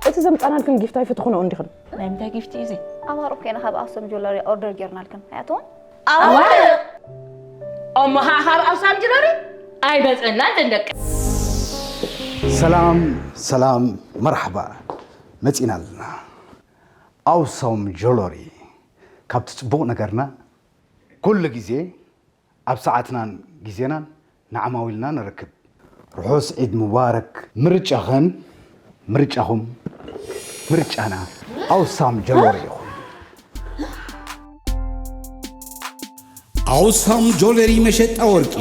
እቲ ዘምጻናልክን ጊፍት ኣይፈትኹኖ እንዲኽን። ናይ ምንታይ ጊፍቲ እዩ እዚ? ኣማርቕ ኮይና ካብ ኣክሱም ጆለሪ ኦርደር ጌርናልክን ኣያትዎም ኣዋርቕ! እሞ ኸዓ ካብ ኣውሳም ጅለሪ ኣይመፀናን ደንደቂ። ሰላም ሰላም፣ መርሓባ፣ መፂና ኣለና። ኣውሳም ጆለሪ፣ ካብቲ ፅቡቕ ነገርና ኩሉ ግዜ ኣብ ሰዓትናን ግዜናን ንዓማዊልና ንረክብ። ርሑስ ዒድ ሙባረክ። ምርጫኽን ምርጫኹም ምርጫና ኣውሳም ጆለሪ ይኹን። ኣውሳም ጆለሪ መሸጣ ወርቂ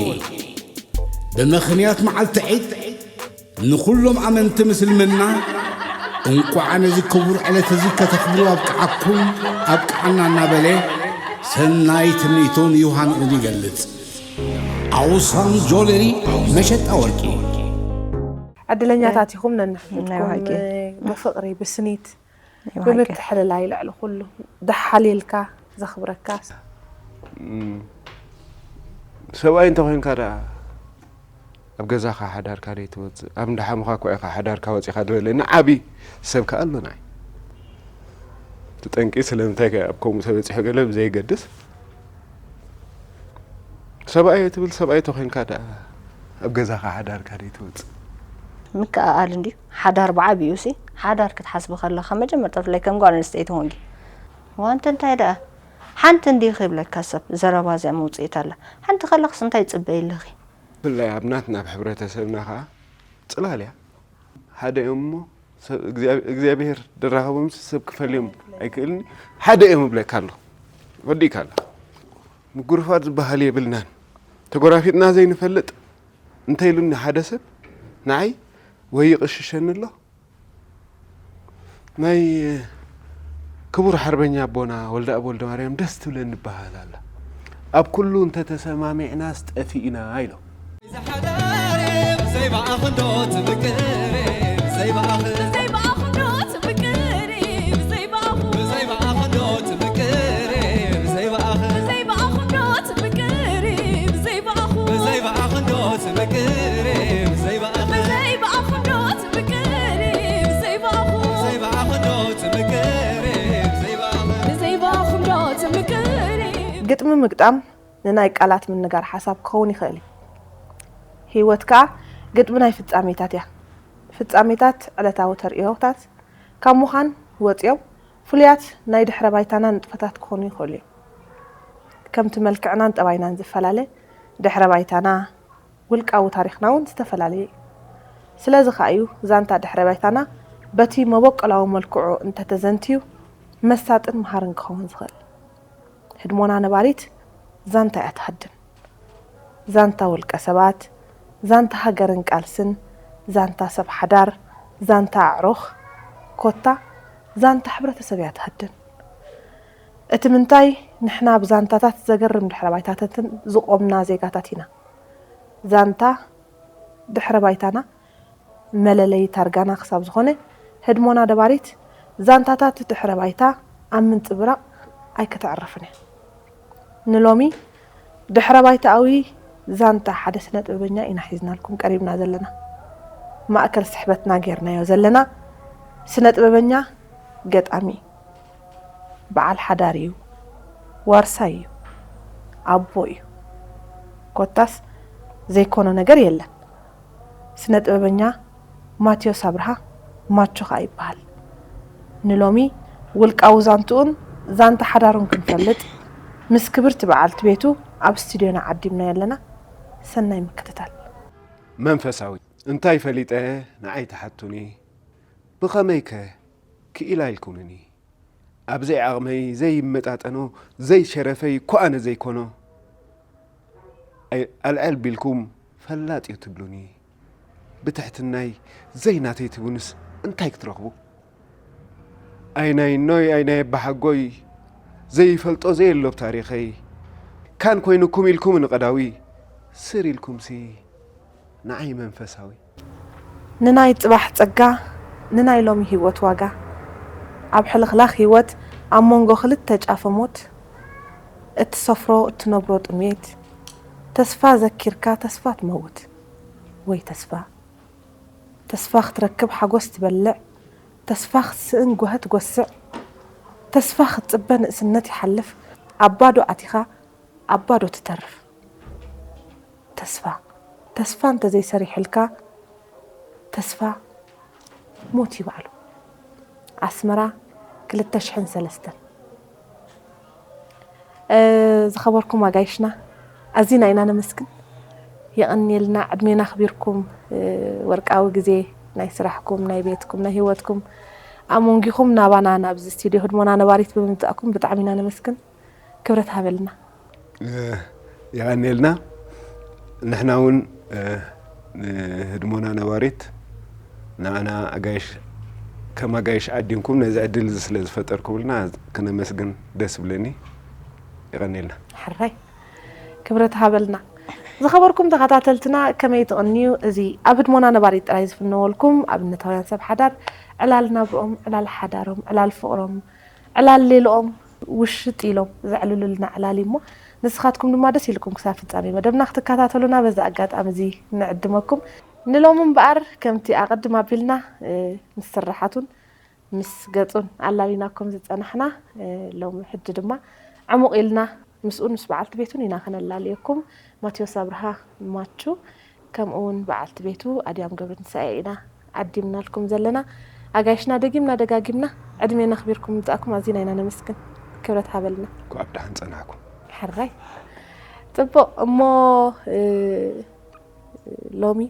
ብምኽንያት መዓልቲ ዒድ ንኹሎም ኣመንቲ ምስልምና እንቋዕ ነዚ ክቡር ዕለት እዚ ከተኽብሩ ኣብቅዓኩም ኣብቅዓና እናበለ ሰናይ ትምኒቱን ዮሃንኡን ይገልጽ። ኣውሳም ጆለሪ መሸጣ ወርቂ። ዕድለኛታት ኢኹም ነንሕድኩም ብፍቕሪ ብስኒት ብምትሕልላይ ልዕሊ ኩሉ ደሓልየልካ ዘኽብረካ። ሰብኣይ እንተኾይንካ ደኣ ኣብ ገዛኻ ሓዳርካ ደይትወፅእ ኣብ እንዳሓሙኻ እኳ ኢኻ ሓዳርካ ወፂኻ ዝበለኒ ዓብዪ ሰብ ከኣ ኣሎ ንዓይ። እቲ ጠንቂ ስለምንታይ ከ ኣብ ከምኡ ተበፂሑ ገለ ብዘይገድስ ሰብኣይ ትብል ሰብኣይ ተኾይንካ ደኣ ኣብ ገዛኻ ሓዳርካ ደይትወፅእ። ምክእኣል እንድዩ ሓዳር ብዓብዩ ሲ ሓዳር ክትሓስቢ ከለኻ መጀመርታ ብፍላይ ከም ጓል ኣንስተይቲ ኮንኪ ዋንተ እንታይ ደኣ ሓንቲ እንድዩ ክብለካ ሰብ ዘረባ እዚኣ መውፅኢት ኣላ ሓንቲ ከለኽስ እንታይ ይፅበይ ኣለኺ ብፍላይ ኣብ ናትና ኣብ ሕብረተሰብና ከዓ ፅላል እያ ሓደ እዮም እሞ እግዚኣብሔር ድራኸቦም ሰብ ክፈልዮም ኣይክእልን ሓደ እዮም እብለካ ኣሎ ወዲእካ ኣሎ ምጉርፋት ዝበሃል የብልናን ተጎራፊጥና ዘይንፈልጥ እንተ ኢሉኒ ሓደ ሰብ ንዓይ ወይ ይቕሽሸኒ ኣሎ ናይ ክቡር ሓርበኛ ኣቦና ወልደኣብ ወልደማርያም ደስ ትብለኒ በሃል ኣላ ኣብ ኩሉ እንተተሰማሚዕናስ ጠፊእና ኢሎም። ብዘይ ሓዳር ብዘይ ብኣኽንዶ ትምቅር ብዘይ ብኣኽንዶ ትምቅር ብዘይ ብኣኽንዶ ትምቅር ብዘይ ብኣኽንዶ ትምቅር ብዘይ ብኣኽንዶ ትምቅር ብዘይ ብኣኽንዶ ትምቅር ብዘይ ብኣኽንዶ ትምቅር ብዘይ ብኣኽንዶ ትምቅር ብዘይ ብኣኽንዶ ትምቅር ግጥሚ ምግጣም ንናይ ቃላት ምንጋር ሓሳብ ክኸውን ይኽእል እዩ። ህይወት ከኣ ግጥሚ ናይ ፍጻሜታት እያ። ፍጻሜታት ዕለታዊ ተርእዮታት ካብ ምዃን ወጺኦም ፍሉያት ናይ ድሕረ ባይታና ንጥፈታት ክኾኑ ይኽእሉ እዮም። ከምቲ መልክዕናን ጠባይናን ዝፈላለ ድሕረ ባይታና፣ ውልቃዊ ታሪኽና እውን ዝተፈላለየ እዩ። ስለዚ ከኣ እዩ ዛንታ ድሕረ ባይታና በቲ መበቆላዊ መልክዑ እንተተዘንትዩ መሳጥን መሃርን ክኸውን ዝኽእል። ህድሞና ነባሪት ዛንታ እያ ትሃድን። ዛንታ ውልቀ ሰባት፣ ዛንታ ሃገርን ቃልስን፣ ዛንታ ሰብ ሓዳር፣ ዛንታ ኣዕሩኽ፣ ኮታ ዛንታ ሕብረተሰብ እያ ትሃድን። እቲ ምንታይ ንሕና ብዛንታታት ዘገርም ድሕረ ባይታታትን ዝቖምና ዜጋታት ኢና። ዛንታ ድሕረ ባይታና መለለዪ ታርጋና ክሳብ ዝኾነ፣ ህድሞና ደባሪት ዛንታታት ድሕረ ባይታ ኣብ ምንጽብራቕ ኣይክተዕርፍን እያ። ንሎሚ ድሕረ ባይታኣዊ ዛንታ ሓደ ስነ ጥበበኛ ኢና ሒዝናልኩም ቀሪብና ዘለና። ማእከል ስሕበትና ጌርናዮ ዘለና ስነ ጥበበኛ ገጣሚ እዩ። በዓል ሓዳር እዩ፣ ዋርሳይ እዩ፣ ኣቦ እዩ። ኮታስ ዘይኮኖ ነገር የለን። ስነ ጥበበኛ ማቴዎስ ኣብርሃ ማቾ ከኣ ይበሃል። ንሎሚ ውልቃዊ ዛንትኡን ዛንታ ሓዳሩን ክንፈልጥ ምስ ክብርቲ በዓልቲ ቤቱ ኣብ ስቱድዮና ዓዲምናዮ ኣለና። ሰናይ ምክትታል። መንፈሳዊ እንታይ ፈሊጠ ንዓይ ትሓቱኒ? ብኸመይከ ክኢላ ኢልኩንኒ? ኣብ ዘይዓቕመይ ዘይመጣጠኖ ዘይሸረፈይ እኮ ኣነ ዘይኮኖ ኣልዐል ቢልኩም ፈላጥ እዩ ትብሉኒ። ብትሕትናይ ዘይናተይ ትብሉንስ እንታይ ክትረኽቡ? ኣይ ናይ እኖይ ኣይ ናይ ኣባሓጎይ ዘይፈልጦ ዘየሎ ኣብ ታሪኸይ ካን ኮይኑኩም ኢልኩም ንቐዳዊ ስር ኢልኩምሲ ንዓይ መንፈሳዊ። ንናይ ጽባሕ ጸጋ ንናይ ሎሚ ህይወት ዋጋ ኣብ ሕልኽላኽ ህይወት ኣብ መንጎ ክልተ ጫፈ ሞት እትሰፍሮ እትነብሮ ጥሜት ተስፋ ዘኪርካ ተስፋ ትመውት ወይ ተስፋ ተስፋ ክትረክብ ሓጎስ ትበልዕ ተስፋ ክትስእን ጓሂ ትጎስዕ፣ ተስፋ ክትጽበ ንእስነት ይሓልፍ፣ ኣብ ባዶ ኣቲኻ ኣብ ባዶ ትተርፍ። ተስፋ፣ ተስፋ እንተዘይሰሪሕልካ፣ ተስፋ ሞት እዩ ባዕሉ። ኣስመራ፣ ክልተ ሽሕን ሰለስተን። እ፣ ዝኸበርኩም ኣጋይሽና፣ ኣዚና ኢና ነመስግን። የቐንየልና፣ ዕድሜና ኣኽቢርኩም፣ እ፣ ወርቃዊ ግዜ ናይ ስራሕኩም፣ ናይ ቤትኩም፣ ናይ ህይወትኩም ኣሞንጊኹም ናባና፣ ናብዚ ስቱድዮ ህድሞና ነባሪት ብምምጻእኩም ብጣዕሚ ኢና ነመስግን። ክብረት ሃበልና። እ፣ የቐንየልና። ንሕና እውን፣ እ፣ ንህድሞና ነባሪት ንዓና ኣጋይሽ፣ ከም ኣጋይሽ ዓዲምኩም ነዚ ዕድል እዚ ስለ ዝፈጠርኩምልና ክነመስግን ደስ ብለኒ። የቐንየልና። ሕራይ። ክብረት ሃበልና። ዝኸበርኩም ተኸታተልትና፣ ከመይ ትቕንዩ? እዚ ኣብ ህድሞና ነባሪት ጥራይ ዝፍነወልኩም ኣብነታውያን ሰብ ሓዳር፣ ዕላል ናብርኦም፣ ዕላል ሓዳሮም፣ ዕላል ፍቕሮም፣ ዕላል ሌልኦም ውሽጥ ኢሎም ዘዕልሉልና ዕላል እዩ እሞ፣ ንስኻትኩም ድማ ደስ ኢልኩም ክሳብ ፍጻሜ መደብና ክትከታተሉና በዚ ኣጋጣሚ እዚ ንዕድመኩም። ንሎሚ እምበኣር፣ ከምቲ ኣቐድም ኣቢልና፣ እ፣ ምስ ስርሓቱን ምስ ገጹን ኣላሊናኩም ዝጸናሕና፣ እ፣ ሎሚ ሕጂ ድማ ዕሙቕ ኢልና ምስኡን ምስ በዓልቲ ቤቱን ኢና ከነላልየኩም። ማቴዎስ ኣብርሃ ማቹ፣ ከምኡ እውን በዓልቲ ቤቱ ኣድያም ገብረትንሳኤ ኢና ዓዲምናልኩም ዘለና። ኣጋይሽና፣ ደጊምና ደጋጊምና ዕድሜና ኣኽቢርኩም ምምጻእኩም ኣዚና ኢና ነመስግን። ክብረት ሃበልና። እንኳዕ ብደሓን ጸናሕኩም። ሕራይ። ጽቡቕ እሞ፣ እ፣ ሎሚ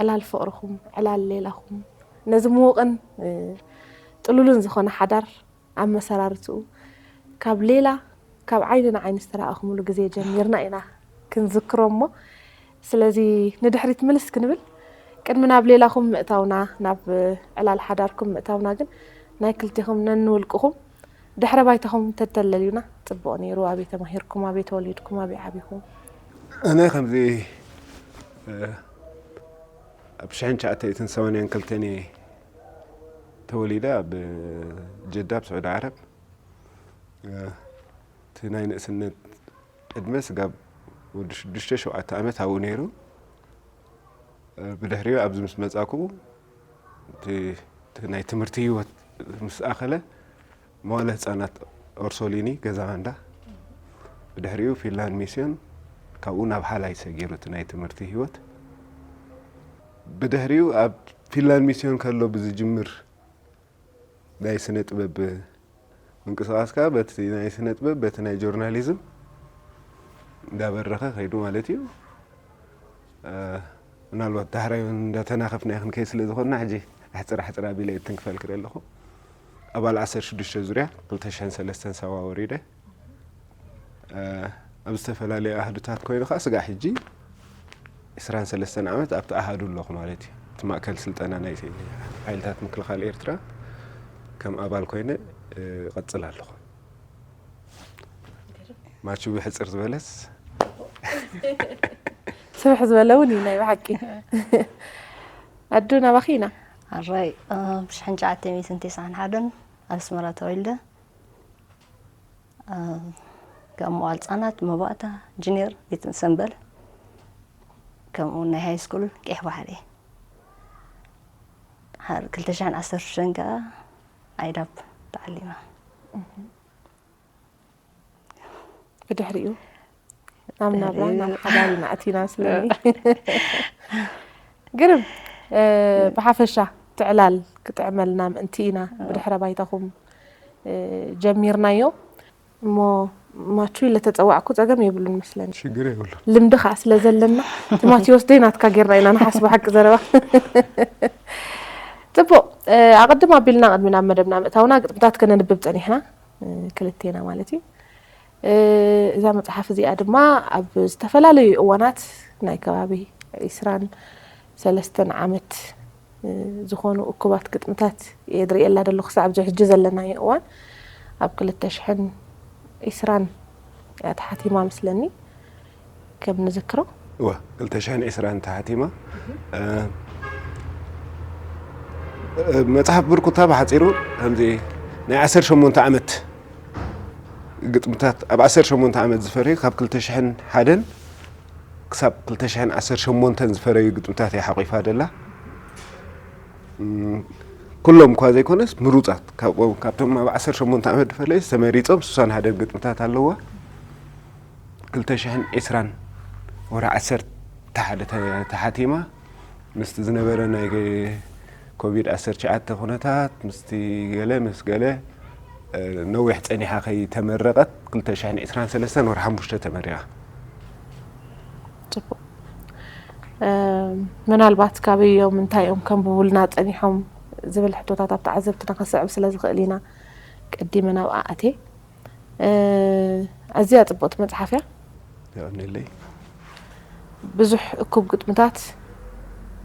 ዕላል ፍቕርኹም፣ ዕላል ሌላኹም፣ ነዚ ምዉቕን፣ እ፣ ጥሉልን ዝኾነ ሓዳር ኣመሰራርትኡ ካብ ሌላ፣ ካብ ዓይኒ ንዓይኒ ዝተረኣእኹምሉ ግዜ ጀሚርና ኢና ክንዝክሮ እሞ፣ ስለዚ ንድሕሪት ምልስ ክንብል፣ ቅድሚ ናብ ሌላኹም ምእታውና፣ ናብ ዕላል ሓዳርኩም ምእታውና ግን፣ ናይ ክልቴኹም ነንውልቅኹም ድሕረ ባይታኹም ተተለልዩና ጽቡቕ ነይሩ። ኣበይ ተማሂርኩም፣ ኣበይ ተወሊድኩም፣ ኣበይ ዓቢኹም? ኣነ ከምዚ፣ እ፣ ኣብ ሽሕን ትሽዓተ ሚእትን ሰማንያን ክልተን እየ ተወሊደ፣ ኣብ ጀዳ፣ ኣብ ስዑዲ ዓረብ። እ፣ እቲ ናይ ንእስነት ዕድመ ስጋብ ወዲ ሽዱሽተ ሸውዓተ ዓመት ኣብኡ ነይሩ። እ፣ ብድሕሪኡ ኣብዚ ምስ መጻኩ፣ እቲ፣ እቲ ናይ ትምህርቲ ህይወት ምስ ኣኸለ፣ መዋለ ህጻናት ኦርሶሊኒ፣ ገዛ ባንዳ፣ ብድሕሪኡ ፊንላንድ ሚስዮን፣ ካብኡ ናብ ሃላይ ሰጊሩ እቲ ናይ ትምህርቲ ህይወት። ብድሕሪኡ ኣብ ፊንላንድ ሚስዮን ከሎ ብዝጅምር ናይ ስነ ጥበብ ምንቅስቓስ ከኣ በቲ ናይ ስነ ጥበብ፣ በቲ ናይ ጆርናሊዝም እንዳበረኸ ከይዱ ማለት እዩ። እ፣ ምናልባት ዳሕራይ እውን እንዳተናኸፍና ክንከይድ ስለ ዝኾንና፣ ሕጂ ኣሕጽር ኣሕጽር ኣቢለ እየ ትንክፈልኪ ዘለኹ። ኣባል ዓሰርተ ሽዱሽተ ዙርያ ክልተ ሽሕን ሰለስተን ሳዋ ወሪደ። እ፣ ኣብ ዝተፈላለዩ ኣሃዱታት ኮይኑ ከኣ ስጋዕ ሕጂ ዕስራን ሰለስተን ዓመት ኣብቲ ኣሃዱ ኣለኹ ማለት እዩ። እቲ ማእከል ስልጠና ናይ ሓይልታት ምክልኻል ኤርትራ ከም ኣባል ኮይነ፣ እ፣ እቐጽል ኣለኹ። ማቹ ብሕጽር ዝበለስ? ስፍሕ ዝበለ እውን እዩ ናይ ብሓቂ። ኣዱ፣ ናባኺ ኢና። ኣራይ፣ እ፣ ብሽሕን ትሽዓተ ሚእትን ተስዓን ሓደን ኣብ ኣስመራ ተወሊደ። እ፣ ካብ መዋል ህጻናት፣ መባእታ፣ ጁኒየር፣ ቤት ሰምበል፣ ከምኡ ናይ ሃይ ስኩል ቀይሕ ባሕሪ። ሃር ክልተ ሽሕን ዓሰርተ ሽዱሽተን ከኣ ኣይዳፕ ተዓሊመ። ብድሕሪኡ ናብ ናብራ፣ ናብ ሓዳር ኢና ኣቲና መስለኒ። ግርም፣ እ፣ ብሓፈሻ ትዕላል ክጥዕመልና ምእንቲ ኢና ብድሕረ ባይታኹም፣ እ፣ ጀሚርናዮ። እሞ ማቹ ኢለ ተጸዋዕኩ ጸገም የብሉን መስለኒ። ሽግር የብሉን። ልምዲ ኸኣ ስለ ዘለና፣ እቲ ማቴዎስ ደይ ናትካ ጌርና ኢና ንሓስቦ ሓቂ ዘረባ። ጽቡቕ፣ እ፣ ኣቐድም ኣቢልና ቅድሚ ናብ መደብና ምእታውና ግጥምታት ከነንብብ ጸኒሕና፣ እ፣ ክልቴና ማለት እዩ። እ፣ እዛ መጽሓፍ እዚኣ ድማ ኣብ ዝተፈላለዩ እዋናት ናይ ከባቢ ዒስራን ሰለስተን ዓመት፣ እ፣ ዝኾኑ እኩባት ግጥምታት እየ ዝርእየላ ዘለኹ። ክሳብ ኣብዚ ሕጂ ዘለናዮ እዋን ኣብ ክልተ ሽሕን ዒስራን እያ ተሓቲማ መስለኒ፣ ከም ንዝክሮ። እወ፣ ክልተ ሽሕን ዒስራን ተሓቲማ። እ፣ እ፣ መጽሓፍ ብርኩታ ብሓጺሩ ከምዚ ናይ ዓሰርተ ሸሞንተ ዓመት ግጥምታት፣ ኣብ ዓሰርተ ሸሞንተ ዓመት ዝፈረዩ፣ ካብ ክልተ ሽሕን ሓደን ክሳብ ክልተ ሽሕን ዓሰርተ ሸሞንተን ዝፈረዩ ግጥምታት እያ ሓቂፋ ደላ። እም፣ ኩሎም እኳ ዘይኮነስ ምሩጻት ካብኦም፣ ካብቶም ኣብ ዓሰርተ ሸሞንተ ዓመት ዝፈለዩ ዝተመሪጾም ስሳን ሓደን ግጥምታት ኣለዋ። ክልተ ሽሕን ዕስራን ወርሒ ዓሰርተ ሓደ ተ-፣ ተሓቲማ ምስቲ ዝነበረ ናይ ኮቪድ ዓሰርተ ትሽዓተ ኩነታት ምስቲ ገለ ምስ ገለ፣ እ፣ ነዊሕ ጸኒሓ ከይተመረቐት ክልተ ሽሕን ዕስራን ሰለስተን ወርሒ ሓሙሽተ ተመሪቓ። ጽቡቕ። እ፣ ምናልባት ካበይ እዮም እንታይ እዮም ከንብቡልና ጸኒሖም ዝብል ሕቶታት ኣብ ተዓዘብትና ከስዕብ ስለ ዝኽእል ኢና ቀዲመ ናብኣ ኣትየ። እ፣ ኣዝያ ጽብቕቲ መጽሓፍ እያ። የቐንየለይ። ብዙሕ እኩብ ግጥምታት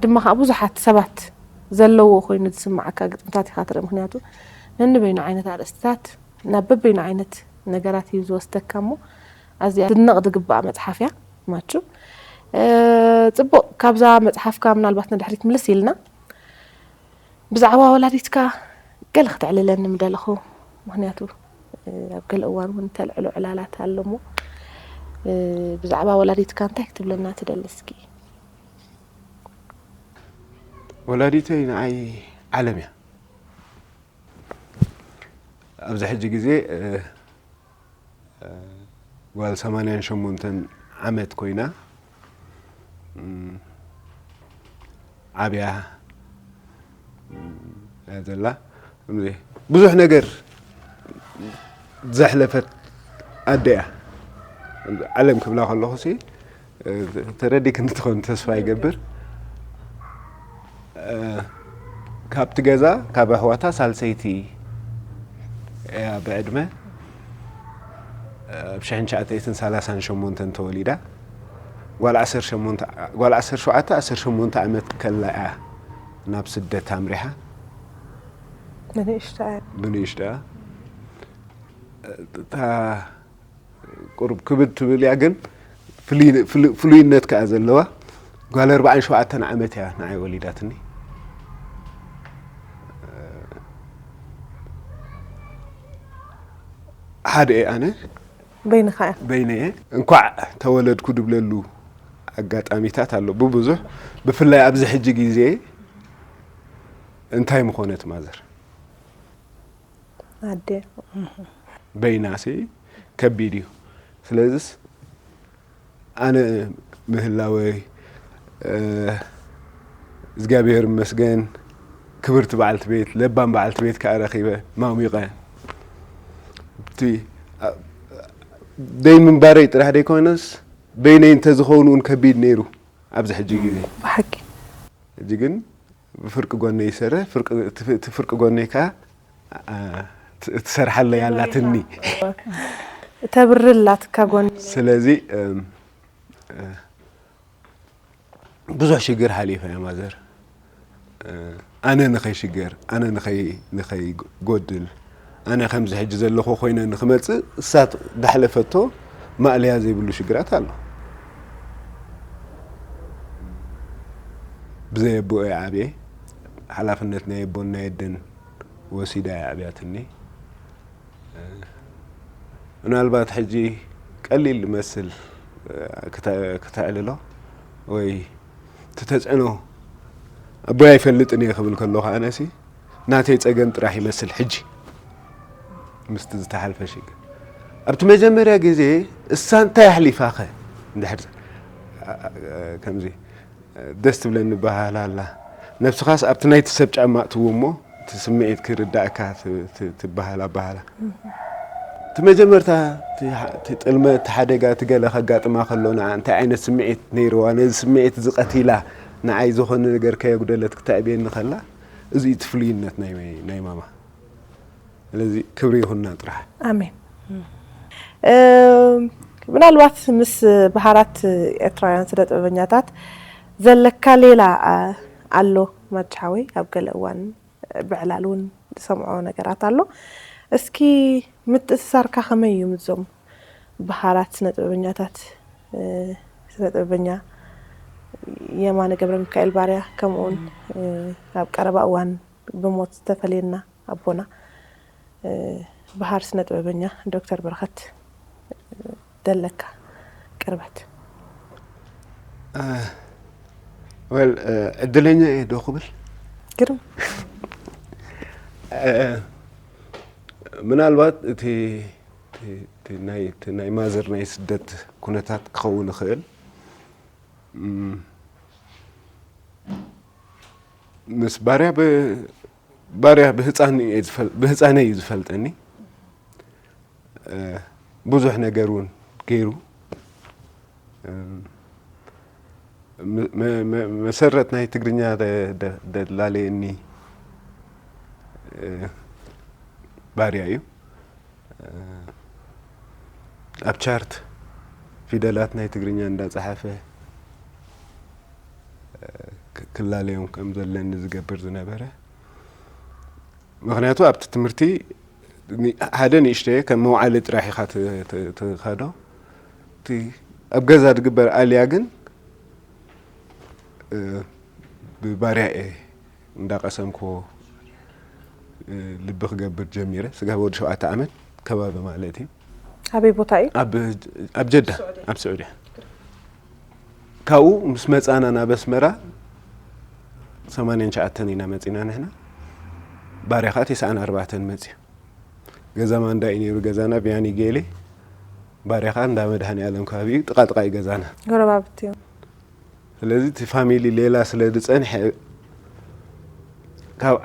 ድማ ከዓ ብዙሓት ሰባት ዘለዎ ኮይኑ ዝስምዓካ ግጥምታት ኢኻ ትርኢ። ምክንያቱ ነንበይኑ ዓይነት ኣርእስትታት ናብ በበይኑ ዓይነት ነገራት እዩ ዝወስደካ እሞ ኣዝያ ትድነቕ ዝግባኣ መጽሓፍ እያ። ማቹ፣ እ፣ ጽቡቕ። ካብዛ መጽሓፍካ ምናልባት ንድሕሪት ምልስ ኢልና ብዛዕባ ወላዲትካ ገለ ክትዕልለኒ ምደለኹ። ምክንያቱ፣ እ፣ ኣብ ገለ እዋን እውን ተልዕሎ ዕላላት ኣሎ እሞ፣ እ፣ ብዛዕባ ወላዲትካ እንታይ ክትብለና ትደሊ እስኪ? ወላዲተይ ንዓይ ዓለም እያ። ኣብዚ ሕጂ ግዜ፣ እ፣ እ፣ ጓል ሰማንያን ሸሞንተን ዓመት ኮይና፣ እም፣ ዓብያ፣ እም፣ እያ ዘላ። እም፣ ብዙሕ ነገር ዘሕለፈት ኣደ እያ። ዓለም ክብላ ከለኹ ሲ፣ እ፣ ተረዲክኒ ትኾን ተስፋ ይገብር። እ፣ ካብቲ ገዛ፣ ካብ ኣሕዋታ ሳልሰይቲ እያ ብዕድመ። ኣብ ሽሕን ትሽዓተ ሚእትን ሰላሳን ሸሞንተን ተወሊዳ። ጓል ዓሰርተ ሸሞንተ፣ ጓል ዓሰርተ ሸውዓተ፣ ዓሰርተ ሸሞንተ ዓመት ከላ እያ ናብ ስደት ኣምሪሓ። ብንእሽታ እያ። ብንእሽታ። እታ ቁሩብ ክብድ ትብል እያ፣ ግን ፍልይ-፣ ፍል-፣ ፍሉይነት ከኣ ዘለዋ። ጓል ኣርባዓን ሸውዓተን ዓመት እያ ንዓይ ወሊዳትኒ። ሓደ እየ ኣነ። በይንኻ እያ። በይነ እየ። እንኳዕ ተወለድኩ ድብለሉ ኣጋጣሚታት ኣሎ ብብዙሕ፣ ብፍላይ ኣብዚ ሕጂ ግዜ እንታይ ምኾነት ማዘር? ኣደ። በይናሲ ከቢድ እዩ። ስለዚስ ኣነ ምህላወይ፣ እ፣ እግዚኣብሔር ይመስገን፣ ክብርቲ በዓልቲ ቤት፣ ለባም በዓልቲ ቤት ከኣ ረኺበ፣ ማሙቐ። እቲ፣ ኣ፣ ደይ ምንባረይ ጥራሕ ደይኮነስ፣ በይነይ እንተዝኸውን እውን ከቢድ ነይሩ ኣብዚ ሕጂ ግዜ። ብሓቂ። ሕጂ ግን ብፍርቂ ጎነይ ይሰርሕ፣ ፍርቂ፣ እቲ፣ እቲ ፍርቂ ጎነይ ከኣ፣ ኣ፣ ት-፣ ትሰርሓለይ ኣላትኒ። ተብርላትካ ጎኒ። ስለዚ፣ እም፣ እ፣ ብዙሕ ሽግር ሓሊፈ እየ ማዘር። እ፣ ኣነ ንኸይሽገር፣ ኣነ ንኸይ-፣ ንኸይጎድል፣ ኣነ ከምዚ ሕጂ ዘለኹ ኮይነ ንኽመጽእ፣ እሳ ዳሕለፈቶ ማእለያ ዘይብሉ ሽግራት ኣሎ። ብዘይ ኣቦ እየ ዓብየ። ሓላፍነት ናይ ኣቦን ናይ ኣደን ወሲዳ እያ ኣብያትኒ። ምናልባት ሕጂ ቀሊል ይመስል፣ ክተ-፣ ክተዕልሎ ወይ ትተጽዕኖ ኣቦይ ኣይፈልጥን እየ ክብል ከለኹ ኣነሲ ናተይ ጸገም ጥራሕ ይመስል ሕጂ ምስቲ ዝተሓልፈ ሽግር። ኣብቲ መጀመርያ ግዜ እሳ እንታይ ኣሕሊፋኸ? እንድሕር ከምዚ ደስ ትብለኒ በሃላ ኣላ። ነብስኻስ ኣብቲ ናይቲ ሰብ ጫማ እትው እሞ እቲ ስምዒት ክርዳእካ ት-፣ ት-፣ ትበሃል ኣበሃላ። እቲ መጀመርታ እቲ ሓ-፣ እቲ ጥልመት፣ እቲ ሓደጋ፣ እቲ ገለ ከጋጥማ ከሎ ንዓ እንታይ ዓይነት ስምዒት ነይርዋ? ነዚ ስምዒት እዚ ቀቲላ ንዓይ ዝኾነ ነገር ከየጉደለት ክተዕብየኒ ከላ፣ እዚ እዩ እቲ ፍሉይነት ናይ፣ ናይ ማማ። ስለዚ ክብሪ ይኹና ጥራሕ። ኣሜን። እ፣ ምናልባት ምስ ብሃራት ኤርትራውያን ስነ ጥበበኛታት ዘለካ ሌላ፣ አ፣ ኣሎ ማቻ ሓወይ? ኣብ ገለ እዋን ብዕላል እውን ዝሰምዖ ነገራት ኣሎ። እስኪ ምትእስሳርካ ከመይ እዩ ምስዞም ብሃራት ስነ ጥበበኛታት? እ፣ ስነ ጥበበኛ የማነ ገብረ ሚካኤል ባርያ፣ ከምኡውን፣ እ፣ ኣብ ቀረባ እዋን ብሞት ዝተፈለየና ኣቦና፣ እ፣ በሃር ስነ ጥበበኛ ዶክተር በረኸት፣ እ፣ ደለካ ቅርበት? እ፣ ወል፣ እ፣ ዕድለኛ እየ ዶ ክብል? ግርም። ምናልባት እቲ ናይ ማዘር ናይ ስደት ኩነታት ክኸውን ይኽእል። ምስ ባርያ ባርያ ብህፃን ብህፃነይ እዩ ዝፈልጠኒ። ብዙሕ ነገር እውን ገይሩ። መሰረት ናይ ትግርኛ ደላለየኒ ባርያ እዩ። ኣብ ቻርት ፊደላት ናይ ትግርኛ እንዳፀሓፈ ክላለዮም ከም ዘለኒ ዝገብር ዝነበረ። ምክንያቱ ኣብቲ ትምህርቲ ሓደ ንእሽተየ ከም መውዓሊ ጥራሕ ኢኻ ትኸዶ። እቲ ኣብ ገዛ ዝግበር ኣልያ ግን ብባርያ እየ እንዳቀሰምክዎ ልቢ ክገብር ጀሚረ። ስጋብ ወዲ ሸውዓተ ዓመት ከባቢ ማለት እዩ። ኣበይ ቦታ እዩ? ኣብ ጀዳ፣ ኣብ ስዑድያ። ካብኡ ምስ መፃና ናብ ኣስመራ ሰማንያን ትሽዓተን ኢና መፂና ንሕና። ባርያ ከዓ ተስዓን ኣርባዕተን መፅዩ። ገዛ ማንዳ እዩ ነይሩ ገዛና፣ ቢያኒ ጌሌ። ባርያ ከዓ እንዳ መድሃኔ ኣለም ከባቢ እዩ፣ ጥቓ ጥቓ እዩ ገዛና። ጎረባብቲ እዮም። ስለዚ እቲ ፋሚሊ ሌላ ስለ ዝፀንሐ ካብ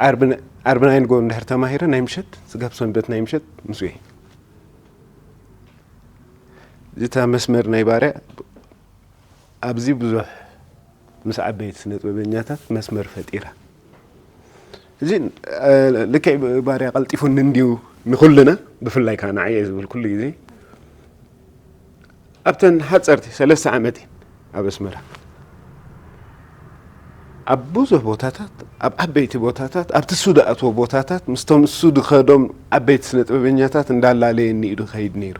ዓርቢ ናይ ንጎ እንድሕር ተማሂረ ናይ ምሸት ስጋብ ሰንበት ናይ ምሸት ምስ እታ መስመር ናይ ባርያ ኣብዚ ብዙሕ ምስ ዓበይቲ ስነ ጥበበኛታት መስመር ፈጢራ። እዚ ልክዕ ባርያ ቀልጢፉኒ እንድዩ ንኩልና፣ ብፍላይ ከዓ ንዓይ እየ ዝብል ኩሉ ግዜ። ኣብተን ሓፀርቲ ሰለስተ ዓመት እየን ኣብ ኣስመራ ኣብ ብዙሕ ቦታታት፣ ኣብ ዓበይቲ ቦታታት፣ ኣብቲ እሱ ዝኣትዎ ቦታታት ምስቶም እሱ ዝኸዶም ዓበይቲ ስነ ጥበበኛታት እንዳላለየኒ እዩ ዝኸይድ ነይሩ።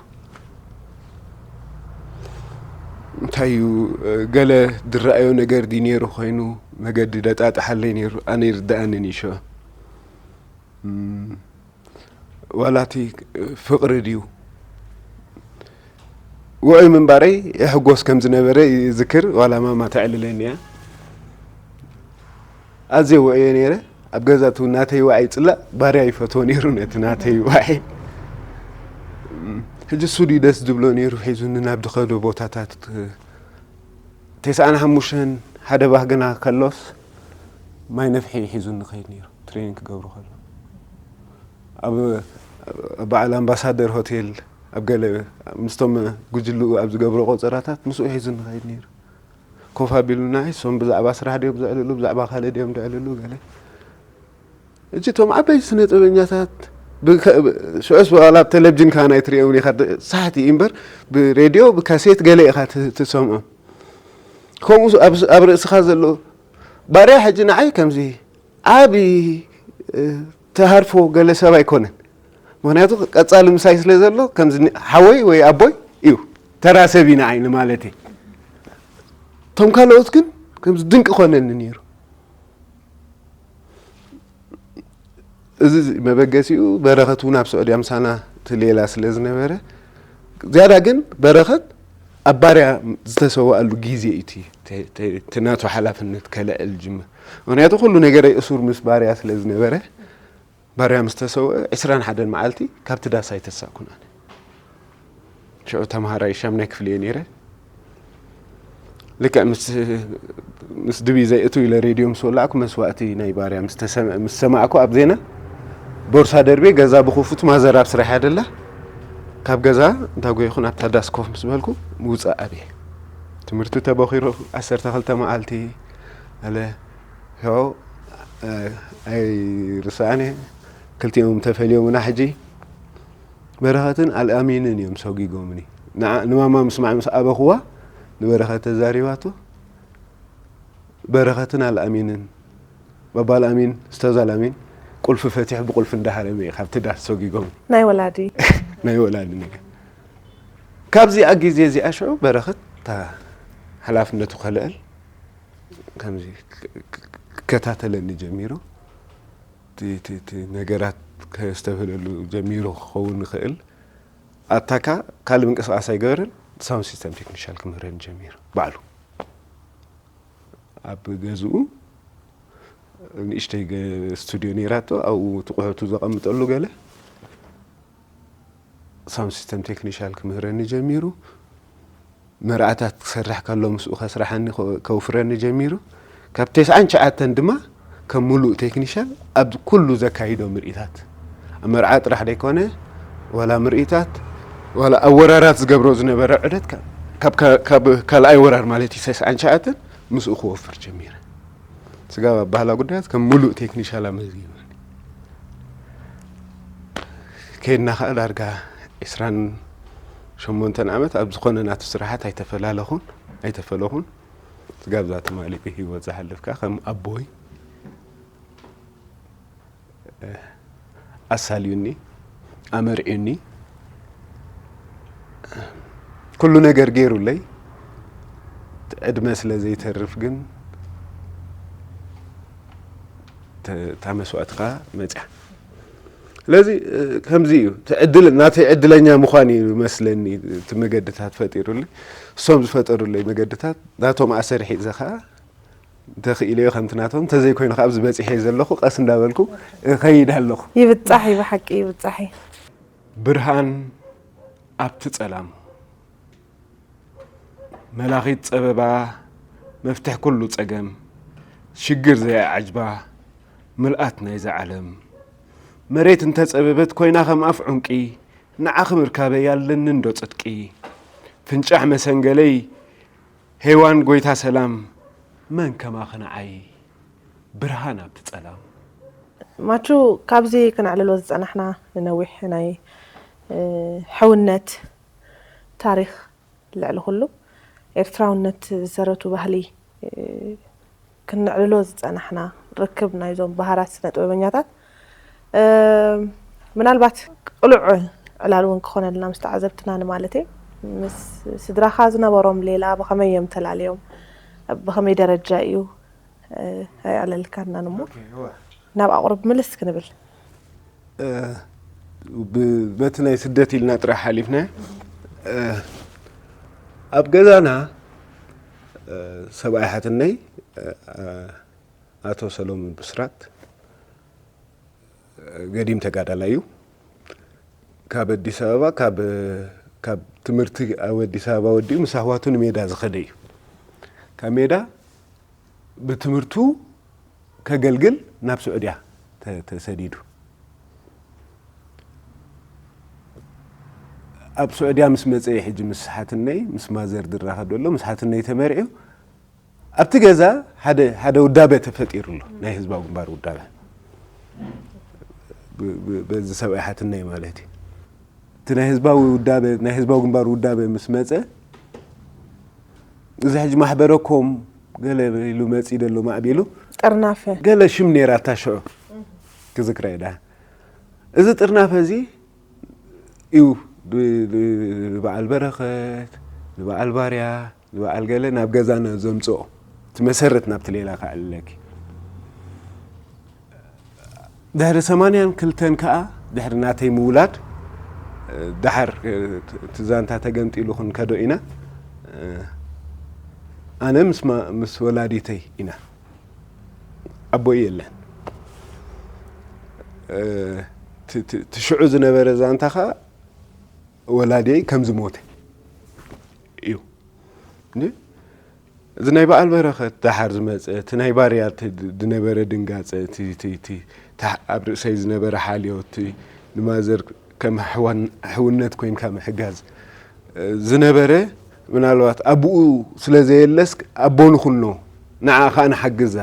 እንታይ እዩ ገለ ዝረኣዮ ነገር ድዩ ነይሩ ኮይኑ መገዲ ደጣጥሓለይ ነይሩ፣ ኣነ ይርድኣንን እዩ ሽዑ። ዋላ እቲ ፍቕሪ ድዩ ውዑይ ምንባረይ ይሕጎስ ከም ዝነበረ ይዝክር። ዋላ ማማ ተዕልለኒ እያ። ኣዝየ ውዑየ ነይረ። ኣብ ገዛ እቲ ናተይ ዋዒ ይፅላእ፣ ባርያ ይፈትዎ ነይሩ ነቲ ናተይ ዋዒ። ሕጂ እሱ ድዩ ደስ ዝብሎ ነይሩ ሒዙኒ ናብ ዝኸዶ ቦታታት። ተስዓን ሓሙሽተን ሓደ ባህግና ከሎስ ማይ ነፍሒ ሒዙኒ ይኸይድ ነይሩ ትሬኒንግ ክገብሩ ከሎ። ኣብ በዓል ኣምባሳደር ሆቴል ኣብ ገለ ምስቶም ጉጅልኡ ኣብ ዝገብሮ ቆፀራታት ምስኡ ሒዙኒ ይኸይድ ነይሩ። ኮፍ ኣቢሉና እሶም ብዛዕባ ስራሕ ድዮም ዘዕልሉ፣ ብዛዕባ ካልእ ድዮም ዘዕልሉ ገለ። ሕጂ እቶም ዓበይቲ ስነ ጥበበኛታት ሽዑስ ዋላ ኣብ ቴሌቪዥን ከዓ ናይ ትሪኦም ኢኻ፣ ሳሕቲ እዩ እምበር ብሬድዮ ብካሴት ገለ ኢኻ ትሰምዖም። ከምኡ ኣብ ርእስኻ ዘሎ ባርያ ሕጂ ንዓይ ከምዚ ዓቢ ተሃርፎ ገለ ሰብ ኣይኮነን። ምክንያቱ ቀጻሊ ምሳይ ስለ ዘሎ ከምዚ ሓወይ ወይ ኣቦይ እዩ፣ ተራ ሰብ እዩ ንዓይ ንማለተይ። እቶም ካልኦት ግን ከምዚ ድንቂ ኮነኒ ነይሩ። እዚ መበገሲኡ በረኸት እውን ኣብ ስዑድያ ምሳና እቲ ሌላ ስለ ዝነበረ፣ ዝያዳ ግን በረኸት ኣብ ባርያ ዝተሰወኣሉ ግዜ እዩ እቲ ናቱ ሓላፍነት ከልዕል ጅምር። ምክንያቱ ኩሉ ነገረይ እሱር ምስ ባርያ ስለ ዝነበረ፣ ባርያ ምስ ተሰውአ ዕስራን ሓደን መዓልቲ ካብቲ ዳስ ኣይተሳእኩን ኣነ። ሽዑ ተምሃራይ ሻምናይ ክፍሊ እየ ነይረ። ልክዕ ምስ ድቢ ዘይእቱ ኢለ ሬድዮ ምስ ወላዕኩ መስዋእቲ ናይ ባርያ ምስ ሰማዕኩ ኣብ ዜና ቦርሳ ደርቤ ገዛ ብክፉት ማዘር ኣብ ስራሕ ያደላ ካብ ገዛ እንዳ ጎይኹ ናብታ ዳስ ኮፍ ምስ በልኩ ምውፃእ ኣብየ። ትምህርቲ ተበኺሩ ዓሰርተ ክልተ መዓልቲ ኣለ ዮ ኣይርስኣን እየ። ክልቲኦም ተፈልዮምና ሕጂ በረኸትን ኣልኣሚንን እዮም ሰጒጎምኒ። ንማማ ምስማዕ ምስ ኣበኽዋ ንበረኸት ተዛሪባቶ በረኸትን ኣልኣሚንን ባባ ኣልኣሚን ስታዝ ኣልኣሚን ቁልፊ ፈቲሑ ብቁልፊ እንዳሃረመ እዩ ካብቲ ዳስ ሰጒጎምኒ። ናይ ወላዲ ናይ ወላዲ ነገር ካብዚኣ ግዜ እዚኣ ሽዑ በረኸት እታ ሓላፍነቱ ከልዕል ከምዚ ክከታተለኒ ጀሚሩ። እቲ ነገራት ከስተብህለሉ ጀሚሩ ክኸውን ይኽእል። ኣታካ ካልእ ምንቅስቃስ ኣይገበረን። ሳውንድ ሲስተም ቴክኒሻል ክምህረኒ ጀሚሩ ባዕሉ ኣብ ገዝኡ ንእሽተይ ገ- ስቱድዮ ነይራቶ፣ ኣብኡ ትቑሑቱ ዘቐምጠሉ ገለ ሳውንድ ሲስተም ቴክኒሻል ክምህረኒ ጀሚሩ። መርዓታት ክሰርሕ ከሎ ምስኡ ከስራሓኒ ከ- ከውፍረኒ ጀሚሩ። ካብ ተስዓን ትሽዓተን ድማ ከም ሙሉእ ቴክኒሻል ኣብ ኩሉ ዘካይዶ ምርኢታት፣ ኣብ መርዓ ጥራሕ ዘይኮነ፣ ዋላ ምርኢታት፣ ዋላ ኣብ ወራራት ዝገብሮ ዝነበረ ዑደት፣ ካብ ካብ ካልኣይ ወራር ማለት እዩ፣ ተስዓን ትሽዓተን ምስኡ ክወፍር ጀሚረ። ስጋብ ኣባህላ ጉዳያት ከም ሙሉእ ቴክኒሻል ኣመዝጊቡ። ከይድና ከኣ ዳርጋ ዕስራን ሸሞንተን ዓመት ኣብ ዝኾነ ናቱ ስራሓት ኣይተፈላለኹን ኣይተፈለኹን። ስጋብ እዛ ትማሊ ብህይወት ዝሓለፍካ ከም ኣቦይ ኣሳልዩኒ፣ ኣመርዕዩኒ፣ ኩሉ ነገር ገይሩለይ። ዕድመ ስለ ዘይተርፍ ግን ተ- እታ መስዋእትኻ መፅያ። ስለዚ ከምዚ እዩ እቲ ዕድል፣ ናተይ ዕድለኛ ምዃን እዩ መስለኒ። እቲ መገድታት ፈጢሩለይ፣ እሶም ዝፈጠሩለይ መገድታት ናቶም ኣሰር ሒዘ ከዓ እንተኽኢለዮ ከምቲ ናቶም፣ እንተዘይኮይኑ ከዓ ኣብዚ በፂሐ ዘለኹ ቀስ እንዳበልኩ እኸይድ ኣለኹ። ይብጻሕ እዩ ብሓቂ ይብጻሕ እዩ። ብርሃን ኣብቲ ጸላም፣ መላኺት ጸበባ፣ መፍትሕ ኩሉ ጸገም፣ ሽግር ዘይዓጅባ፣ ምልኣት ናይዛ ዓለም። መሬት እንተጸበበት ኮይና ከም ኣፍ ዑንቂ፣ ንዓኺ ምርካበይ ኣለኒ እንዶ ጽድቂ። ፍንጫሕ መሰንገለይ፣ ሄዋን ጎይታ ሰላም፣ መን ከማኺ ንዓይ ብርሃን ኣብቲ ጸላም። ማቹ፣ ካብዚ ክነዕልሎ ዝጸናሕና ንነዊሕ ናይ ሕውነት ታሪኽ፣ ልዕሊ ኩሉ ኤርትራውነት ዝሰረቱ ባህሊ ክነዕልሎ ዝጸናሕና ርክብ ናይዞም በሃራት ስነ ጥበበኛታት ምናልባት ቅሉዕ ዕላል እውን ክኾነልና ምስ ተዓዘብትና ንማለት እየ። ምስ ስድራኻ ዝነበሮም ሌላ ብኸመይ እዮም ተላልዮም? ብኸመይ ደረጃ እዩ? ኣየዕለልካናን እሞ ናብ ኣቑርብ ምልስ ክንብል። በቲ ናይ ስደት ኢልና ጥራሕ ሓሊፍና። ኣብ ገዛና ሰብኣይ ሓትነይ ኣቶ ሰሎሞን ብስራት ገዲም ተጋዳላይ እዩ። ካብ ኣዲስ ኣበባ ካብ ካብ ትምህርቲ ኣብ ኣዲስ ኣበባ ወዲኡ ምስ ኣሕዋቱ ንሜዳ ዝኸደ እዩ። ካብ ሜዳ ብትምህርቱ ከገልግል ናብ ስዑድያ ተሰዲዱ። ኣብ ስዑድያ ምስ መፀ ሕጂ ምስ ሓትነይ ምስ ማዘር ዝራኸብ ዘሎ ምስ ሓትነይ ተመርዕዩ ኣብቲ ገዛ ሓደ ሓደ ውዳበ ተፈጢሩ ኣሎ። ናይ ህዝባዊ ግንባር ውዳበ በዚ ሰብኣይ ሓትነይ ማለት እዩ። እቲ ናይ ህዝባዊ ውዳበ ናይ ህዝባዊ ግንባር ውዳበ ምስ መፀ እዚ ሕጂ ማሕበረኮም ገለ ኢሉ መፂ ደሎ ማዕቢሉ ጥርናፈ ገለ ሽም ነይራ እታ ሽዑ ክዝክረ ዳ እዚ ጥርናፈ እዚ እዩ ንበዓል በረኸት ንበዓል ባርያ ንበዓል ገለ ናብ ገዛና ዘምፅኦ እቲ መሰረት ናብቲ ሌላ ከዕልለኪ ድሕሪ ሰማንያን ክልተን ከዓ ድሕሪ ናተይ ምውላድ ደሓር እቲ ዛንታ ተገምጢሉ ክንከዶ ኢና ኣነ ምስ ወላዲተይ ኢና ኣቦይ የለን ትሽዑ ዝነበረ ዛንታ ከዓ ወላዲየይ ከም ዝሞተ እዩ እዚ ናይ በዓል በረኸት ደሓር ዝመፀ እቲ ናይ ባርያ ዝነበረ ድንጋፀ ኣብ ርእሰይ ዝነበረ ሓልዮ እቲ ንማዘር ከም ሕውነት ኮይንካ ምሕጋዝ ዝነበረ ምናልባት ኣቦኡ ስለ ዘየለስ ኣቦ ንኹኖ ንዓ ከዓ ንሓግዛ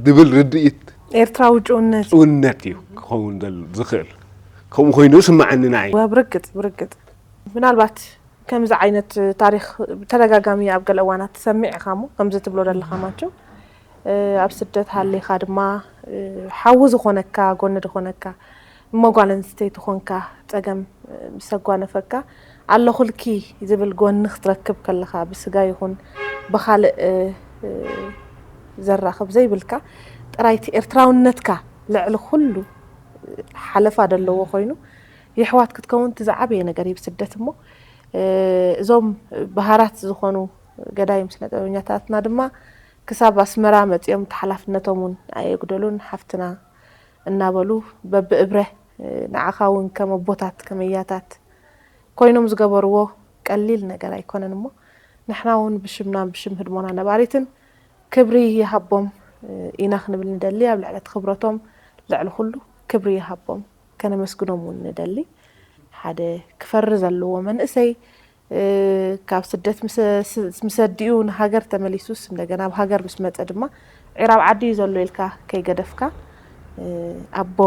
ድብል ርድኢት ኤርትራዊ ጭውነት ጭውነት እዩ ክኸውን ዝኽእል ከምኡ ኮይኑ ስማዓኒ ንዓይ ብርግጽ ብርግጽ ምናልባት ከምዚ ዓይነት ታሪኽ ብተደጋጋሚ ኣብ ገለ እዋናት ትሰምዕ ኢኻ እሞ ከምዚ ትብሎ ዘለኻ ማቸው ኣብ ስደት ሃሊኻ ድማ ሓዊ ዝኾነካ ጎኒ ዝኾነካ እሞ ጓል ኣንስተይቲ ኾንካ ጸገም ምስ ኣጓነፈካ ኣለኹልኪ ዝብል ጎኒ ክትረክብ ከለኻ ብስጋ ይኹን ብኻልእ ዘራኽብ ዘይብልካ ጥራይቲ ኤርትራውነትካ ልዕሊ ኩሉ ሓለፋ ዘለዎ ኮይኑ የሕዋት ክትከውን እቲ ዝዓበየ ነገር እዩ ብስደት እሞ እዞም በሃራት ዝኾኑ ገዳይም ስነ ጥበበኛታትና ድማ ክሳብ ኣስመራ መጺኦም እቲ ሓላፍነቶም እውን ኣየጉደሉን። ሓፍትና እናበሉ በብእብረ፣ እ፣ ንዓኻ እውን ከም ኣቦታት፣ ከም ኣያታት ኮይኖም ዝገበርዎ ቀሊል ነገር ኣይኮነን እሞ፣ ንሕና እውን ብሽምናን ብሽም ህድሞና ነባሪትን ክብሪ ይሃቦም፣ እ፣ ኢና ክንብል ንደሊ። ኣብ ልዕሊ እቲ ክብረቶም ልዕሊ ኩሉ ክብሪ ይሃቦም፣ ከነመስግኖም እውን ንደሊ። ሓደ ክፈሪ ዘለዎ መንእሰይ፣ እ፣ ካብ ስደት ምስ፣ ስ-፣ ምስ ኣዲኡ ንሃገር ተመሊሱስ እንደገና ኣብ ሃገር ምስ መጸ ድማ ዒራ ኣብ ዓዲ እዩ ዘሎ ኢልካ ከይገደፍካ፣ እ፣ ኣቦ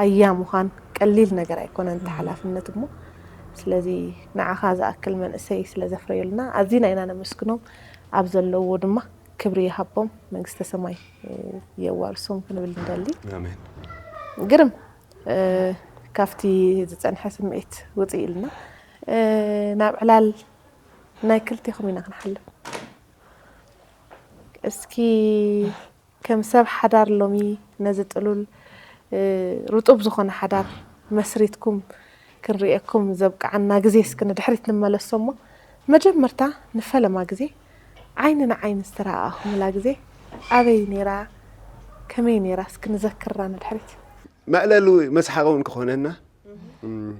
ኣያ ምዃን ቀሊል ነገር ኣይኮነን እቲ ሓላፍነት እሞ። ስለዚ ንዓኻ ዝኣክል መንእሰይ ስለ ዘፍረዩልና ኣዚና ኢና ነመስግኖም። ኣብ ዘለዎ ድማ ክብሪ ይሃቦም፣ መንግስተ ሰማይ፣ እ፣ የዋርሶም ክንብል ንደሊ። ኣሜን። ግርም፣ እ፣ ካብቲ ዝጸንሐ ስምዒት ውጽእ ኢልና፣ እ፣ ናብ ዕላል ናይ ክልቴኹም ኢና ክንሓልፍ። እስኪ ከም ሰብ ሓዳር ሎሚ ነዚ ጥሉል፣ እ፣ ርጡብ ዝኾነ ሓዳር መስሪትኩም ክንርእየኩም ዘብቅዓና ግዜ እስኪ ንድሕሪት ንመለሶ እሞ፣ መጀመርታ ንፈለማ ግዜ ዓይኒ ንዓይኒ ዝተረኣኣኹምላ ግዜ ኣበይ ነይራ? ከመይ ነይራ? እስኪ ንዘክራ ንድሕሪት። መዕለሊ መስሓቕ እውን ክኾነና፣ እም፣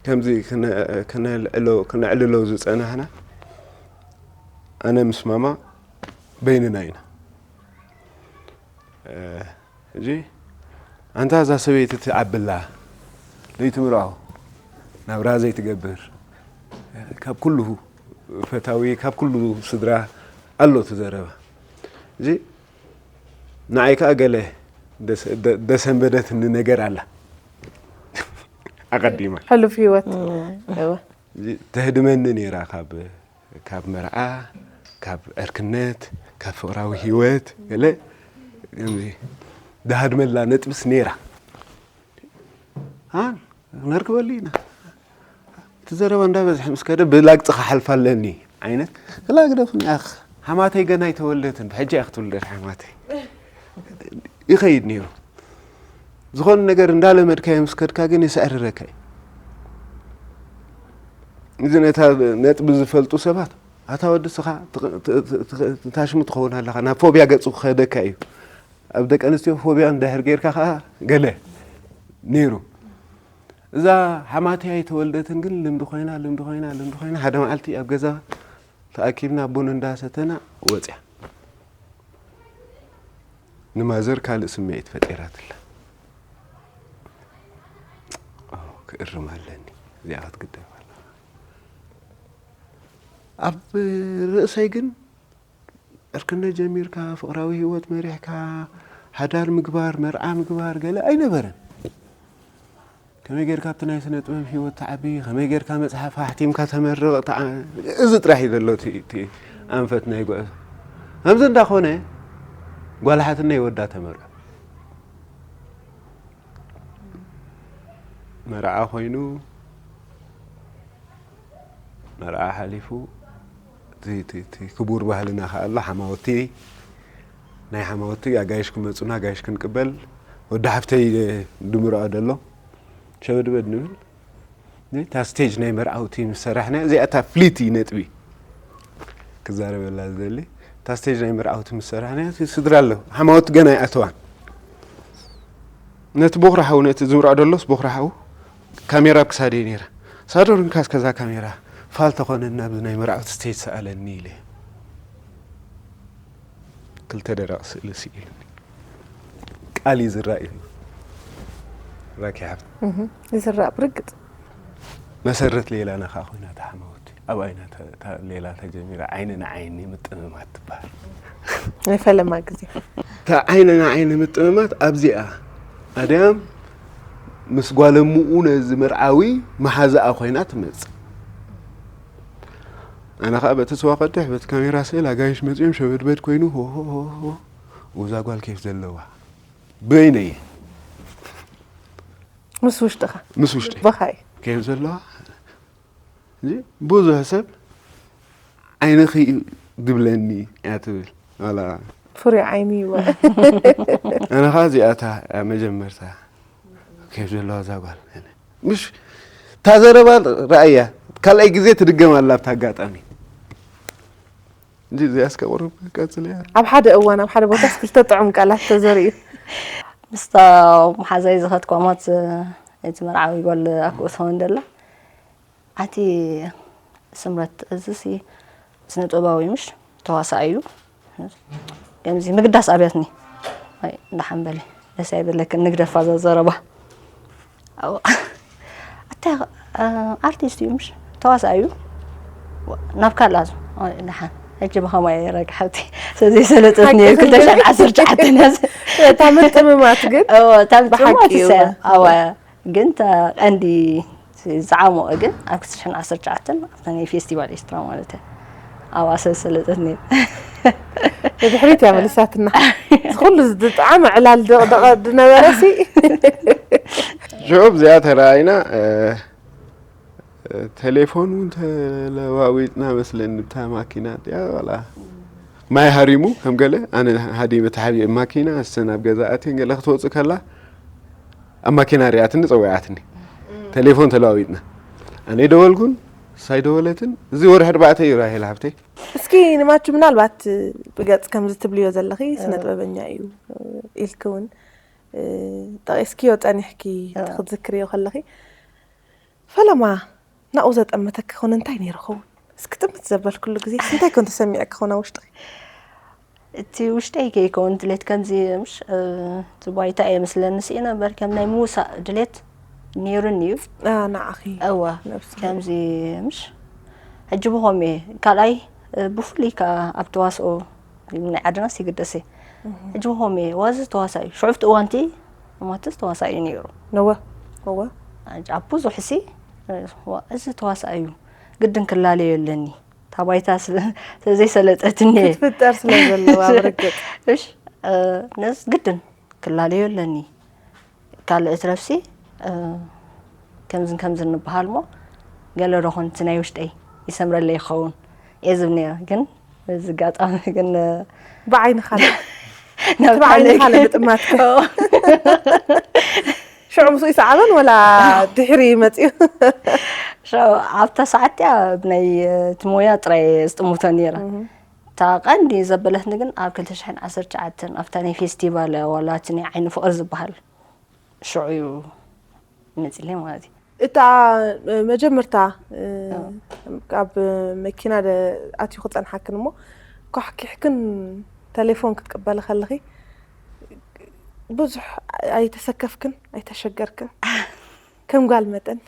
ከምዚ ክነ-፣ ክነልዕሎ፣ ክነዕልሎ ዝጸናሕና፣ ኣነ ምስ ማማ በይንና ኢና። እ፣ ሕጂ ኣንታ እዛ ሰበይቲ ትዓብላ፣ ለይትምርዖ፣ ናብራ ዘይትገብር፣ ካብ ኩሉ ፈታዊ፣ ካብ ኩሉ ስድራ ኣሎ እቲ ዘረባ። እዚ ንዓይ ከኣ ገለ ደስ-፣ ደ-፣ ደሰንበደትኒ ነገር ኣላ። ኣቐዲማ። ሕሉፍ ህይወት። እም። እወ። እዚ ተህድመኒ ነይራ ካብ፣ ካብ መርዓ፣ ካብ ዕርክነት፣ ካብ ፍቕራዊ ህይወት፣ ገለ ከምዚ ደሃድመላ ነጥብስ ነይራ። ሃ፣ ነርክበሉ ኢና። እቲ ዘረባ እንዳበዝሐ ምስ ከደ ብላግጺ ክሓልፍ ኣለኒ ዓይነት። ክላ ግደፉኒ ኣኽ። ሓማተይ ገና ኣይተወልደትን፣ ብሕጂ እያ ክትውለድ ሓማተይ። ይኸይድ ነይሩ። ዝኾነ ነገር እንዳለመድካዮ ምስ ከድካ ግን የስዕርረካ እዩ። እዚ ነታ ነጥቢ ዝፈልጡ ሰባት፣ ኣታ ወዲ ስኻ ትቕ-፣ ት-፣ ት-፣ ት-፣ ትታሽሙ ትኸውን ኣለኻ፣ ናብ ፎብያ ገጹ ክኸደካ እዩ። ኣብ ደቂ ኣንስትዮ ፎብያ እንድሕር ጌርካ ከኣ ገለ ነይሩ። እዛ ሓማተይ ኣይተወልደትን ግን ልምዲ ኮይና፣ ልምዲ ኮይና፣ ልምዲ ኮይና፣ ሓደ መዓልቲ ኣብ ገዛ ተኣኪብና ቡን እንዳሰተና ወጽያ። ንማዘር ካልእ ስምዒት ፈጢራትላ። ኦ፣ ክእርም ኣለኒ። እዚኣ ክትግደፍ ኣለዋ። ኣብ ርእሰይ ግን ዕርክነት ጀሚርካ፣ ፍቕራዊ ህይወት መሪሕካ፣ ሓዳር ምግባር፣ መርዓ ምግባር ገለ ኣይነበረን። ከመይ ጌርካ ኣብቲ ናይ ስነ ጥበብ ህይወት ትዓቢ፣ ከመይ ጌርካ መጽሓፍ ኣሕቲምካ ተመርቕ፣ ተዓ-፣ እዚ ጥራሕ እዩ ዘሎ እቲ፣ እቲ ኣንፈት ናይ ጉዕዞ። ከምዚ እንዳኾነ ጓል ሓትነይ ወዳ ተመርዑ። መርዓ ኮይኑ፣ መርዓ ሓሊፉ፣ እቲ፣ እቲ፣ እቲ ክቡር ባህልና ከኣ ኣሎ፣ ሓማውቲ፣ ናይ ሓማውቲ ኣጋይሽ ክመጹና፣ ኣጋይሽ ክንቅበል፣ ወዲ ሓፍተይ ድምርዖ ደሎ፣ ሸበድበድ ንብል። እታ ስቴጅ ናይ መርዓውቲ ምስ ሰራሕና፣ እዚኣ እታ ፍልይቲ ነጥቢ ክዛረበላ ዝደሊ። እታ ስቴጅ ናይ መርዓውቲ ምስ ሰራሕና፣ እቲ ስድራ ኣሎ፣ ሓማውቲ ገና ኣይኣተዋን። ነቲ ቦኽሪ ሓው፣ ነቲ ዝምርዖ ደሎስ ቦኽሪ ሓው፣ ካሜራ ኣብ ክሳደይ ነይራ። ሳዶር እንካስ ከዛ ካሜራ ፋል ተኾነና፣ ኣብዚ ናይ መርዓውቲ ስቴጅ ሰኣለኒ ኢለ። ክልተ ደረቕ ስእሊ ስኢሉኒ። ቃል ይዝራእ እዩ። ራኪ ሓፍቲ። እህ፣ ይዝራእ ብርግጽ። መሰረት ሌላና ከኣ ኮይና እታ ሓማውቲ። ኣብኣ ኢና ተ-፣ እታ ሌላ ተጀሚራ፣ ዓይኒ ንዓይኒ ምጥምማት ትበሃል። ናይ ፈለማ ግዜ። እታ ዓይኒ ንዓይኒ ምጥምማት ኣብዚኣ። ኣድያም ምስ ጓል እምኡ ነዚ መርዓዊ መሓዛኣ ኮይና ትመጽእ። ኣነ ኸኣ በቲ ስዋ ቀድሕ፣ በቲ ካሜራ ስእል ኣጋይሽ መጺኦም ሸበድበድ ኮይኑ፣ ሆ፣ ሆ፣ ሆ፣ ሆ፣ እዛ ጓል ኬፍ ዘለዋ። በይነይ። ምስ ውሽጥኻ? ምስ ውሽጠይ። በኻ እዩ። ኬፍ ዘለዋ። እዚ ብዙሕ ሰብ ዓይንኺ ድብለኒ እያ ትብል። ዋላ ፍሩይ ዓይኒ እዩ። ኣነ ኸኣ እዚኣ እታ መጀመርታ ኬፍ ዘለዋ እዛ ጓል። ምሽ፣ እታ ዘረባ ረኣያ፣ ካልኣይ ግዜ ትድገም ኣላ ኣብታ ኣጋጣሚ። እንጂ እዚኣ እስከ ቁሩብ ቀጽልያ። ኣብ ሓደ እዋን ኣብ ሓደ ቦታስ ክልተ ጥዑም ቃላት ተዘሪኡ። ምስታ መሓዛይ ዝኸድኳ ማት እቲ መርዓዊ ጓል ኣክኡ ትኸውን ደላ ኣቲ ስምረት እዝሲ ስነ ጥበባዊ ምሽ ተዋሳእ እዩ። ከምዚ ምግዳስ ኣብያትኒ ኣይ እንዳሓንበለ ደስ ኣይበለክን ንግደፋ ዘዘረባ ኣታ ኣርቲስት እዩ ምሽ ተዋሳእ እዩ ናብ ካልኣ ደሓን ሕጂ ብኸማይ ረግሓብቲ ስለዘይሰለጠትኒ ክልተ ሽሕን ዓሰርተ ትሽዓተን እያ እታ ምጥምማት ግን እወ እታ ምጥምማት ብሓቂ እያ እወ። እወ ግን እታ ቀንዲ ዝዓመቐ ግን ኣብ ክልተ ሽሕን ዓሰርተ ትሽዓተን ኣብታ ናይ ፌስቲቫል ኤርትራ ማለት እያ ኣብኣ ሰለሰለጠትኒ ንድሕሪት እያ መሊሳትና እዚ ኩሉ ዝጥዓመ ዕላል ድቕደቐ ድነበረ ሲ ሽዑ ብዚኣ ተረኣይና ቴሌፎን እውን ተለዋዊጥና መስለኒ ብታ ማኪና ያ ላ ማይ ሃሪሙ ከም ገለ ኣነ ሃዲመ ተሓቢኤ ማኪና እሰ ናብ ገዛ ኣትየን ገለ ክትወፅእ ከላ ኣብ ማኪና ሪኣትኒ ፀዊዓትኒ ቴሌፎን ተለዋዊጥና ኣነ ደወልኩን ሳይ ደወለትን እዚ ወርሒ ኣርባዕተ እዩ ራሄል ሃብተይ እስኪ ንማቹ ምናልባት ብገጽ ከምዚ ትብልዮ ዘለኺ ስነ ጥበበኛ እዩ ኢልኪ እውን ጠቂስክዮ ጸኒሕኪ ክትዝክርዮ ከለኺ ፈለማ ናብኡ ዘጠመተኪ ኮነ እንታይ ነይሩ ኸውን? እስኪ ጥምት ዘበልክሉ ግዜ እንታይ ኮን ተሰሚዕኪ ኸውን ኣብ ውሽጥኺ? እቲ ውሽጠይ ከይከውን ድሌት ከምዚ ምሽ እቲ ባይታ እየ ምስለኒ ስኢነ እምበር ከም ናይ ምውሳእ ድሌት ነይሩኒ እዩ። ንዓኺ እወ ነብስኺ። ከምዚ ምሽ ሕጂ ብኸም እየ ካልኣይ ብፍሉይ ከዓ ኣብ ተዋስኦ ናይ ዓድናስ ይግደስ እየ ሕጂ ብኸም እየ ዋዚ ተዋሳእ እዩ ሽዑፍቲ እዋንቲ ማትስ ተዋሳእ እዩ ነይሩ ነወ እወ ኣብ ብዙሕ ሲ ዋ፣ እዚ ተዋሳእ እዩ ግድን ክላለዮ ኣለኒ እታ ባይታ ስለ- ስለዘይሰለጠትኒ እየ ክትፍጠር ስለ ዘለዋ ብርግጥ እሽ ነዚ ግድን ክላለዮ ኣለኒ ካልእ እትረፍሲ ከምዝን ከምዝን ንበሃል ሞ ገለ ዶ ኾን እቲ ናይ ውሽጠይ ይሰምረለይ ይኸውን እየ ዝብል ነይረ ግን በዚ ኣጋጣሚ ግን ብዓይኒ ካልእ ናብ እቲ ብዓይኒ ካልእ ካልእ ምጥማት ሽዑ ምስኡ ይሰዓበን ወላ ድሕሪ መፅኡ ሽዑ ኣብታ ሰዓት እያ ብናይ እቲ ሞያ ጥራይ ዝጥምቶ ነይረ እታ ቀንዲ ዘበለትኒ ግን ኣብ ክልተ ሽሕን ዓሰርተ ትሽዓተን ኣብታ ናይ ፌስቲቫል ዋላ እቲ ናይ ዓይኒ ፍቕሪ ዝበሃል ሽዑ እዩ መፂለይ ማለት እዩ እታ መጀመርታ ኣብ መኪና ኣትዩ ክፀንሓክን እሞ ኳሕኪሕክን ተሌፎን ክትቅበሊ ከለኺ ብዙሕ ኣይተሰከፍክን ኣይተሸገርክን ከም ጓል መጠን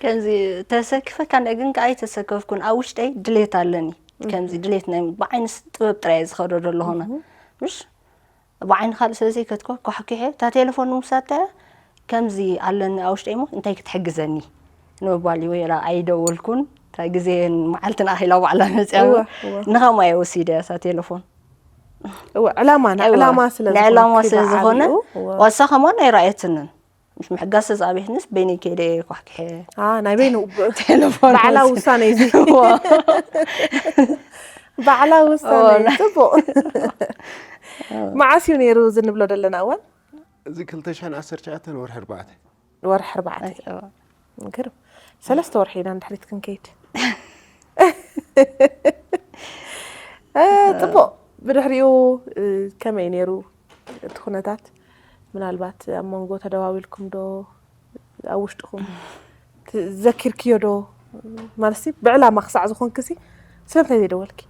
ከምዚ ተሰክፈካ እንደ ግን ከዓ ኣይተሰከፍኩን ኣብ ውሽጠይ ድሌት ኣለኒ ከምዚ ድሌት ናይ ብዓይንስ ጥበብ ጥራይ ዝኸዶ ዘለኹነ ምሽ ብዓይኒ ካልእ ስለ ዘይከትኮ ኳሕኪሐ እታ ቴሌፎን ንምውሳድ እያ ከምዚ ኣለኒ ኣብ ውሽጠይ እሞ እንታይ ክትሕግዘኒ ንምባል እዩ ወይ ኣይደወልኩን እታ ግዜን መዓልትን ኣኺላ ባዕላ መፅያ ንኸምኣ እየ ወሲደ እያ እታ ቴሌፎን እወ ዕላማ ንዕላማ ስለ ንዕላማ ስለ ዝኾነ ዋሳ ከማን ኣይረኣየትንን ምሽ ምሕጋዝ ተዛቤትንስ በይነይ ከይደ ኳሕኪሐ ናይ በይኑ ባዕላ ውሳነ እዚ ባዕላ ውሳነ ጽቡቕ መዓስ እዩ ነይሩ እዚ ንብሎ ዘለና እዋን እዚ ክልተ ሽሕን ዓሰርተ ትሽዓተን ወርሒ ኣርባዕተ ወርሒ ኣርባዕተ ግርም ሰለስተ ወርሒ ኢና ንድሕሪት ክንከይድ ጽቡቕ ብድሕሪኡ ከመይ ነይሩ እቲ ኩነታት ምናልባት ኣብ መንጎ ተደዋዊልኩም ዶ ኣብ ውሽጥኹም ዘኪርክዮ ዶ ማለት ብዕላማ ክሳዕ ዝኾንክሲ ስለምንታይ ዘይደወልኪ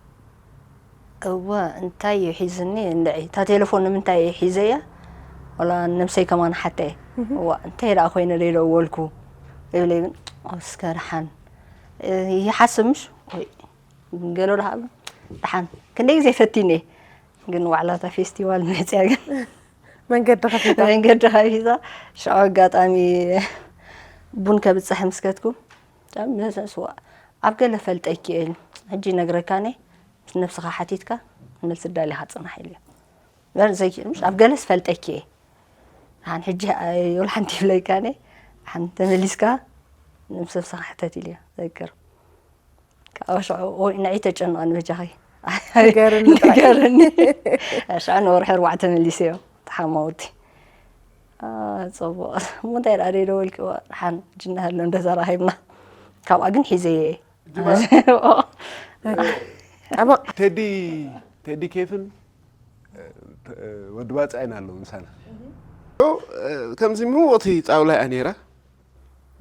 እወ እንታይ እዩ ሒዝኒ እንድዒ እታ ቴሌፎን ንምንታይ እየ ሒዘያ ወላ ነብሰይ ከማን ሓተ እዋ እንታይ ደኣ ኮይነ ዘይደወልኩ ይብለይ ግን እስከ ደሓን ይሓስብ ምሽ ወይ ገሎ ደኣ ደሓን ክንደይ ግዜ ፈቲነ ግን ዋዕላ እታ ፌስቲቫል መፅያ ግን መንገዲ ከፊታ መንገዲ ከፊታ ሽዑ ኣጋጣሚ ቡን ከብፅሕ ምስ ከድኩ ጨም ንስዋ ኣብ ገለ ፈልጠኪ እየ ሕጂ ነግረካኒ ምስ ነብስኻ ሓቲትካ መልሲ ዳሊኻ ፅናሕ ኢልዮ በር ዘይክእል ምሽ ኣብ ገለስ ፈልጠኪ እየ ሓን ሕጂ ወላ ሓንቲ ይብለካኒ ሓን ተመሊስካ ምስ ነብስኻ ሕተት ኢልዮ ዘክር ካብ ሽዑ ኦይ ንዒ ተጨንቐኒ በጃኺ ንገርኒ ጥራይ። ንገርኒ ሽዑ ንወርሒ ኣርባዕተ መሊሰዮ ተሓማውቲ አ፣ ጽቡቕ እሞ እንታይ ደኣ ደይደወልክዎ ሓን ጅና ህሎ እንደ ተራኺብና ካብኣ ግን ሒዘየ እየ ጠበቕ። ቴዲ ቴዲ ኬፍን ወዲ ባጻይን ኣለዉ ምሳና። ከምዚ ምውቕቲ ጣውላ እያ ነይራ።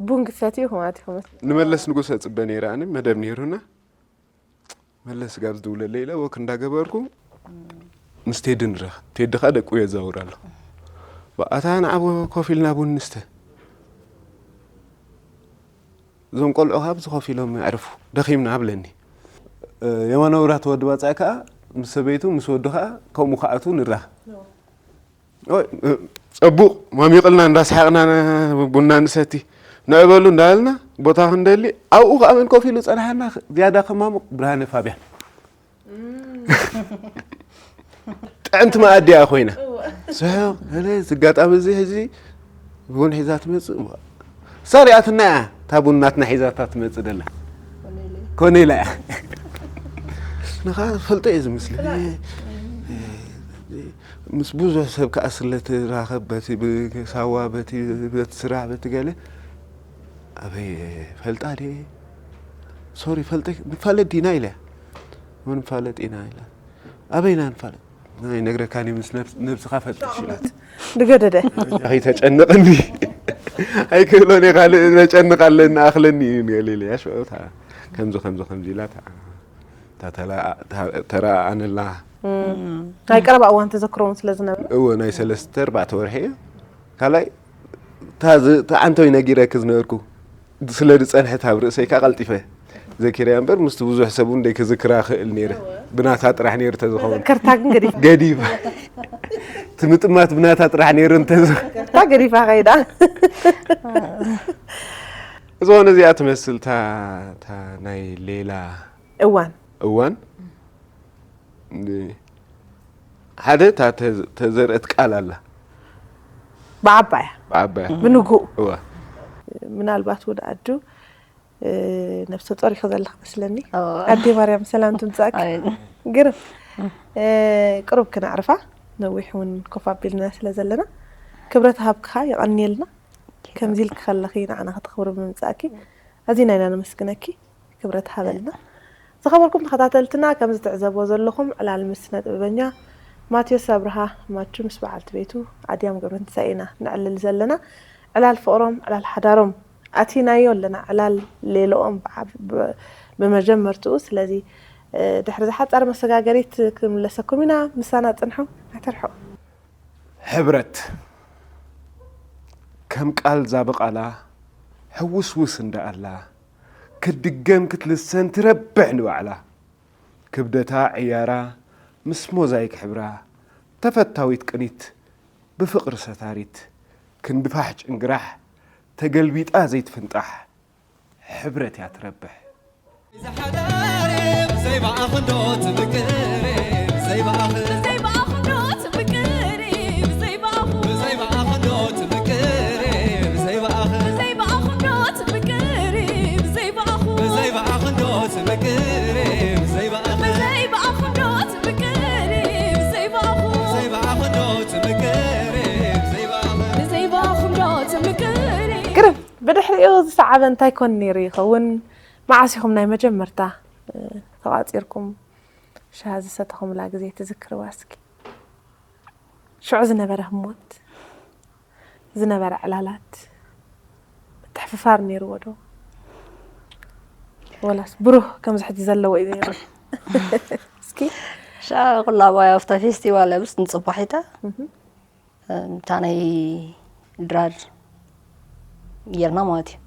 ቡን ክሰትዩ ማለት ኢኹም። ንመለስ ንጉሰ ጽበ ነይራ። ኣነ መደብ ነይሩና። መለስ ጋብ ዝድውለለ ኢለ ወክ እንዳገበርኩ ምስ ቴዲ ንረኽ። ቴዲ ኸኣ ደቁ የዛውር ኣሎ። ኣታ ንዓብ ኮፍ ኢልና ቡን ንስተ። እዞም ቆልዑ ካብ ዝኸፍ ኢሎም ኣዕርፉ፣ ደኺምና ኣብለኒ። የማነ ውራት ወዲ ባጻይ ከኣ ምስ ሰበይቱ ምስ ወዱ ከኣ ከምኡ ከኣቱ ንራኸ። ጸቡቕ ማሚቕልና እንዳሰሓቕና ቡና ንሰቲ ንዕበሉ እንዳበልና ቦታ ክንደሊ ኣብኡ ከኣ መን ኮፍ ኢሉ ጸናሓና። ዝያዳ ከማሙቕ ብርሃነ ፋብያን ጥዕምቲ መኣዲ እያ ኮይና። ስሕቕ ገለ እዚ ኣጋጣሚ እዚ ሕዚ ቡን ሒዛ ትመጽእ እሞ ሳሪኣትና እያ። እታ ቡን ናትና ሒዛታ ትመጽእ ደላ ኮኔላ እያ። ንኻ ፈልጦ እየ ዝምስለኒ። ምስ ብዙሕ ሰብ ከኣ ስለ ትራኸብ በቲ ብሳዋ በቲ በቲ ስራሕ በቲ ገለ ኣበይ ፈልጣ ድየ ሶሪ ፈልጠ ንፋለጥ ዲና ኢለ ምን ፋለጥ ኢና ኢለ ኣበይና ንፋለጥ ናይ ነግረካኒ ምስ ነብስኻ ፈትሽ ኢላት ድገደደ ኣይተጨንቕኒ ኣይክእሎን እየ ካልእ ዘጨንቕ ኣለኒ ኣኽለኒ እዩ ገለ ኢለ ያሽታ ከምዚ ከምዚ ከምዚ ኢላት ተረኣኣንላ ናይ ቀረባ እዋን ተዘክሮውን ስለ ዝነበረ እዎ ናይ ሰለስተ ኣርባዕተ ወርሒ እዩ ካልኣይ እታ ዓንተወይ ነጊረኪ ዝነበርኩ ስለ ዝጸንሐት ኣብ ርእሰይ ከኣ ቀልጢፈ ዘኪረያ እምበር ምስቲ ብዙሕ ሰብ እውን ደይክዝክራ ክእል ነይረ ብናታ ጥራሕ ነይሩ ተዝኸውን ከርታ ግን ገዲፍ ገዲፍ ትምጥማት ብናታ ጥራሕ ነይሩ እንተዝ ከርታ ገዲፋ ከይዳ ዝኾነ እዚኣ ትመስል እታ ናይ ሌላ እዋን እዋን ሓደ እታ ተዘርአት ቃል ኣላ ብዓባያ ብዓባያ ብንግኡ እዋ ምናልባት ወደ ኣዱ ነብሰ ጾር ኢኺ ዘለኽ መስለኒ ኣዴ ማርያም ሰላም ትምጻእኪ ግርም ቅሩብ ክነዕርፋ ነዊሕ እውን ኮፍ ኣቢልና ስለ ዘለና ክብረት ሃብክኻ የቐንየልና ከምዚ ኢልኪ ከለኺ ንዓና ከተኽብሪ ብምምጻእኪ ኣዚና ኢና ነመስግነኪ ክብረት ሃበልና ዝኸበርኩም ተኸታተልትና ከምዚ ትዕዘብዎ ዘለኹም ዕላል ምስ ስነ ጥበበኛ ማቴዎስ ኣብርሃ ማቹ ምስ በዓልቲ ቤቱ ኣድያም ገብረትንሳኤ ኢና ነዕልል ዘለና ዕላል ፍቕሮም ዕላል ሓዳሮም ኣቲናዮ ኣለና ዕላል ሌሎኦም ብመጀመርትኡ ስለዚ ድሕሪ ዝሓፃር መሰጋገሪት ክንምለሰኩም ኢና ምሳና ፅንሑ ኣይተርሕቑ ሕብረት ከም ቃል ዛብቓላ ሕውስውስ እንዳኣላ ክትድገም ክትልሰን ትረብሕ ንባዕላ ክብደታ ዕያራ ምስ ሞዛይክ ሕብራ ተፈታዊት ቅኒት ብፍቕሪ ሰታሪት ክንድፋሕ ጭንግራሕ ተገልቢጣ ዘይትፍንጣሕ ሕብረት እያ ትረብሕ። ብዘይ ሓዳር ብዘይ ብኣኽንዶ ትምቅር ብዘይ ብኣኽንዶ ትምቅር ብዘይ ብኣኹ ብዘይ ብኣኽንዶ ትምቅር ብዘይ ብኣኽ ብዘይ ብኣኽንዶ ትምቅር ብዘይ ብኣኹ ብዘይ ብኣኽንዶ ትምቅር ብዘይ ብኣኽ ብዘይ ብኣኽንዶ ትምቅር ብዘይ ብኣኹ ብዘይ ብኣኽንዶ ትምቅር ብዘይ ብኣኽ ብዘይ ብኣኽንዶ ትምቅር ግርም ብድሕሪኡ ዝሰዓበ እንታይ ኮን ነይሩ ይኸውን? መዓስ ኢኹም ናይ መጀመርታ ተቋፂርኩም ሻሂ ዝሰተኹምላ ግዜ ትዝክርዋ እስኪ? ሽዑ ዝነበረ ህሞት ዝነበረ ዕላላት ምትሕፍፋር ነይርዎ ዶ? ወላስ ብሩህ ከምዚ ሕጂ ዘለዎ እዩ ነይሩ? እስኪ ሻ ኩላ ባይ ኣብታ ፌስቲቫል ኣብስ ንፅባሒታ እታ ናይ ድራር ጌርና ማለት እዩ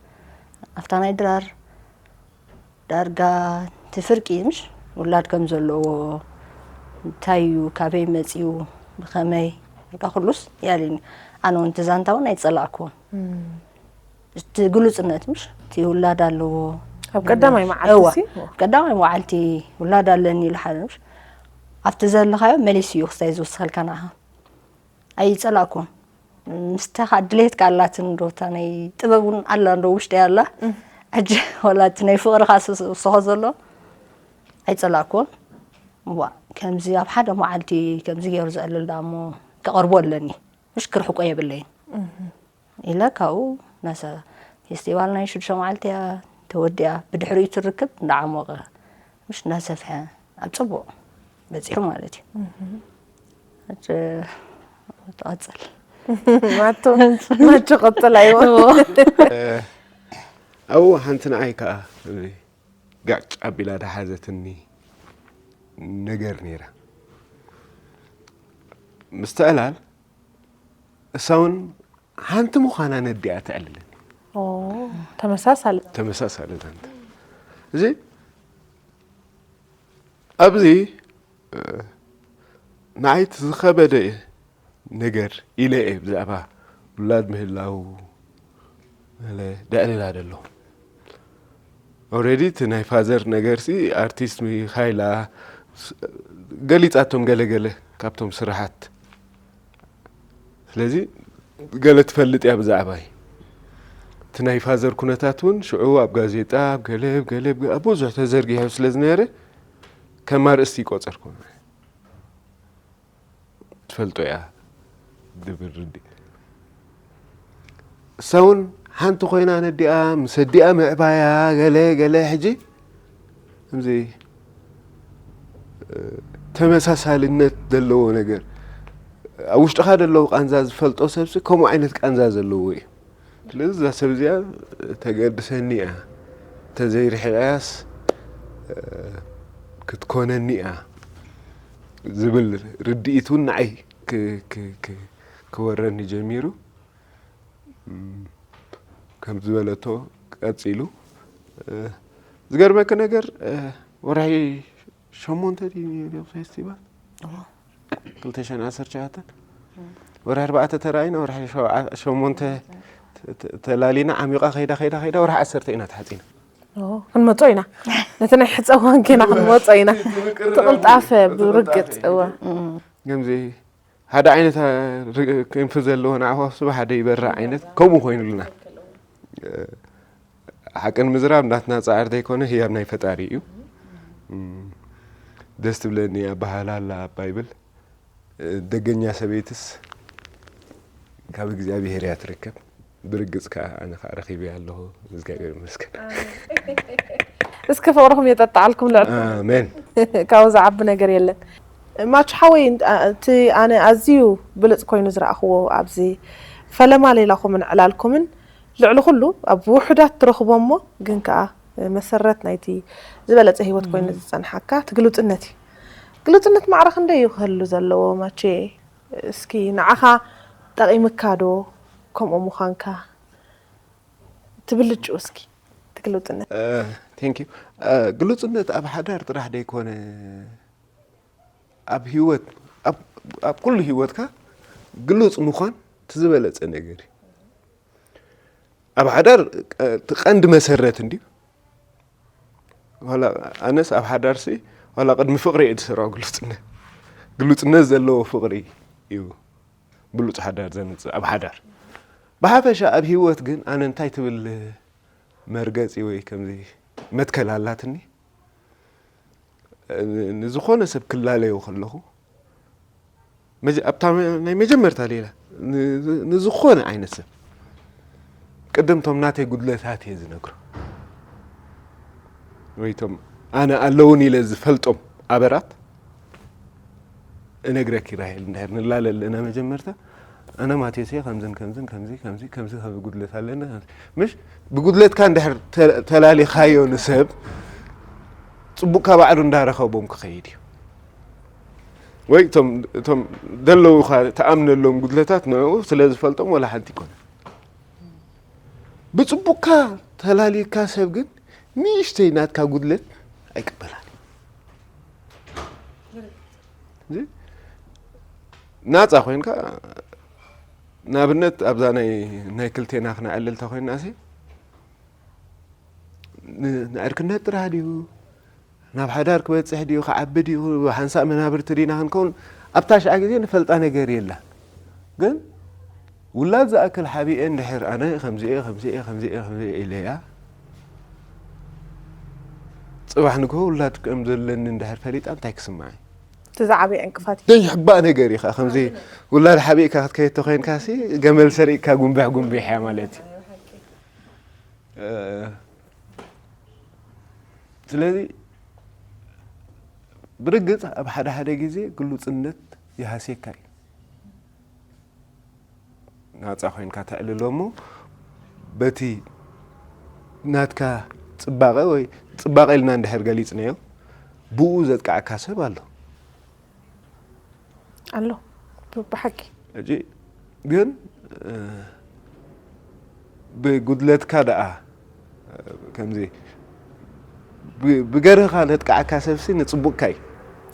ኣብታ ናይ ድራር ዳርጋ እቲ ፍርቂ ምሽ ውላድ ከም ዘለዎ እንታይ እዩ ካበይ መፅኡ ብኸመይ በቃ ኩሉስ ያለኒ ኣነ እውን ትዛንታ እውን ኣይፀላእክዎን እቲ ግሉፅነት ምሽ እቲ ውላድ ኣለዎ ኣብ ቀዳማይ መዓልቲ እዋ ሲ ቀዳማይ መዓልቲ ውላድ ኣለኒ ኢሉ ሓደ ምሽ ኣብቲ ዘለኻዮ መሊሱ እዩ ክስታይ ዝወስኸልካ ንዓኻ ኣይፀላእኩን ምስታ ከዓ ድሌትካ ኣላትን ዶ እታ ናይ ጥበብ እውን ኣላ እንዶ ውሽጢ ኣላ ሕጂ ዋላ እቲ ናይ ፍቅርካ ዝስኮ ዘሎ ኣይፀላእኩን ዋ ከምዚ ኣብ ሓደ መዓልቲ ከምዚ ገይሩ ዘዕልል ዳ እሞ ከቐርቦ ኣለኒ ምሽ ክርሕቆ የብለይን ኢለ ካብኡ ናሰ ፌስቲቫል ናይ ሽዱሽተ መዓልቲ እያ ተወዲኣ ብድሕሪኡ ትርክብ እንዳዓሞቐ ምሽ እናሰፍሐ ኣብ ጽቡቕ በጺሑ ማለት እዩ። ሕጂ ትቐጽል። ማቹ ማቹ ቀጽል ኣይዋ። ኣብኡ ሓንቲ ንዓይ ከዓ ጋጭ ኣቢላ ዝሓዘትኒ ነገር ነይራ። ምስትዕላል እሳ እውን ሓንቲ ምዃና ነዲኣ ተዕልለኒ። ተመሳሳሊ ተመሳሳሊ ዛንታ እዚ ኣብዚ ንዓይ እቲ ዝኸበደ ነገር ኢለ እየ ብዛዕባ ውላድ ምህላው ደዕልላ ደሎ። ኦረዲ እቲ ናይ ፋዘር ነገርሲ ኣርቲስት ሚካይላ ገሊፃቶም ገለገለ ካብቶም ስራሓት። ስለዚ ገለ ትፈልጥ እያ ብዛዕባይ። እቲ ናይ ፋዘር ኩነታት እውን ሽዑ ኣብ ጋዜጣ ኣብ ገለ ገለ ኣብ ብዙሕ ተዘርጊሑ ስለ ዝነበረ ከም ኣርእስቲ ይቆፀርኩ። ትፈልጦ እያ ድብል ርዲ እሳ እውን ሓንቲ ኮይና ነዲኣ ምስ ኣዲኣ ምዕባያ ገለ ገለ ሕጂ ከምዚ ተመሳሳልነት ዘለዎ ነገር ኣብ ውሽጥኻ ዘለዉ ቃንዛ ዝፈልጦ ሰብሲ ከምኡ ዓይነት ቃንዛ ዘለዎ እዩ። ስለዚ እዛ ሰብ እዚኣ ተገድሰኒ እያ፣ እንተዘይርሒቐያስ ክትኮነኒ እያ ዝብል ርድኢት እውን ንዓይ ክወረኒ ጀሚሩ። ከም ዝበለቶ ቀፂሉ። ዝገርመኪ ነገር ወርሒ ሸሞንተ ድዩ ነይሩ ፌስቲቫል ክልተ ሽሕን ዓሰርተ ሸውዓተን ወርሒ ኣርባዕተ ተራኢና ወርሒ ሸሞንተ ተላሊና ዓሚቓ ከይዳ ከይዳ ከይዳ ወርሒ ዓሰርተ ኢና ተሓፂና። ክንመጾ ኢና ነቲ ናይ ሕፀ እዋን ጌና ክንመጾ ኢና። ትቕልጣፈ ብርግፅ እወ። ከምዚ ሓደ ዓይነት ክንፊ ዘለዎ ንዓኹ ስብ ሓደ ይበራ ዓይነት ከምኡ ኮይኑልና። ሓቂ ንምዝራብ ናትና ፃዕሪ ዘይኮነ ህያብ ናይ ፈጣሪ እዩ። ደስ ትብለኒ ኣባሃላላ ባይብል ደገኛ ሰበይትስ ካብ እግዚኣብሄር እያ ትርከብ። ብርግፅ ከዓ ኣነ ከዓ ረኪበያ ኣለኹ እግዚኣብሔር ይመስገን። እስኪ ፍቅርኩም የጠጣዓልኩም ልዕል ኣሜን። ካብኡ ዝዓቢ ነገር የለን። ማቹ ሓወይ እቲ ኣነ ኣዝዩ ብልፅ ኮይኑ ዝረኣክዎ ኣብዚ ፈለማ ሌላኩምን ዕላልኩምን ልዕሊ ኩሉ ኣብ ውሑዳት ትረክቦ እሞ ግን ከዓ መሰረት ናይቲ ዝበለፀ ሂወት ኮይኑ ዝፀንሓካ እቲ ግሉፅነት እዩ። ግሉፅነት ማዕረ ክንደይ እዩ ክህሉ ዘለዎ ማቼ? እስኪ ንዓኻ ጠቒምካ ዶ ከምኡ ምዃንካ ትብልጭው እስኪ እቲ ግሉፅነት? ቴንክ ዩ። ግሉፅነት ኣብ ሓዳር ጥራሕ ደይኮነ ኣብ ህይወት ኣብ ኩሉ ህይወትካ ግሉፅ ምዃን እቲ ዝበለፀ ነገር እዩ። ኣብ ሓዳር እቲ ቀንዲ መሰረት እንድዩ። ዋላ ኣነስ ኣብ ሓዳርሲ ዋላ ቅድሚ ፍቅሪ እየ ዝሰርዖ ግሉፅነት። ግሉፅነት ዘለዎ ፍቅሪ እዩ ብሉፅ ሓዳር ዘምፅእ ኣብ ሓዳር። ብሓፈሻ ኣብ ህይወት ግን ኣነ እንታይ ትብል መርገፂ ወይ ከምዚ መትከል ኣላትኒ። ንዝኾነ ሰብ ክላለዮ ከለኹ ኣብታ ናይ መጀመርታ ሌላ ንዝኾነ ዓይነት ሰብ ቅድም ቶም ናተይ ጉድለታት እየ ዝነግሮ ወይ ቶም ኣነ ኣለውን ኢለ ዝፈልጦም ኣበራት እነግረኪ ራሄል እንድሕር ንላለ ኣለና መጀመርታ ኣነ ማቴሴ ከምዝን ከምዝን ከምዚ ከምዚ ከምዚ ከም ጉድለት ኣለና ምሽ ብጉድለትካ እንድሕር ተላሊኻዮ ንሰብ ፅቡቅካ ባዕሉ እንዳረኸቦም ክኸይድ እዩ ወይ እቶም ዘለውካ ተኣምነሎም ጉድለታት ንዕኡ ስለ ዝፈልጦም ወላ ሓንቲ ይኮነ ብፅቡቅካ ተላሊካ ሰብ ግን ንእሽተይ ናትካ ጉድለት ኣይቅበላን ናፃ ኮይንካ ንኣብነት ኣብዛ ናይ ናይ ክልቴና ክነዕልል ተኮይና ሲ ንዕርክነት ጥራሕ ድዩ ናብ ሓዳር ክበፅሕ ድዩ ክዓቢ ድዩ ሓንሳእ መናብርቲ ዲና ክንከውን ኣብታ ሽዓ ግዜ ንፈልጣ ነገር የላ ግን ውላድ ዝኣክል ሓቢኤ እንድሕር ኣነ ከምዚኤ ከምዚኤ ከምዚኤ ከምዚኤ ኢለያ ፅባሕ ንግሆ ውላድ ከም ዘለኒ እንድሕር ፈሊጣ እንታይ ክስምዓ እዩ እቲ ዝዓበየ ዕንቅፋት እዩ። ዘይሕባእ ነገር እዩ ከዓ ከምዚ ውላድ ሓቢእካ ክትከይድ ተኮይንካ ሲ ገመል ሰሪቅካ ጉንብሕ ጉንብሕ እያ ማለት እዩ ስለዚ ብርግጽ ኣብ ሓደ ሓደ ግዜ ግሉጽነት ይሃስየካ እዩ። ናጻ ኮይንካ ተዕልሎ እሞ በቲ ናትካ ጽባቐ ወይ ጽባቐ ኢልና እንድሕር ገሊጽናዮ ብኡ ዘጥቃዓካ ሰብ ኣሎ። ኣሎ። ብ- ብሓቂ ሕጂ ግን እ፣ ብጉድለትካ ደኣ እ፣ ከምዚ ብ- ብገርህኻ ለጥቃዓካ ሰብሲ ንጽቡቕካ እዩ።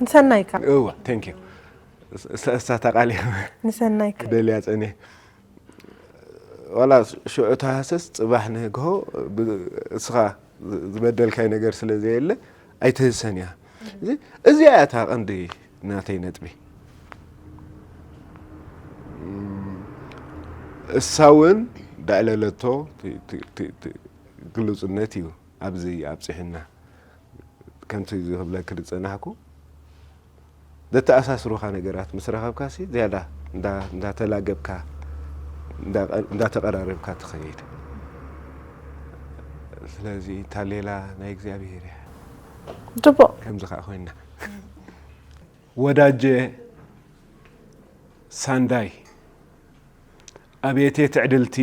ንሰናይካ እዋ thank you እሳታ ቃል ንሰናይካ ደልያ ጸኒሕ ዋላ ሽዑ ተሃሰስ ጽባሕ ንግሆ ብ- እስኻ ዝበደልካይ ነገር ስለ ዘየለ ኣይትህሰን እያ። እዚ- እዚኣ እያ እታ ቀንዲ ናተይ ነጥቢ። እም፣ እሳ እውን ደዕለለቶ ቲ- ቲ- ቲ- ቲ- ግሉጽነት እዩ ኣብዚ ኣብፅሕና። ከምቲ ዝብለክ ዝጸናሕኩ ዘተኣሳስሩኻ ነገራት ምስ ረኸብካ ሲ ዝያዳ እንዳ- እንዳተላገብካ እንዳ- እንዳተቐራረብካ ትኸይድ። ስለዚ እታ ሌላ ናይ እግዚኣብሔር እያ። ጽቡቕ ከምዚ ከዓ ኮይና ወዳጀ ሳንዳይ ኣቤቴ ትዕድልቲ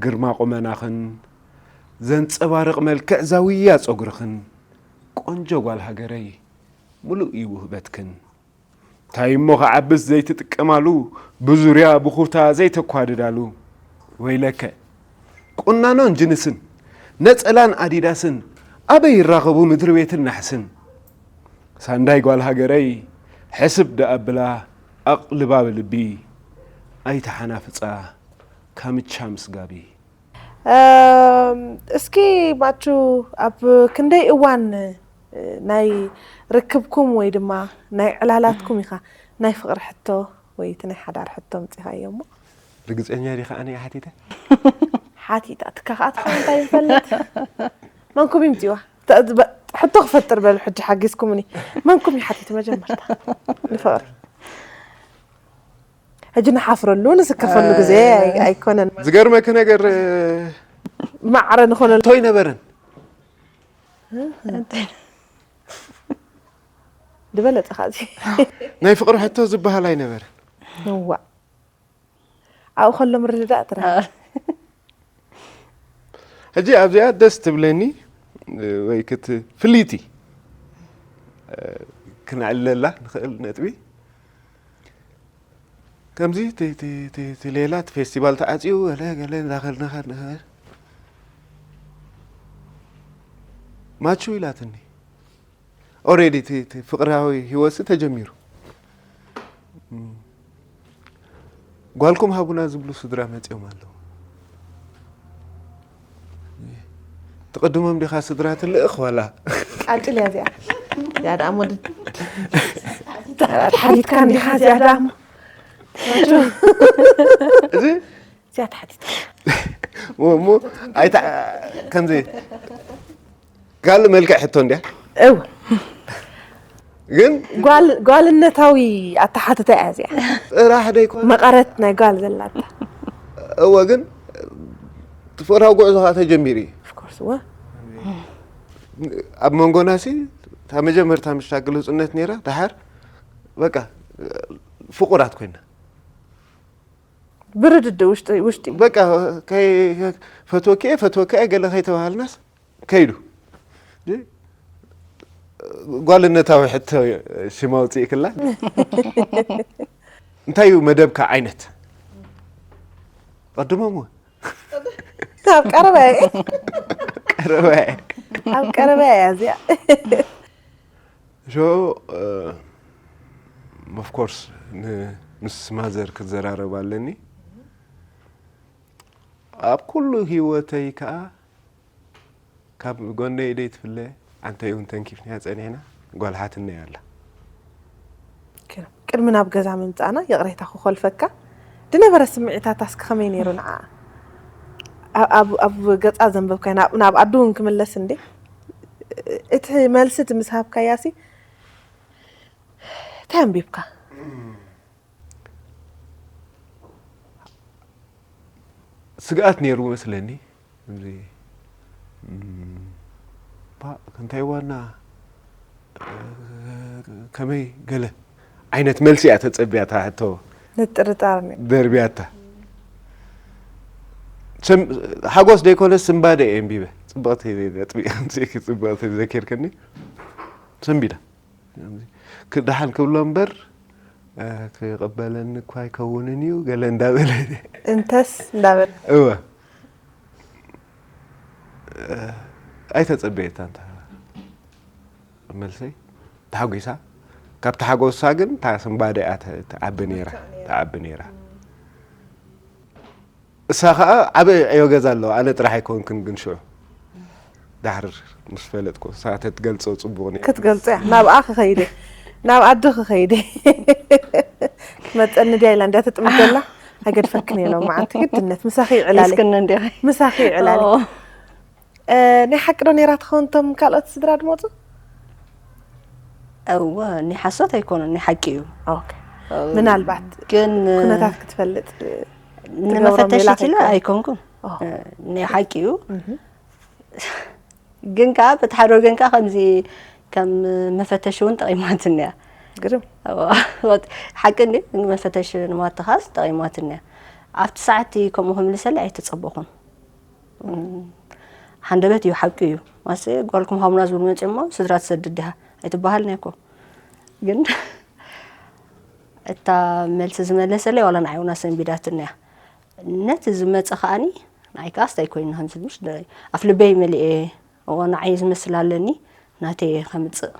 ግርማ ቁመናኽን ዘንጸባርቕ መልክዕ ዛውያ ጸጉርኽን ቆንጆ ጓል ሃገረይ ምሉእ እዩ ውህበትክን። ታይ እሞ ክዓብስ ዘይትጥቀማሉ ብዙርያ ብኹታ ዘይተኳድዳሉ ወይለከ ቁናኖን ጅንስን ነጸላን ኣዲዳስን ኣበይ ይራኸቡ ምድሪ ቤትን ናሕስን ሳንዳይ ጓል ሃገረይ ሕስብ ደኣብላ ኣቕልባ ብልቢ ኣይተሓናፍጻ ካምቻ ምስ ጋቢ። እስኪ ማቹ ኣብ ክንደይ እዋን ናይ ርክብኩም ወይ ድማ ናይ ዕላላትኩም ኢኻ ናይ ፍቕሪ ሕቶ ወይ እቲ ናይ ሓዳር ሕቶ ምፂኻዮ እሞ ርግፀኛ ዲኻ ኣነ ሓቲተ ሓቲታ ትካ ከዓ ትኸውን እንታይ ይፈልጥ መንኩም ይምፅዋ ሕቶ ክፈጥር በሉ ሕጂ ሓጊዝኩምኒ መንኩም ይሓቲት መጀመርታ ንፍቕሪ ሕጂ ንሓፍረሉ ንስከፈሉ ግዜ ኣይኮነን ዝገርመክ ነገር ማዕረ ንኾነሉ ቶ ኣይነበረን ዝበለፀ ካዚ ናይ ፍቕሪ ሕቶ ዝበሃል ኣይነበረን እዋ ኣብኡ ከሎ ምርድዳእ ጥራይ ሕጂ ኣብዚኣ ደስ ትብለኒ ወይ ክት ፍልይቲ ክነዕልለላ ንኽእል ነጥቢ ከምዚ እቲ- እቲ- እቲ- እቲ ሌላ እቲ ፌስቲቫል ተዓፅዩ ገለ ገለ እንዳኸልናኸ ንኸ ማቹ ኢላትኒ ኦሬዲ እቲ ፍቅራዊ ህይወትሲ ተጀሚሩ ጓልኩም ሃቡና ዝብሉ ስድራ መፂኦም ኣለዉ ትቅድሞም ዲኻ ስድራ ትልእኽ ዋላ ቃጭል እያ እዚኣ እዚኣ ደኣ ሞድ ሓሊትካ እንዲኻ እዚኣ ደኣ እዚ እዚኣ ተሓቲት እሞ ኣይታ ከምዚ ካልእ መልክዕ ሕቶ እንድያ እው ግን ጓል- ጓልነታዊ ኣተሓትታ እያ እዚኣ ጥራሕ ደይኮነ መቐረት ናይ ጓል ዘላታ እወ ግን ፍቅራዊ ጉዕዞ ከዓ ተጀሚሩ እዩ ኦፍኮርስ እወ ኣብ መንጎና ሲ እታ መጀመርታ ምሽታ ግልፁነት ነይራ ድሓር በቃ ፍቁራት ኮይና ብርድድ ውሽጢ ውሽጢ በቃ ከይ- ፈትወኪ እየ ፈትወካ እየ ገለ ከይተባሃልናስ ከይዱ ጓልነታዊ ሕቶ ሽም ኣውፅእክላ እንታይ እዩ መደብካ ዓይነት ቀድሞም እውን ኣብ ቀረባ እየ ቀረባ እየ ኣብ ቀረባ እያ እዚኣ ሾ ኦፍኮርስ ምስ ማዘር ክዘራረብ ኣለኒ ኣብ ኩሉ ህይወተይ ከዓ ካብ ጎነይ ደይ ትፍለ ኣንተይ እውን ተንኪፍንያ ፀኒሕና ጓል ሓትነይ ኣላ ቅድሚ ናብ ገዛ ምምፃእና ይቕሬታ ክኾልፈካ ዝነበረ ስምዒታት ኣስኪ ከመይ ነይሩ ንዓ ኣብ ገፃ ዘንበብካዮ ናብ ኣዱ እውን ክምለስ እንዴ እቲ መልሲ እቲ ምስ ሃብካያ ሲ እንታይ ኣንቢብካ ስግኣት ነይሩ መስለኒ እዚ እንታይ ዋና ከመይ ገለ ዓይነት መልሲ እያ ተጸብያ እታ ሕቶ ንጥርጣር ነ ደርብያታ። ስም- ሓጎስ ዘይኮነ ስንባደ እየ ኣንቢበ። ጽብቕቲ ነጥቢ እያ፣ ጽብቕቲ ዘኪርክኒ። ስንቢዳ። ክደሓን ክብሎ እምበር፣ እ፣ ክቕበለኒ እኳ ኣይከውንን እዩ፣ ገለ እንዳበለ። እንተስ እንዳበለ እወ። እ፣ ኣይተጸበየታን እታ መልሰይ። ተሓጒሳ። ካብ ተሓጎሳ ግን እታ ስንባደ እያ ተ- ትዓቢ ነይራ፣ ትዓቢ ነይራ። እሳ ኸኣ ዓቢ ዕዮ ገዛ ኣለዋ፣ ኣነ ጥራሕ ኣይኮንክን ግን ሽዑ። ዳሕር ምስ ፈለጥኩ፣ እሳ ተትገልጾ ጽቡቕ ነይሩ። ክትገልጾ እያ። ናብኣ ክኸይደ፣ ናብ ኣዲ ክኸይደ። መጸኒ ድያ ኢላ እንድያ ትጥምት ዘላ። ኣይገድፈክን እየ ሎም መዓንቲ ግድነት። ምሳኺ ይዕላለ። እስክነ እንዲኻ ምሳኺ ይዕላለ። ኦ፣ እ፣ ናይ ሓቂ ዶ ነይራ ትኸውን እቶም ካልኦት ስድራ ድመጹ? እወ፣ ናይ ሓሶት ኣይኮነን፣ ናይ ሓቂ እዩ። ኦኬ። ምናልባት ግን ኩነታት ክትፈልጥ ንመፈተሺት ኢለ ትገብሮም ኣይኮንኩም። ኦ። ናይ ሓቂ እዩ። እህ። ግን ከዓ በቲ ሓደ ወገን ከዓ ከምዚ ከም መፈተሺ እውን ጠቒማትኒ እያ። ግርም። እዋ፣ ወጥ-፣ ሓቂ እንዲ መፈተሺ ንማተኻስ ጠቒማትኒ እያ። ኣብቲ ሰዓት ከምኡ ክምልሰለይ ኣይተጸበኹን። እም፣ ሃንደበት እዩ፣ ሓቂ እዩ። ማስ ጓልኩም ሃቡና ዝብል መፅእ እሞ ስድራ ትሰድድ ዲኻ ኣይትበሃልን እኮ። ግን እታ መልሲ ዝመለሰለይ ዋላ ንዓይ እውን ኣሰንቢዳትኒ እያ። ነቲ ዝመፀ ከኣኒ ንዓይ ከኣ ስታይ ኮይኑ ከምዚ ምሽ ኣፍ ልበይ መሊኤ እዎ ንዓይ ዝመስል ኣለኒ ናተይ ከምፅእ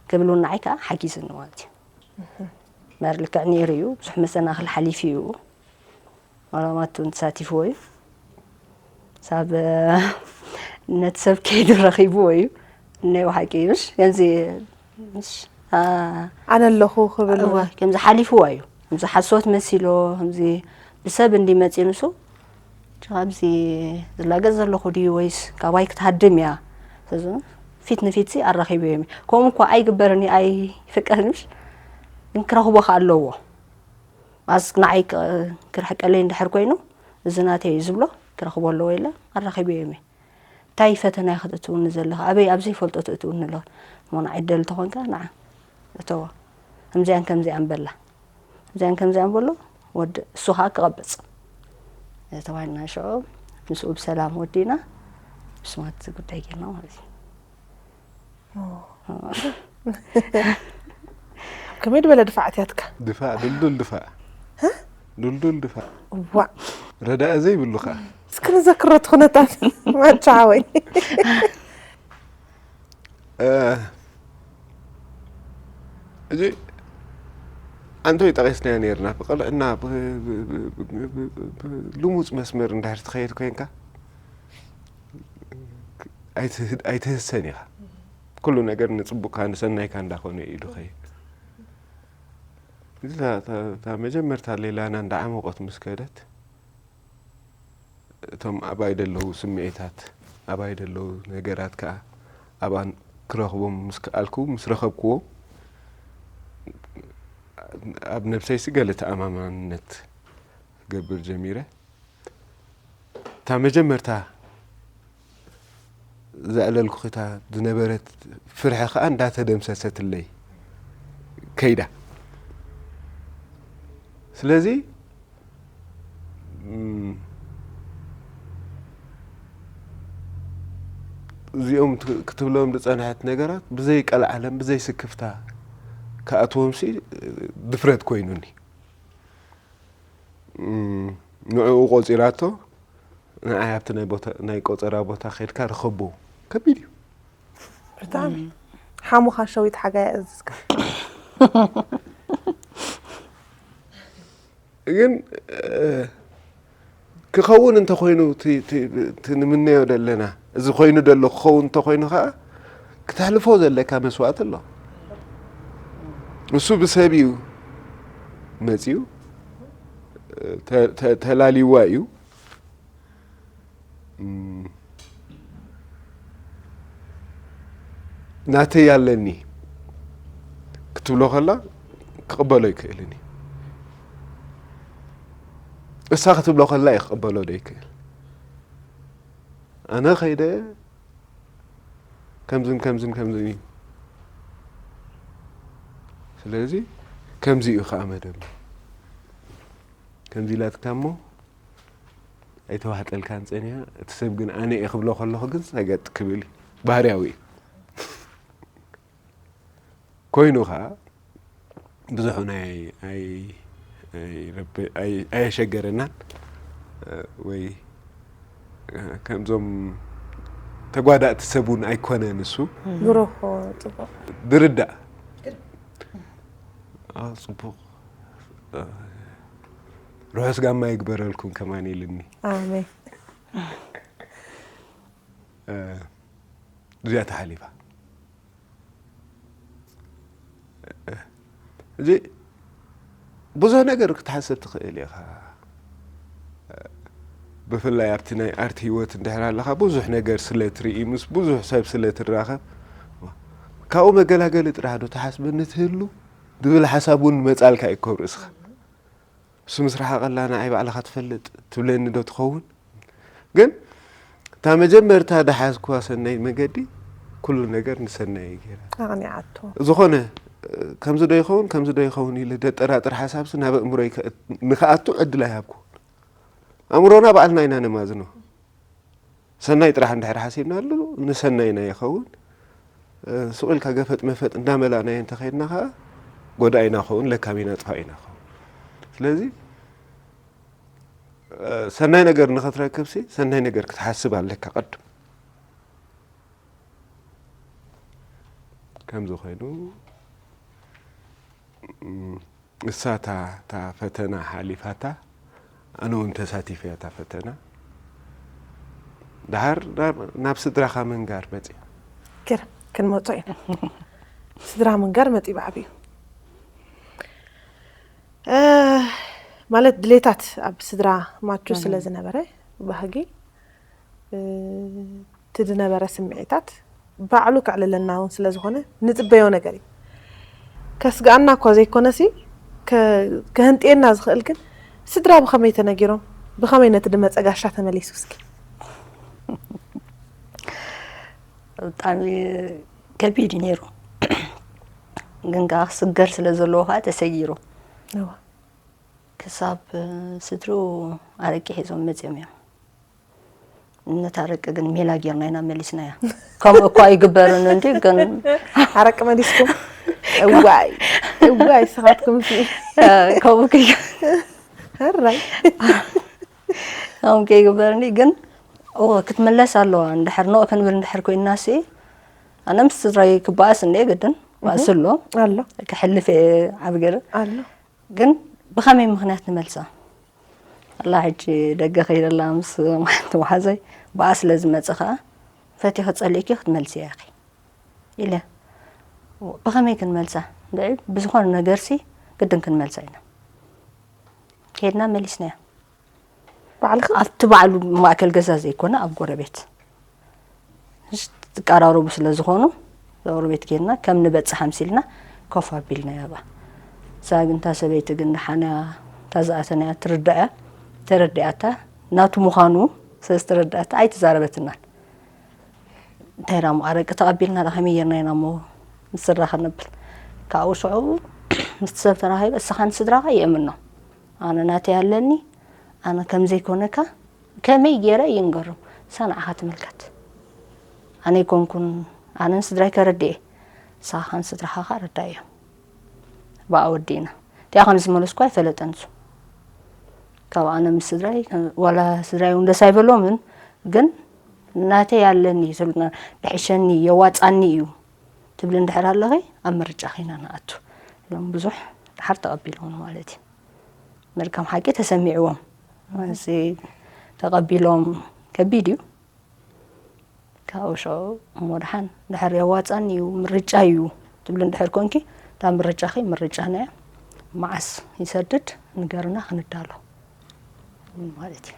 ክብል እውን ንዓይ ከኣ ሓጊዝኒ ማለት እዩ። መር ልክዕ ነይሩ እዩ፣ ብዙሕ መሰናኽል ሓሊፉ እዩ። ዋላ ማቱ ተሳቲፍዎ እዩ። ሳብ ነቲ ሰብ ከይዱ ረኺብዎ እዩ። እነይ ሓቂ እዩ፣ ምሽ ከምዚ ምሽ ኣ- ኣነ ኣለኹ ክብል እወ፣ ከምዚ ሓሊፍዎ እዩ። ከምዚ ሓሶት መሲሎ፣ ከምዚ ብሰብ እንዲ መፂኡ ንሱ፣ "ጭ-፣ ኣብዚ ዝላገጽ ዘለኹ ድዩ ወይስ ካባይ ክትሃድም እያ?" ስለዚ ፊት ንፊት ሲ ኣራኺብዮ እየ። ከምኡ እኳ ኣይግበርን እዩ፣ ኣይፍቀድን ምሽ፣ ግን ክረኽቦ ከ ኣለዎ። ማስ ንዓይ ክ-፣ ክርሕቀለይ እንድሕር ኮይኑ፣ እዚ ናተይ እዩ ዝብሎ ክረኽቦ ኣለዎ ኢለ ኣራኺብዮ እየ። እንታይ ፈተና ኢኺ ተእትውኒ ዘለኺ? ኣበይ ኣብ ዘይፈልጦ ተእትውኒ ኣለኺ? እሞ ንዓይ ትደሊ ተኾንካ ንዓ እተዋ። ከምዚኣን ከምዚኣን በላ። ከምዚኣን ከምዚኣን በሎ፣ ወዲ እሱ ኸዓ ክቐብጽ። ተባሂልና ሽዑ ምስኡ ብሰላም ወዲና፣ ብስማት ጉዳይ ጌርና ማለት እዩ። ከመይ ዝበለ ድፋዕ ትያትካ? ድፋዕ፣ ድልዱል ድፋዕ። ድልዱል ድፋዕ። ዋዕ። ረዳኢ ዘይብሉ ኸዓ። እስኪ ንዘክሮ እቲ ኩነታት ማቻ ሓወይ። እ፣ እዚ ኣንቶይ ጠቒስናዮ ነይርና። ብቐልዕና ብ-፣ ብ-፣ ብ-፣ ብ-፣ ብ-፣ ብ-፣ ልሙጽ መስመር እንድሕር ትኸይድ ኮይንካ፣ ኣይትህ-፣ ኣይትህሰን ኢኻ። ኩሉ ነገር ንጽቡቕካ ንሰናይካ እንዳኾነ እዩ ዝኸይድ። እዚ እታ፣ እታ፣ እታ መጀመርታ ሌላና እንዳዓመቖት ምስ ከደት፣ እቶም ኣባይ ደለዉ ስምዒታት፣ ኣባይ ደለዉ ነገራት ከኣ ኣብኣን ክረኽቦም ምስ ከኣልኩ፣ ምስ ረኸብክዎም፣ ኣብ ነብሰይሲ ገለ ተኣማማንነት ክገብር ጀሚረ። እታ መጀመርታ ዘዕለልኩኺታ ዝነበረት ፍርሒ ከኣ እንዳተደምሰሰትለይ ከይዳ። ስለዚ፣ እም፣ እዚኦም ት-፣ ክትብሎም ዝጸንሐት ነገራት ብዘይ ቀልዓለም፣ ብዘይ ስክፍታ ክኣትዎምሲ ድፍረት ኮይኑኒ። እም፣ ንዕኡ ቆጺራቶ፣ ንዓይ ኣብቲ ናይ ቦታ፣ ናይ ቆጸራ ቦታ ከድካ ርኸቦ። ከቢድ እዩ። ብጣዕሚ። ሓሙኻ ሸዊት ሓጋይ ኣእዝዝካ። ግን፣ እ፣ ክኸውን እንተኾይኑ፣ እቲ፣ እቲ፣ እቲ ንምነዮ ዘለና፣ እዚ ኮይኑ ዘሎ ክኸውን እንተኾይኑ ኸዓ፣ ክተሕልፎ ዘለካ መስዋእቲ ኣሎ። ንሱ ብሰብ እዩ መፂኡ፣ ተ-፣ ተ-፣ ተላልይዋ እዩ። እም፣ ናተይ ኣለኒ ክትብሎ ከላ ክቕበሎ ኣይክእልን እዩ። እሳ ክትብሎ ከላ እዩ ክቕበሎ ዘይክእል። ኣነ ከይደ ከምዝን ከምዝን ከምዝን እዩ። ስለዚ ከምዚ እዩ ከዓ መደብ። ከምዚ ኢላትካ እሞ ኣይተዋሕጠልካን ጸኒያ። እቲ ሰብ ግን ኣነ እየ ክብሎ ከለኹ ግን ሰገጥ ክብል እዩ። ባህርያዊ እዩ። ኮይኑ ከዓ ብዙሕ ናይ ኣይ-፣ ኣይረብ-፣ ኣይ-፣ ኣየሸገረናን፣ እ፣ ወይ፣ እ፣ ከምዞም ተጓዳእቲ ሰብ እውን ኣይኮነን እሱ። ግሮኾ ጽቡቕ። ድርዳእ። አ፣ ጽቡቕ። እ፣ ርሑስ ጋማ ይግበረልኩም ከማን ኢልኒ። ኣሜን። እ፣ እዚኣ ተሓሊፋ። እዚ ብዙሕ ነገር ክትሓስብ ትኽእል ኢኻ። ብፍላይ ኣብቲ ናይ ኣርት ህይወት እንድሕር ኣለኻ፣ ብዙሕ ነገር ስለ ትርኢ፣ ምስ ብዙሕ ሰብ ስለ ትራኸብ፣ ካብኡ መገላገሊ ጥራሕ ዶ ትሓስበኒ ትህሉ ዝብል ሓሳብ እውን መጻልካ እዩ ከብ ርእስኻ። እሱ ምስ ረሓቐላ ንዓይ ባዕልኻ ትፈልጥ ትብለኒ ዶ ትኸውን? ግን እታ መጀመርታ ደሓዝኩዋ ሰናይ መገዲ፣ ኩሉ ነገር ንሰናይ እዩ ገይራ። ኣቕኒዓቶ። ዝኾነ፣ ከምዚ ዶ ይኸውን፣ ከምዚ ዶ ይኸውን ኢለ ደጠራጥር ሓሳብሲ ናብ ኣእምሮይ ከ-፣ ንክኣቱ ዕድል ኣይሃብኩ። ኣእምሮና ባዕልና ኢና ነማዝኖ። ሰናይ ጥራሕ እንድሕር ሓሲብናሉ፣ ንሰናይና ይኸውን። እ፣ ስቕ ኢልካ ገፈጥ መፈጥ እንዳመላእናዮ እንተኸይድና ኸዓ፣ ጎዳኢና ኸውን፣ ለካሚና ጥፋኢና ኸውን። ስለዚ፣ እ፣ ሰናይ ነገር ንኽትረክብሲ፣ ሰናይ ነገር ክትሓስብ ኣለካ ቀድም። ከምዚ ኮይኑ፣ እም፣ እሳ እታ፣ እታ ፈተና ሓሊፋታ፣ ኣነ እውን ተሳቲፈ እታ ፈተና። ደሓር ናብ፣ ናብ ስድራኻ ምንጋር መጺኣ። ግርም፣ ክንመጾ ኢና። ስድራ ምንጋር መጺ ብዓቢኡ። እ፣ ማለት ድሌታት ኣብ ስድራ ማቹ እህ። ስለ ዝነበረ፣ ባህጊ፣ እ፣ እቲ ዝነበረ ስምዒታት ባዕሉ ከዕልለና እውን ስለ ዝኾነ ንጽበዮ ነገር እዩ። ከስግኣና እኳ ዘይኮነሲ፣ ከ-፣ ከህንጥየና ዝኽእል ግን ስድራ ብኸመይ ተነጊሮም፣ ብኸመይ ነቲ ድመጸ ጋሻ ተመሊሱ እስኪ? ብጣዕሚ ከቢድ እዩ ነይሩ። ግን ከኣ ክስገር ስለ ዘለዎ ከኣ ተሰጊሩ። እዋ። ክሳብ ስድርኡ ኣረቂ ሒዞም መጺኦም እዮም። ነታ ኣረቂ ግን ሜላ ጌርና ኢና መሊስናያ። ከምኡ እኳ ኣይግበርን እንዲ፣ ግን ኣረቂ መሊስኩም? እዋይ፣ እዋይ፣ ስኻትኩም ሲ። ከምኡ ከይ-፣ ሕራይ። ከምኡ ከይግበር እንዲ፣ ግን፣ ኦ፣ ክትምለስ ኣለዋ። እንድሕር ንኦ ክንብል እንድሕር ኮይንና ሲ፣ ኣነ ምስ ስድራይ ክበኣስ እንደ ግድን፣ ባእሲ እህ። ኣሎ። ኣሎ። ክሕልፍ እየ ዓቢ ገይረ። ኣሎ። ግን ብኸመይ ምኽንያት ንመልሳ? ኣላ ሕጂ ደገ ከይደላ ምስ ሓንቲ መሓዘይ ብኣ ስለ ዝመጽእ ኸኣ፣ ፈቲኺ ጸሊእኪ ክትመልስያ ኢኺ ኢለ። ብኸመይ ክንመልሳ? እንድዒ ብዝኾነ ነገርሲ ግድን ክንመልሳ ኢና። ከይድና መሊስናያ። ባዕልኺ? ኣብቲ ባዕሉ ማእከል ገዛ ዘይኮነ ኣብ ጎረቤት። ምስ ዝቀራረቡ ስለ ዝኾኑ፣ ጎረቤት ጌርና ከም ንበጽሕ ኣምሲልና ኮፍ ኣቢልናያ ብኣ። እሳ ግን እታ ሰበይቲ ግን ደሓን እያ፣ እታ ዝኣተናያ ትርዳእ እያ። ተረዲኣታ፣ ናቱ ምዃኑ ስለ ዝተረዳእታ ኣይተዛረበትናን። እንታይ ደኣ እሞ ኣረቂ ተቐቢልና ደኣ ከመይ ጌርና ኢና እሞ ምስ ስድራ ክንብል? ካብኡ ሽዑ ምስቲ ሰብ ተራኺበ፣ እስኻን ስድራኻ የእምኖ። ኣነ ናተይ ኣለኒ፣ ኣነ ከም ዘይኮነካ ከመይ ገይረ ይንገሮም? እሳ ንዓኻ ትምልከት። ኣነ ኣይኮንኩን፣ ኣነን ስድራይ ከረድእ እየ። ንስኻ ኻን ስድራኻ ኸኣ ረዳእዮም። ብኣ ወዲእና። እቲኣ ከም ዝመለስኩ ኣይፈለጠን እሱ። ካብ ኣነ ምስ ስድራይ፣ ዋላ ስድራይ እውን ደስ ኣይበሎምን፣ ግን ናተይ ኣለኒ፣ ስለ-፣ ይሕሸኒ፣ የዋጻኒ እዩ ትብሊ እንድሕር ኣለኺ፣ ኣብ ምርጫኺ ኢና ንኣቱ ኢሎም ብዙሕ ደሓር ተቐቢሎምኒ ማለት እዩ። መልካም ሓቂ ተሰሚዕዎም። እዚ ተቐቢሎም ከቢድ እዩ። ካብኡ ሽዑ እሞ ደሓን ድሕር የዋጻኒ እዩ፣ ምርጫ እዩ ትብሊ እንድሕር ኮንኪ፣ እታ ምርጫኺ ምርጫና እያ። መዓስ ይሰድድ ንገርና ክንዳሎ ማለት እዩ።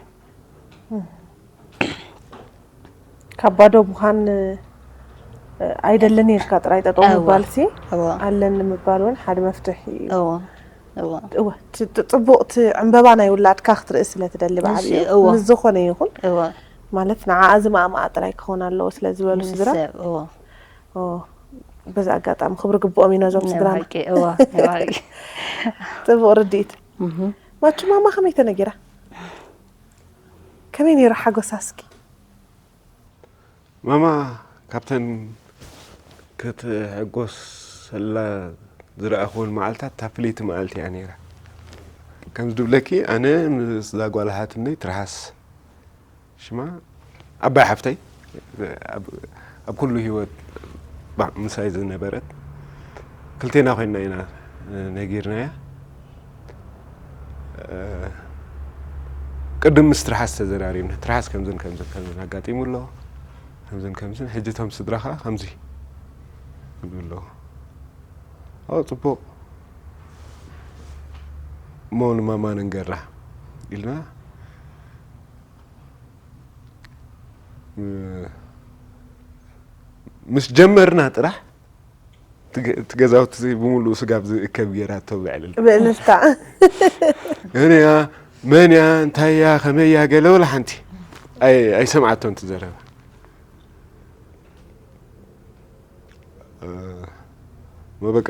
ካብ ባዶ ምዃን፣ እ፣ ኣይደልን ኢልካ ጥራይ ጠጠው እወ፣ ምባልሲ፣ እወ። ኣለኒ ምባል እውን ሓደ መፍትሒ እዩ። እወ፣ እወ። እወ፣ እቲ ጥ-፣ ጽቡቕ እቲ ዕምበባ ናይ ውላድካ ክትርኢ ስለ ትደሊ ንሱ፣ ብዓቢኡ፣ እወ። ምስ ዝኾነ ይኹን፣ እወ። ማለት ንዓኣ ዝማእማኣ ጥራይ ክኸውን ኣለዎ ስለ ዝበሉ ንሱ፣ ስድራ፣ እወ። ኦ፣ በዚ ኣጋጣሚ ክብሪ ግብኦም እዩ ነዞም ስድራና። እዋ እዋ ጽቡቕ ርድኢት። ማቹ ማማ ከመይ ተነጊራ? ከመይ ነይሩ ሓጎሳ እስኪ? ማማ ካብተን ክትሕጎሰላ ዝረኣኽወን መዓልታት እታ ፍልይቲ መዓልቲ እያ ነይራ። ከምዚ ድብለኪ ኣነ ምስዛ ጓል ሓትነይ ትርሓስ ሽማ ዓባይ ሓፍተይ ኣብ ኣብ ኩሉ ህይወት ባ- ምሳይ ዝነበረት ክልቴና ኮይንና ኢና ነጊርናያ። ቅድም ምስ ትርሓስ ተዘራሪብና ትርሓስ ከምዝን ከምዝን ከምዝን ኣጋጢሙ ኣሎ ከምዝን ከምዝን ሕጂ እቶም ስድራ ከዓ ከምዚ ይብሉ ኣለዉ። ኦ ጽቡቕ እሞ ንማማ ንንገራ ኢልና ምስ ጀመርና ጥራሕ እቲ ገዛውቲ ብምሉኡ ስጋብ ዝእከብ ገይራቶ ብዕልል ብእልልታ መን እያ መን እያ እንታይ እያ ከመይ እያ ገለ ወላ ሓንቲ ኣይሰምዓቶን ትዘረባ መበቃ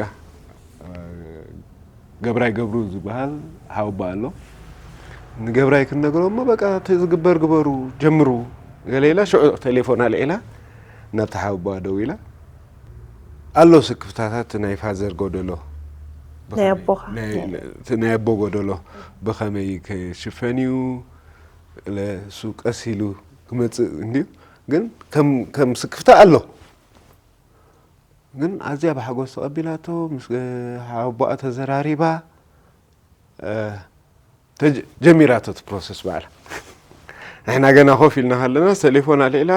ገብራይ ገብሩ ዝበሃል ሓወቦኣ ኣሎ። ንገብራይ ክንነግሮ እሞ በቃ እቲ ዝግበር ግበሩ ጀምሩ ገለ ኢላ ሽዑ ቴሌፎን ኣልዒላ ናብቲ ሓወቦኣ ደዊላ ኣሎ ስክፍታታት ናይ ፋዘር ጎደሎ ናይ ኣቦኻ ናይ ኣቦ ጎደሎ ብኸመይ ክሽፈን እዩ እሱ ቀስ ኢሉ ክመፅእ እንድዩ ግን ከም ስክፍታ ኣሎ ግን ኣዝያ ብሓጎስ ተቐቢላቶ ምስ ሓወቦኣ ተዘራሪባ ጀሚራቶ እቲ ፕሮሰስ በዓላ ንሕና ገና ኮፍ ኢልና ከለና ቴሌፎን ኣልዒላ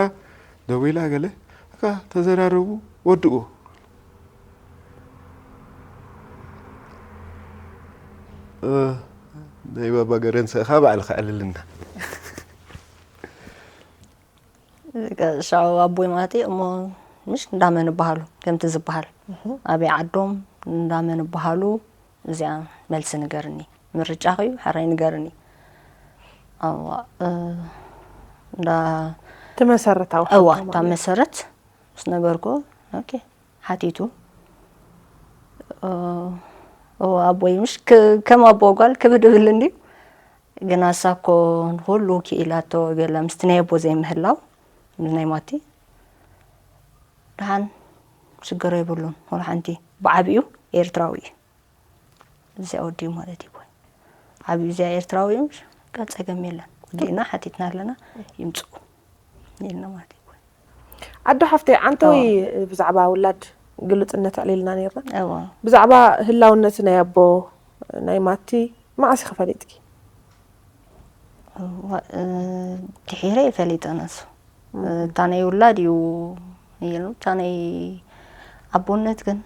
ደዊላ ገለ እካ ተዘራረቡ ወድኡ ናይ ባባ ገረንሰ እኻ ባዕልኻ ዕልልና ሻው ኣቦይ ማለት እዩ እሞ ምሽ እንዳመን ይበሃሉ ከምቲ ዝበሃል ኣበይ ዓዶም እንዳመን ይበሃሉ እዚኣ መልሲ ንገርኒ ምርጫኺ እዩ ሕራይ ንገርኒ ኣዋ እንዳ ትመሰረታዊ እዋ ሕቶ እታ መሰረት ምስ ነገርኩ ኦኬ ሓቲቱ እዋ ኣቦይ ምሽ ከም ኣቦ ጓል ክብድ እብል እንድዩ ግን ኣሳኮ ንኩሉ ክኢላቶ ገለ ምስቲ ናይ ኣቦ ዘይምህላው ናይ ማቲ ደሓን ሽግር የብሉን ወላ ሓንቲ ብዓቢኡ ኤርትራዊ እዩ እዚኣ ወዲኡ ማለት እዩ ዓቢኡ እዚኣ ኤርትራዊ እዩ ቀፀገም የለን ወዲእና ሓቲትና ኣለና ይምፅኡ ኢልና ማለት እዩ ኣዶ ሓፍተይ ዓንተወይ ብዛዕባ ውላድ ግሉጽነት ኣዕሊልና ነርና እዋ ብዛዕባ ህላውነት ናይ ኣቦ ናይ ማቲ መዓስ ኢኺ ፈሊጥኪ ድሒረ ይፈሊጠ ነሱ እታ ናይ ውላድ እዩ ነይሩ እታ ናይ ኣቦነት ግን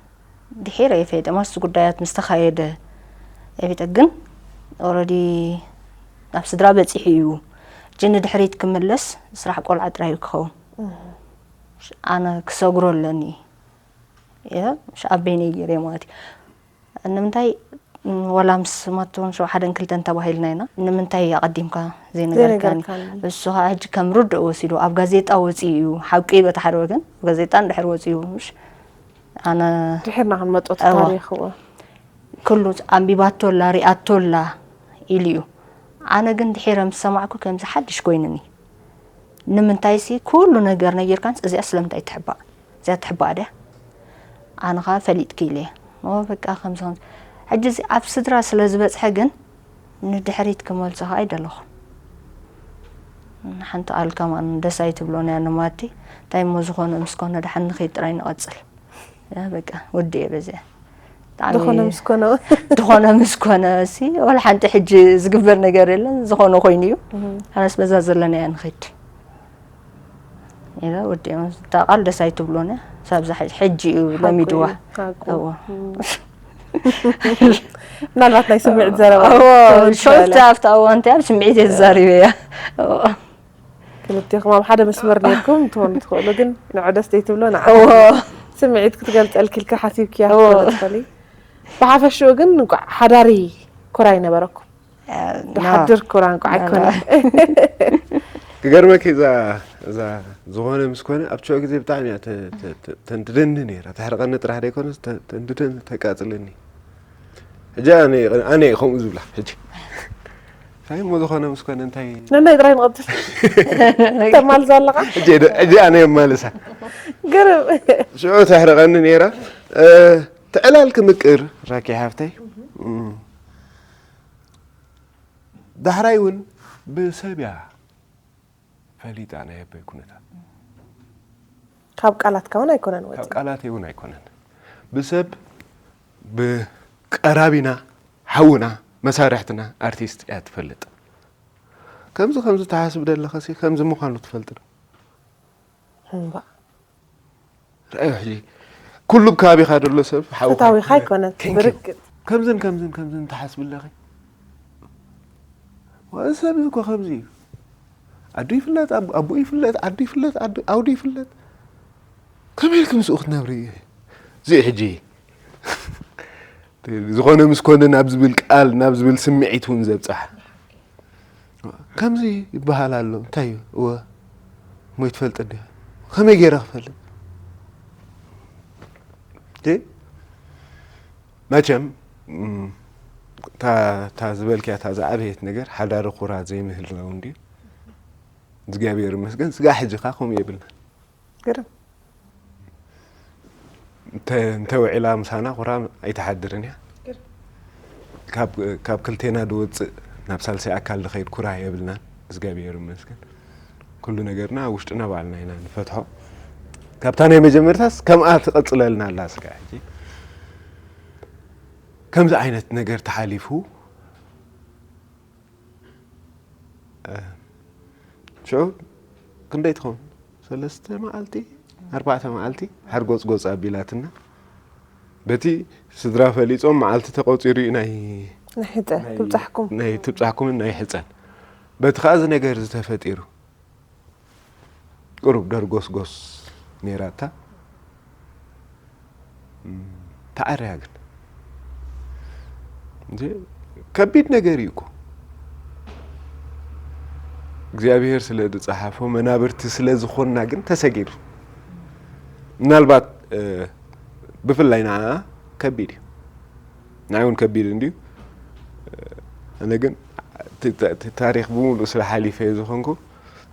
ድሒረ ይፈሊጠ ማስ ጉዳያት ምስ ተኻየደ የቤጠ ግን ኦረዲ ናብ ስድራ በፂሑ እዩ ጅኒ ድሕሪት ክምለስ ስራሕ ቆልዓ ጥራይ እዩ ክኸውን ኣነ ክሰግሮ ኣለኒ እየ ምሽ ኣበይ ነይረ ማለት እዩ ንምንታይ ወላ ምስ ማቶን ሸው ሓደን ክልተን ተባሂልና ኢና ንምንታይ ኣቐዲምካ ዘይነገርካኒ ዘይነገርካኒ። እሱ ከዓ ሕጂ ከም ርድእ ወሲዱ ኣብ ጋዜጣ ወፂኡ እዩ ሓቂ በቲ ሓደ ወገን ኣብ ጋዜጣ እንድሕር ወፂኡ ምሽ ኣነ ድሕርና ክንመጦ እዋ። ታሪኽ እዋ ክሉ ኣንቢባቶላ ሪኣቶላ ኢሉ እዩ ኣነ ግን ድሒረ ምስ ሰማዕኩ ከምዚ ሓድሽ ኮይኑኒ ንምንታይ ሲ ኩሉ ነገር ነጊርካንስ እዚኣ ስለምንታይ ትሕባእ እዚኣ ትሕባእ ድያ ኣነ ከዓ ፈሊጥኪ ኢለ እየ ኦ በቃ ከምዚ ከምዚ ሕጂ እዚ ኣብ ስድራ ስለ ዝበፅሐ ግን ንድሕሪት ክመልሶ ከዓ ኣይደለኹን ሓንቲ ቃል ከማን ደስ ኣይትብሎን እያ ንማቲ እንታይ እሞ ዝኾነ ምስ ኮነ ደሓን ንኸይድ ጥራይ ንቐፅል ያ በቃ ወዲ እየ በዚኣ ብጣዕሚ ዝኾነ ምስ ኮነ ዝኾነ ምስ ኮነ ሲ ወላ ሓንቲ ሕጂ ዝግበር ነገር የለን ዝኾነ ኮይኑ እዩ ኣነስ በዛ ዘለና እያ ንኸይድ ኢለ ወዲ እየ እታ ቃል ደስ ኣይትብሎን እያ ሳብዛ ሕጂ እዩ ለሚድዋ ሓቁ እዎ ምናልባት ናይ ስምዒት ዘረባ ሾርት ኣብታ እዋን እንታይ ኣብ ስምዒት እየ ተዛሪበ እያ ክልቴኹም ኣብ ሓደ መስመር ነርኩም ትኾኑ ትኽእሉ ግን ንዑ ደስ ዘይትብሎ ንዓ ስምዒት ክትገልፀልኪ ኢልካ ሓሲብክያ ትኽእሊ ብሓፈሽኡ ግን እንቋዕ ሓዳሪ ኩራይ ነበረኩም ድሓድር ኩራ እንቋዕ ኣይኮነ ክገርመኪ እዛ እዛ ዝኾነ ምስ ኮነ ኣብ ሸው ግዜ ብጣዕሚ እያ ተ- ተ- ተ- ተንድደኒ ነይራ። ተሕርቐኒ ጥራሕ ዘይኮነስ ተ- ተንድደኒ፣ ተቃጽለኒ። ሕጂ ኣነ ኣነ እየ ከምኡ ዝብላ ሕጂ። እንታይ እሞ ዝኾነ ምስ ኮነ እንታይ ነናይ ጥራይ ንቐጽል። ተማልዛ ኣለኻ? ሕጂ ዶ- ሕጂ ኣነ የማልሳ። ግርም። ሽዑ ተሕርቐኒ ነይራ። እ፣ ትዕላል ክምቅር ራኪ ሓፍተይ። እም። ዳሕራይ እውን ብሰብ እያ ፈሊጣ ናይ ኣቦይ ኩነታት። ካብ ቃላትካ እውን ኣይኮነን ወፂ ካብ ቃላት እውን ኣይኮነን። ብሰብ ብቀራቢና ሓውና መሳርሕትና ኣርቲስት እያ ትፈልጥ። ከምዚ ከምዚ ተሓስብ ደለኸሲ ከምዚ ምዃኑ ትፈልጥ ዶ? እምባ ርኣዮ ሕጂ ኩሉ ኣብ ከባቢኻ ደሎ ሰብ ሓውኻ ፈታዊኻ ኣይኮነን Thank you። ብርግፅ ከምዝን ከምዝን ከምዝን ትሓስብ ኣለኺ። ወ- ሰብ እኮ ከምዚ እዩ። ኣዱ ይፍለጥ፣ ኣቡ ኣቡ ይፍለጥ፣ ኣዱ ይፍለጥ፣ ኣዱ ኣውዱ ይፍለጥ። ከመይ ኢልኪ ምስኡ ክትነብሪ? እዚ ሕጂ ዝኾነ ምስ ኮነ ናብ ዝብል ቃል ናብ ዝብል ስምዒት እውን ዘብፅሓ ከምዚ ይበሃል ኣሎ። እንታይ እዩ? እወ እሞ ይትፈልጥ እንዲኻ። ከመይ ገይረ ክፈልጥ? እ? መቸም እም፣ እታ እታ ዝበልክያ እታ ዝዓበየት ነገር ሓዳሪ ኩራ ዘይምህላው እንድዩ። እግዚኣብሔር ይመስገን ስጋ ሕጂ ኸዓ ከምኡ የብልና። ግርም እንተ እንተ ውዒላ ምሳና ኩራ ኣይትሓድርን እያ። ካብ ካብ ክልቴና ድወፅእ ናብ ሳልሳይ ኣካል ድኸይድ ኩራ የብልናን። እግዚኣብሔር ይመስገን ኩሉ ነገርና ኣብ ውሽጥና ባዕልና ኢና ንፈትሖ። ካብታ ናይ መጀመርታስ ከምኣ ትቐፅለልና ኣላ ስጋ ሕጂ ከምዚ ዓይነት ነገር ተሓሊፉ ሽዑ ክንደይ ትኸውን ሰለስተ መዓልቲ ኣርባዕተ መዓልቲ ሓርጎፅጎፅ ኣቢላትና በቲ ስድራ ፈሊፆም መዓልቲ ተቆፂሩ እዩ ናይ ንሕፀ ትብፃሕኩም ናይ ትብፃሕኩምን ናይ ሕፀን በቲ ከዓ እዚ ነገር ዝተፈጢሩ ቁሩብ ደርጎስጎስ ነይራታ ተዓርያ ግን እንጂ ከቢድ ነገር እዩ እኮ እግዚኣብሔር ስለ ዝፀሓፎ መናብርቲ ስለ ዝኾንና ግን ተሰጊሩ ምናልባት ብፍላይ ንዓ ከቢድ እዩ ንዓ እውን ከቢድ እንድዩ ኣነ ግን ታሪክ ብምሉእ ስለ ሓሊፈ ዝኾንኩ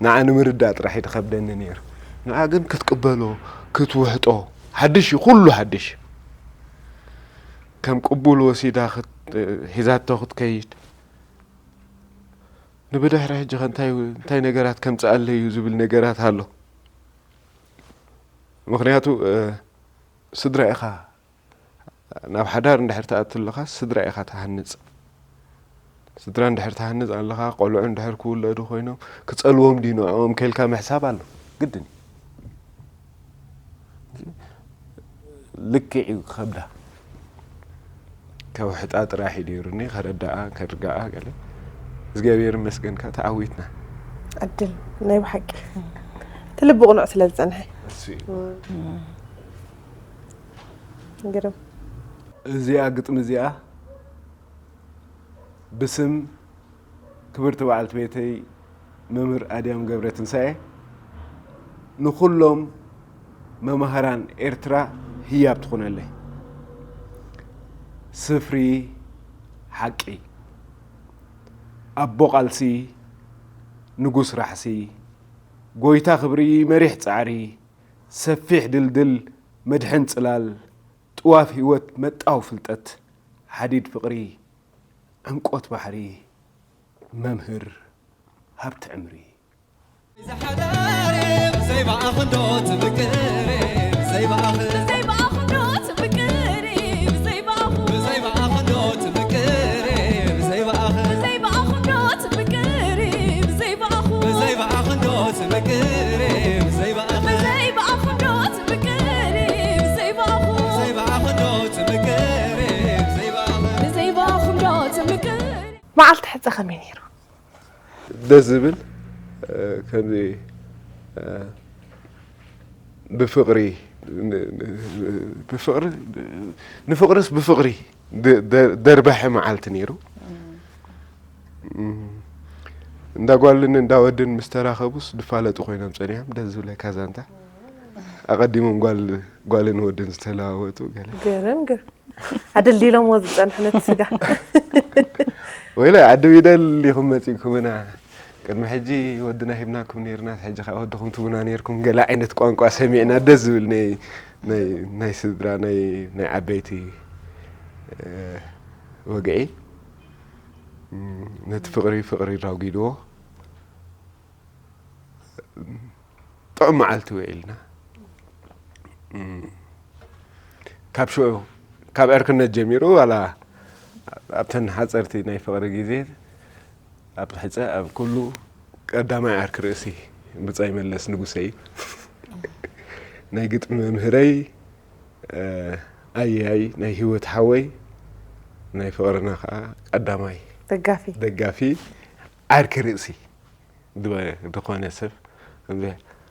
ንዓ ንምርዳእ ጥራሕ እዩ ዝኸብደኒ ነይሩ። ንዓ ግን ክትቅበሎ፣ ክትውሕጦ፣ ሓድሽ እዩ፣ ኩሉ ሓድሽ እዩ። ከም ቅቡል ወሲዳ ሒዛቶ ክትከይድ፣ ንብድሕሪ ሕጂ ኸ እንታይ እንታይ ነገራት ከምጽኣለይ እዩ ዝብል ነገራት ኣሎ። ምኽንያቱ ስድራ ኢኻ። ናብ ሓዳር እንድሕር ትኣቱ ኣለኻ ስድራ ኢኻ ትሃንጽ። ስድራ እንድሕር ትሃንጽ ኣለኻ ቆልዑ እንድሕር ክውለዱ ኮይኖም ክጸልዎም ድዩ ንዕኦም ከልካ ምሕሳብ ኣሎ ግድን እዩ። ልክዕ እዩ ክኸብዳ ከውሕጣ ጥራሕ እዩ ነይሩኒ ከረዳኣ ከርጋኣ ገለ እግዚኣብሔር ይመስገን ከ ተዓዊትና። ዕድል ናይ ብሓቂ እቲ ልቢ ቅኑዕ ስለ ዝጸንሐ እሱ እዩ። ግርም እዚኣ ግጥሚ እዚኣ ብስም ክብርቲ በዓልቲ ቤተይ መምህር ኣድያም ገብረትንሳኤ ንኹሎም መማህራን ኤርትራ ህያብ ትኹነለይ። ስፍሪ ሓቂ ኣቦ ቃልሲ ንጉስ ራሕሲ ጎይታ ክብሪ መሪሕ ጻዕሪ ሰፊሕ ድልድል መድሕን ጽላል ጥዋፍ ህይወት መጣው ፍልጠት ሓዲድ ፍቕሪ ዕምቆት ባሕሪ መምህር ሃብቲ ዕምሪ። መዓልቲ ሕፀ ከመይ ነይሩ? ደስ ዝብል ከምዚ ብፍቕሪ ብፍቕሪ ንፍቕርስ ብፍቕሪ ደርባሒ መዓልቲ ነይሩ። እንዳ ጓልን እንዳ ወድን ምስ ተራኸቡስ ዝፋለጡ ኮይኖም ጸኒሖም። ደስ ዝብለካ ዛንታ። ኣቐዲሞም ጓል፣ ጓልን ወድን ዝተለዋወጡ ገለ። ገርም፣ ገርም። ኣደልዲሎምዎ ዝጸንሑ ነቲ ስጋ። ወይለ፣ ዓዲ ቢደል ኢኹም መጺእኩምና። ቅድሚ ሕጂ ወድና ሂብናኩም ነይርና፣ ሕጂ ከኣ ወድኹም ትቡና ነይርኩም። ገለ ዓይነት ቋንቋ ሰሚዕና፣ ደስ ዝብል ናይ፣ ናይ፣ ናይ ስድራ፣ ናይ፣ ናይ ዓበይቲ፣ እ፣ ወግዒ። እም፣ ነቲ ፍቕሪ፣ ፍቕሪ ራጒድዎ። ጥዑም መዓልቲ ውዒልና። እም፣ ካብ ሽዑ፣ ካብ ዕርክነት ጀሚሩ፣ ዋላ ኣብተን ሓጸርቲ ናይ ፍቕሪ ግዜ፣ ኣብ ሕጸ፣ ኣብ ኩሉ ቀዳማይ ዓርኪ ርእሲ ብጻይ መለስ ንጉሰ እዩ። ናይ ግጥሚ መምህረይ፣ እ፣ ኣያይ ናይ ህይወት ሓወይ፣ ናይ ፍቕርና ከኣ ቀዳማይ ደጋፊ። ደጋፊ፣ ዓርኪ ርእሲ። ድበ-፣ ድኾነ ሰብ፣ እዚ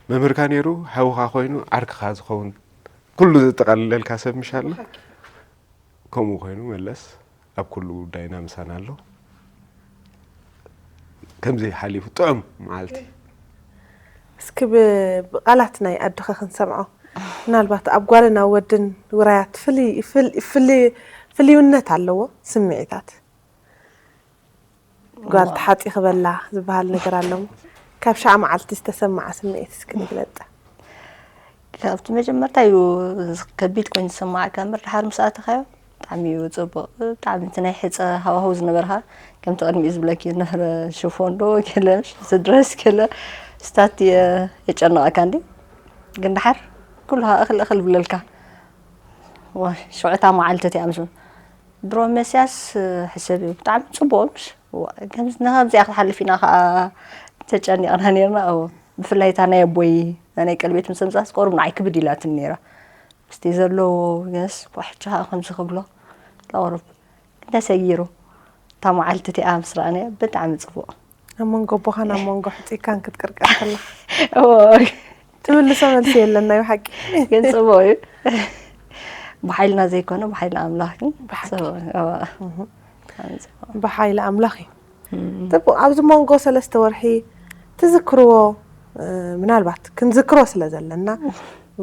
መምህርካ ነይሩ፣ ሓውኻ ኮይኑ፣ ዓርክኻ ዝኸውን፣ ኩሉ ዘጠቓልለልካ ሰብ ምሽ ኣሎ። ከምኡ ኮይኑ መለስ ኣብ ኩሉ ጉዳይና ምሳና ኣሎ። ከምዚ ሓሊፉ ጥዑም መዓልቲ። እስኪ ብ-፣ ብቓላት ናይ ኣድኺ ክንሰምዖ። ምናልባት ኣብ ጓልን ኣብ ወድን ውራያት ፍልይ-፣ ፍል-፣ ፍልይ-፣ ፍልዩነት ኣለዎ ስምዒታት። ጓል እዋ። ተሓጺ ክበላ ዝበሃል ነገር ኣሎ እሞ፣ ካብ ሽዓ መዓልቲ ዝተሰምዓ ስምዒት እስኪ ንግለጸ። ካብቲ መጀመርታ እዩ ከቢድ ኮይኑ ዝስምዓካ እምበር፣ ድሓር ምስ ኣተኻዮ ብጣዕሚ እዩ ጽቡቕ። ብጣዕሚ እቲ ናይ ሕጸ ሃዋህው ዝነበርካ፣ ከምቲ ቅድሚኡ ዝብለኪ ዝነበረ ሽፎን ዶ ገለ፣ ድረስ ገለ፣ ስታት የ-፣ የጨንቐካ እንድዩ። ግን ድሓር ኩሉ እኽል እኽል ይብለልካ። ዋ፣ ሽዑ እታ መዓልቲ እቲኣ ምስ ድሮ መስያስ ሕሰብ እዩ። ብጣዕሚ ጽቡቕ ምሽ? ዋ፣ ከምዚ፣ ንኸምዚኣ ክትሓልፍ ኢና ኸኣ ተጨኒቕና ነይርና። እዎ። ብፍላይ እታ ናይ ኣቦይ፣ እታ ናይ ቀልቤት ምስ ኣምጻስ፣ ቁሩብ ንዓይ ክብድ ኢላትኒ ነይራ። ምስቲ ዘለዎ ገስ፣ ዋ፣ ሕጂ ኸኣ ከምዚ ክብሎ፣ ላ ቁሩብ እንዳ ሰጊሩ፣ እታ መዓልቲ እቲኣ ምስ ረኣናያ፣ ብጣዕሚ ጽቡቕ። ኣብ መንጎ ኣቦኻን ኣብ መንጎ ሕጽይካን ክትቅርቀር ከለኻ እዎ። ትምልሶ መልሲ የለን፣ ናይ ብሓቂ። ግን ጽቡቕ እዩ። ብሓይልና ዘይኮነ፣ ብሓይሊ ኣምላኽ ግን ብሓቂ። ጽቡቕ እዩ። እዎ። እህ። ብጣዕሚ ጽቡቕ። ብሓይሊ ኣምላኽ እዩ። እም። ጽቡቕ፣ ኣብዚ መንጎ ሰለስተ ወርሒ ትዝክርዎ፣ እ፣ ምናልባት ክንዝክሮ ስለ ዘለና፣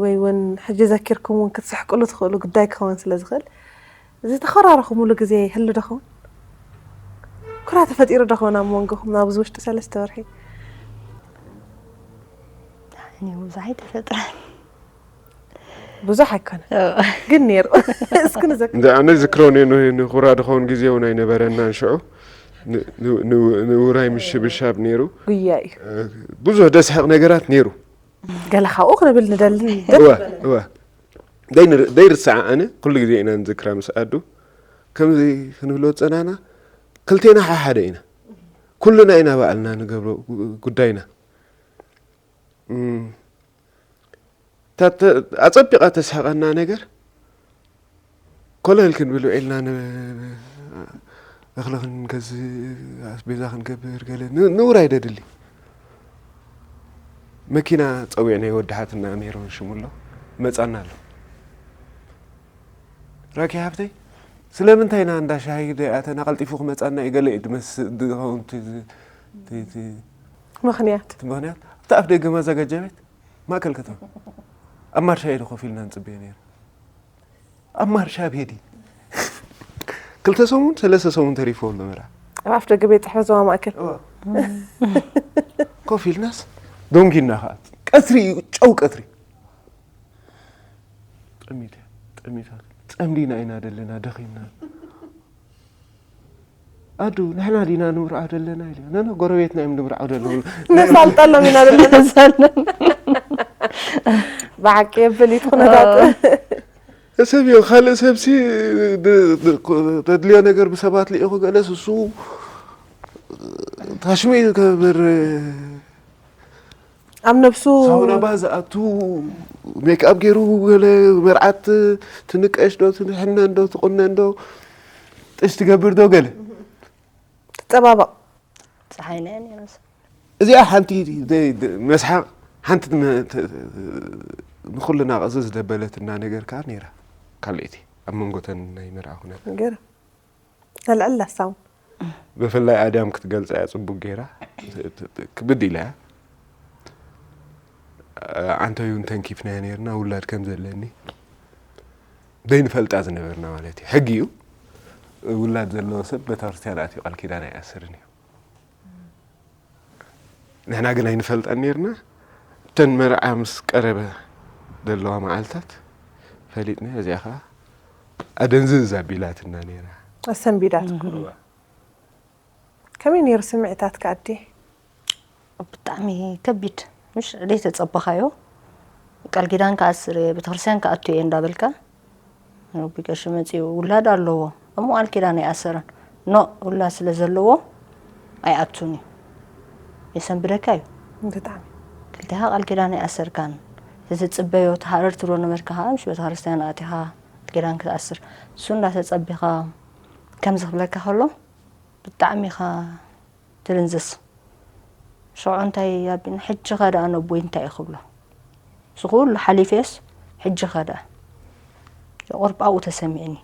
ወይ እውን ሕጂ ዘኪርኩም እውን ክትስሕቅሉ ትኽእሉ ጉዳይ ክኸውን ስለ ዝኽእል፣ ዝተኾራረኹምሉ ግዜ ይህሉ ዶ ኸውን? ኩራ ተፈጢሩ ዶ ኸውን ኣብ መንጎኹም ኣብዚ ውሽጢ ሰለስተ ወርሒ? ኣነ ብዙሕ ኣይተፈጥረን። ብዙሕ ኣይኮነ። ኦ። ግን ነይሩ። እስኪ ንዘክ-፣ እንደ ኣነ ዝክሮ ነ-፣ ነ-፣ ንኹራ ድኸውን ግዜ እውን ኣይነበረናን ሽዑ። ን-፣ ን-፣ ን-፣ ንውራይ ምሽብሻብ ነይሩ። ጉያ እዩ። እ፣ ብዙሕ ደስሕቕ ነገራት ነይሩ። ገለ ካብኡ ክንብል ንደሊ። እወ፣ እወ። ደይንር-፣ ደይርስዓ ኣነ ኩሉ ግዜ ኢና ንዝክራ ምስ ኣዱ። ከምዚ ክንብሎ ዝጸናና፣ ክልቴና ሓሓደ ኢና። ኩልና ኢና ባዕልና ንገብሮ ጉ-፣ ጉዳይና። እም፣ እታ ተ-፣ ኣጸቢቓ ተስሕቐና ነገር፣ ኮለል ክንብል ውዒልና ን-፣ እኽሊ ክንገዝእ፣ ኣስቤዛ ክንገብር፣ ገለ ን-፣ ንውራይ ደድሊ። መኪና ጸዊዕና ወዲ ሓትና ሜሮን ሽሙ ኣሎ፣ መጻና ኣሎ። ራኪ ሓፍተይ፣ ስለምንታይ ኢና እንዳ ሻሂ ደይኣተና ቀልጢፉ ክመጻና እዩ፣ ገለ እዩ ድመስ-፣ ድኸውን እቲ፣ እቲ፣ እቲ ምኽንያት። እቲ ምኽንያት፣ ኣብቲ ኣፍ ደገ ማዘጋጃ ቤት ማእከል ከተማ፣ ኣብ ማርሻ ኢሉ ኮፍ ኢልና ንጽበዮ ነይሩ። ኣብ ማርሻ ቤዲ። ክልተ ሰሙን፣ ሰለስተ ሰሙን ተሪፎ ኣሎ መርዓ። ኣብ ኣፍ ደገ ቤት ጽሕፈት ዞባ ማእከል። እዋ። ኮፍ ኢልናስ፣ ዶንጊና ኸኣ። ቀትሪ እዩ፣ ጨው ቀትሪ። ጠሚተ፣ ጠሚታ። ጸምዲና ኢና ደለና፣ ደኺምና። ኣዱ፣ ንሕና ዲና ንምርዖ ዘለና ኢሉ። ነነ፣ ጎረቤትና እዮም ንምርዖ ዘለዉ። ነሳልጠሎም ኢና ዘለና። ነሳልጠሎም። ብሓቂ የብል እዩ እቲ ኩነታት። እ። ሰብ እዩ፣ ካልእ ሰብሲ ድ-፣ ድ-፣ ተድልዮ ነገር ብሰባት ልኢኹ ገለስ እሱ ታሽሙ እዩ ዝገብር። ኣብ ነብሱ ሳውና ባዝ ኣቱ ሜክኣፕ ገይሩ ገለ መርዓት ትንቀሽ ዶ፣ ትሕነን ዶ፣ ትቑነን ዶ፣ ጥሽ ትገብር ዶ ገለ። ትጸባበቕ። ጸሓይ ናይ ነይራስ። እዚኣ ሓንቲ ደ-፣ ደ-፣ መስሓቕ ሓንቲ ም-፣ ተ-፣ ንኹልና ቅዝዝ ዘበለትና ነገር ከኣ ነይራ። ካልኣይቲ ኣብ መንጎተን ናይ መርዓ ኩነት። ገይራ። ተልዕል ላሳውን። ብፍላይ ኣድያም ክትገልጻ እያ ጽቡቅ ገይራ። ክብድ ኢላ እያ። ዓንተዩን ተንኪፍናዮ ነይርና፣ ውላድ ከም ዘለኒ ዘይንፈልጣ ዝነበርና ማለት እዩ። ሕጊ እዩ። ውላድ ዘለዎ ሰብ ቤተክርስትያን ኣትዩ ቃል ኪዳን ኣይኣስርን እዩ። ንሕና ግን ኣይንፈልጣን ነይርና። እተን መርዓ ምስ ቀረበ ዘለዋ መዓልታት ፈሊጥና፣ እዚኣ ኸዓ ኣደንዝዝ ኣቢላትና ነይራ። ኣሰንቢዳትኩም። ከመይ ነይሩ ስምዒታትካ ኣዴ? ብጣዕሚ ከቢድ፣ ምሽ ዘይተጸበኻዮ። ቃል ኪዳን ክኣስር እየ፣ ቤተክርስትያን ክኣቱ እየ እንዳበልካ፣ ረቢ ቀሺ መጺኡ፣ ውላድ ኣለዎ እሞ ቃል ኪዳን ኣይኣሰረን። ኖ፣ ውላድ ስለ ዘለዎ ኣይኣቱን እዩ። የሰንብደካ እዩ። ብጣዕሚ። ክልቴኻ ቃል ኪዳን ኣይኣሰርካን። እቲ ትጽበዮ፣ እቲ ሃረር ትብሎ ነበርካ ኸዓ፣ ምሽ ቤተክርስትያን ኣቲኻ ቃል ኪዳን ክትኣስር። እሱ እንዳተጸቢኻ ከምዚ ክብለካ ከሎ፣ ብጣዕሚ ኢኻ ትድንዝዝ። ሽዑ እንታይ ኣቢኒ፣ ሕጂ ኸ ደኣ ነቦይ እንታይ እዩ ክብሎ? እዚ ኩሉ ሓሊፈስ፣ ሕጂ ኸ ደኣ? ቁሩብ ኣብኡ ተሰሚዕኒ።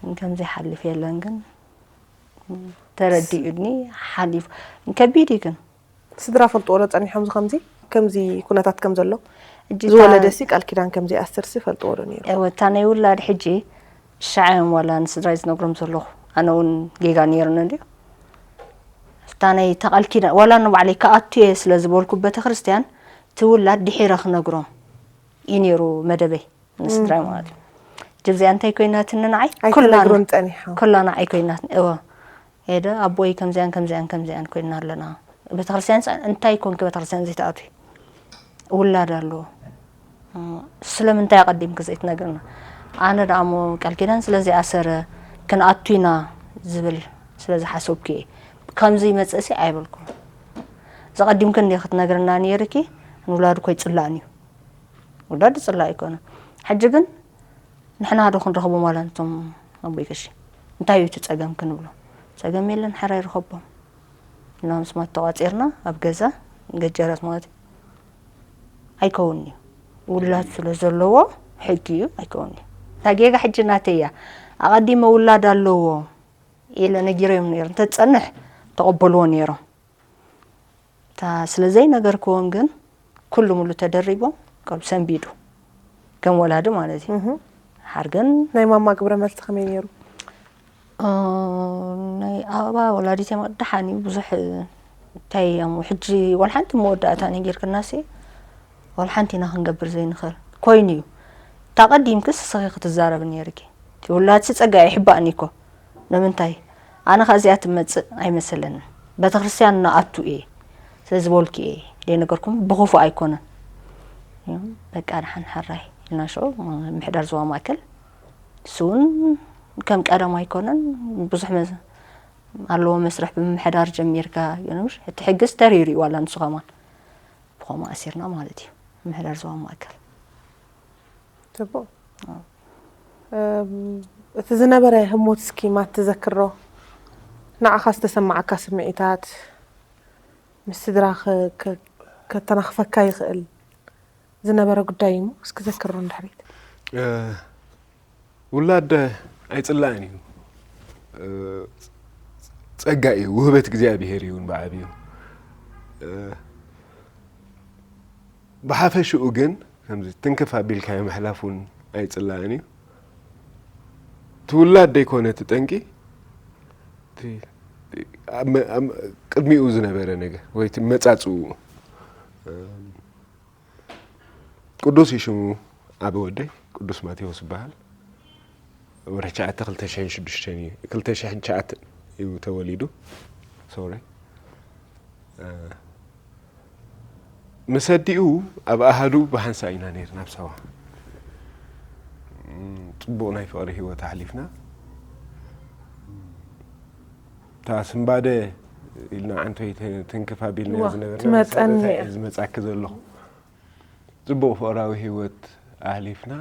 ግን ከምዚ ሓሊፍ የለን ግን፣ ተረዲኡኒ፣ ሓሊፉ። ከቢድ እዩ ግን። ስድራ ፈልጥዎ ዶ ጸኒሖም እዚ ከምዚ፣ ከምዚ ኩነታት ከም ዘሎ? ሕጂ ዝወለደሲ ቃል ኪዳን ከም ዘይኣስርሲ ፈልጥዎ ዶ ነይሩ? እወ፣ እታ ናይ ውላድ ሕጂ ሻዕ እዮም ዋላ ንስድራይ ዝነግሮም ዘለኹ። ኣነ እውን ጌጋ ነይሩኒ እንድዩ። እታ ናይ እታ ቃል ኪዳን፣ ዋላ ንባዕለይ ክኣቱ እየ ስለ ዝበልኩ ቤተክርስትያን፣ እቲ ውላድ ድሒረ ክነግሮም እዩ ነይሩ መደበይ፣ ንስድራይ ማለት እዩ። ሕጂ እዚኣ እንታይ ኮይናትኒ ንዓይ? ኩላ ን-፣ ኣይተነግሩን ጸኒሖም። ኩላ ንዓይ ኮይናትኒ። እወ። ሄደ፣ ኣቦይ ከምዚኣን ከምዚኣን ከምዚኣን ኮይና ኣለና። ቤተክርስትያን ጸ-፣ እንታይ ኮንኪ ቤተክርስትያን ዘይትኣትዊ? ውላድ ኣለዎ። እ፣ ስለምንታይ ኣቐዲምኪ ዘይትነግርና? ኣነ ደኣ እሞ ቃል ኪዳን ስለ ዘይኣሰረ ክንኣቱ ኢና ዝብል ስለ ዝሓሰብኩ እየ። ከምዚ ይመጽእሲ ኣይበልኩን። ዘቐዲምኪ እንዲኺ ክትነግርና ነይርኪ፣ ንውላድ እኮ ይጽላእን እዩ። ውላድ ይጽላእ ኣይኮነን። ሕጂ ግን ንሕና ዶ ክንረኽቦም ዋላ ነቶም ኣቦይ ቀሺ? እንታይ እዩ እቲ ጸገም ክንብሎ? ጸገም የለን፣ ሓራይ ርኸቦም። እና ምስማት ተቋጺርና ኣብ ገዛ ገጀራት ማለት እዩ። ኣይከውን እዩ። ውላድ ስለ ዘለዎ ሕጊ እዩ፣ ኣይከውን እዩ። እታ ጌጋ ሕጂ ናተይ እያ። ኣቐዲመ ውላድ ኣለዎ ኢለ ነጊረዮም ነይሩ። እንተትጸንሕ ተቐበልዎ ነይሮም። እታ ስለ ዘይነገርክዎም ግን ኩሉ ሙሉ ተደሪቦም ቀልቡ ሰንቢዱ። ከም ወላዲ ማለት እዩ። እህ። ሓርገን ናይ ማማ ግብረ መልሲ ከመይ ነይሩ? እ፣ ናይ ኣበባ ወላዲት እዮም ደሓን እዩ። ብዙሕ እንታይ እዮም ሕጂ ዋላ ሓንቲ መወዳእታ ነጊርክናሲ ዋላ ሓንቲ ኢና ክንገብር ዘይንኽእል። ኮይኑ እዩ። እታ ቀዲምክስ ንስኺ ክትዛረቢ ነይርኪ። እቲ ውላድሲ ጸጋ ይሕባእኒ እኮ። ንምንታይ? ኣነ ኸኣ እዚኣ ትመጽእ ኣይመሰለንን። ቤተክርስትያን ንኣቱ እየ ስለ ዝበልኩ እየ ዘይነገርኩም፣ ብኽፉእ ኣይኮነን። በቃ ደሓን ሕራይ ኢልና ሽዑ ምምሕዳር ዞባ ማእከል ንሱ እውን ከም ቀደም ኣይኮነን። ብዙሕ መ-፣ ኣለዎ መስርሕ ብምምሕዳር ጀሚርካ፣ እቲ ሕግስ ተሪሩ እዩ ዋላ ንሱ ከማን። ብኸምኡ ኣሲርና ማለት እዩ ምምሕዳር ዞባ ማእከል። ጽቡቕ። ኣዎ። እም፣ እቲ ዝነበረ ህሞት እስኪ ማትዘክሮ፣ ንዓኻ ዝተሰማዓካ ስምዒታት፣ ምስ ስድራ ከ-፣ ከ-፣ ከተናኽፈካ ይኽእል ዝነበረ ጉዳይ እዩ እሞ፣ እስኪ ዘክሮ ንድሕሪት። እ፣ ውላድ ኣይጽላእን እዩ። እ፣ ጸጋ እዩ፣ ውህበት እግዚኣብሔር እዩ ብዓቢኡ። እ፣ ብሓፈሽኡ ግን ከምዚ ትንክፍ ኣቢልካዮ ምሕላፍ እውን ኣይጽላእን እዩ። እቲ ውላድ ደይኮነ እቲ ጠንቂ፣ እቲ ኣብ መ-፣ ኣብ ቅድሚኡ ዝነበረ ነገር ወይ እቲ መጻጽኡ። ቅዱስ እዩ ሽሙ፣ ዓቢ ወደይ ቅዱስ ማቴዎስ ይበሃል። ወርሒ ትሽዓተ ክልተ ሽሕን ሽዱሽተን እዩ፣ ክልተ ሽሕን ትሽዓተን እዩ ተወሊዱ። ሶሪ። እ፣ ምስ ኣዲኡ ኣብ ኣሃዱ ብሓንሳእ ኢና ነይርና ኣብ ሳዋ። እም፣ ጽቡቕ ናይ ፍቕሪ ህይወት ኣሕሊፍና። እታ ስንባደ ኢልና ዓንቶይ ተ-፣ ትንክፍ ኣቢልና እዋ፣ ዝነበርና ትመጸኒ መሳርሕታ እያ። እዩ ዝመጻኪ ዘለኹ። ጽቡቕ ፍቕራዊ ህይወት ኣሕሊፍና።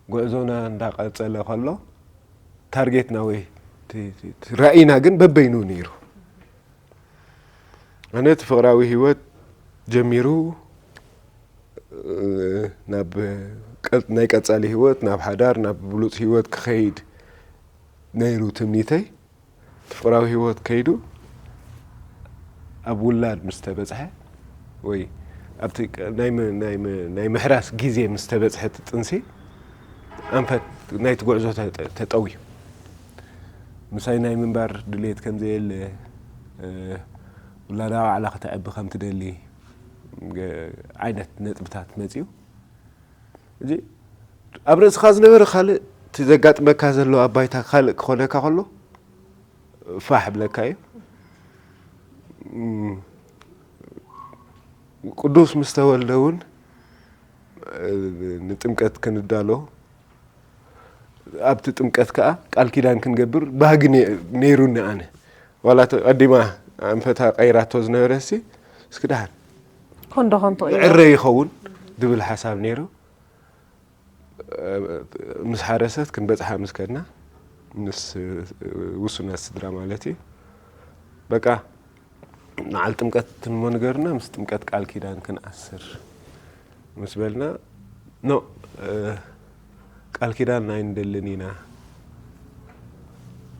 ጉዕዞና እንዳቐጸለ ከሎ፣ ታርጌትና ወይ እቲ፣ እቲ፣ እቲ ራእይና ግን በበይኑ ነይሩ። ኣነ እቲ ፍቕራዊ ህይወት ጀሚሩ፣ እ፣ ናብ ቀ-፣ ናይ ቀጻሊ ህይወት፣ ናብ ሓዳር፣ ናብ ብሉጽ ህይወት ክኸይድ ነይሩ ትምኒተይ። ፍቕራዊ ህይወት ከይዱ ኣብ ውላድ ምስ ተበጽሐ ወይ ኣብቲ ቅ- ናይ ም- ናይ ም- ናይ ምሕራስ ግዜ ምስ ተበጽሐ እቲ ጥንሲ ኣንፈት ናይቲ ጉዕዞ ተጠ- ተጠውዩ። ምሳይ ናይ ምንባር ድሌት ከም ዘየለ፣ እ፣ ውላዳ ባዕላ ከተዕቢ ከም ትደሊ፣ ገ- ዓይነት ነጥብታት መጺኡ። እዚ ኣብ ርእስኻ ዝነበረ ካልእ፣ እቲ ዘጋጥመካ ዘሎ ኣብ ባይታ ካልእ ክኾነካ ከሎ ፋሕ ብለካ እዩ። እም፣ ቅዱስ ምስ ተወልደ እውን፣ እ፣ ንጥምቀት ክንዳሎ፣ ኣብቲ ጥምቀት ከኣ ቃል ኪዳን ክንገብር ባህጊ ነ- ነይሩኒ ኣነ። ዋላ እቲ ቀዲማ ኣንፈታ ቀይራቶ ዝነበረሲ፣ እስኪ ደሓን ኮንዶ ኮንቶ እዩ። ዕረ ይኸውን ዝብል ሓሳብ ነይሩ። እ፣ ምስ ሓረሰት ክንበጽሓ ምስ ከድና፣ ምስ፣ እ፣ ውሱናት ስድራ ማለት እዩ። በቃ ንዓል ጥምቀት ትንሞ ንገርና፣ ምስ ጥምቀት ቃል ኪዳን ክንኣስር ምስ በልና፣ ኖ፣ እ፣ ቃል ኪዳን ኣይንደልን ኢና።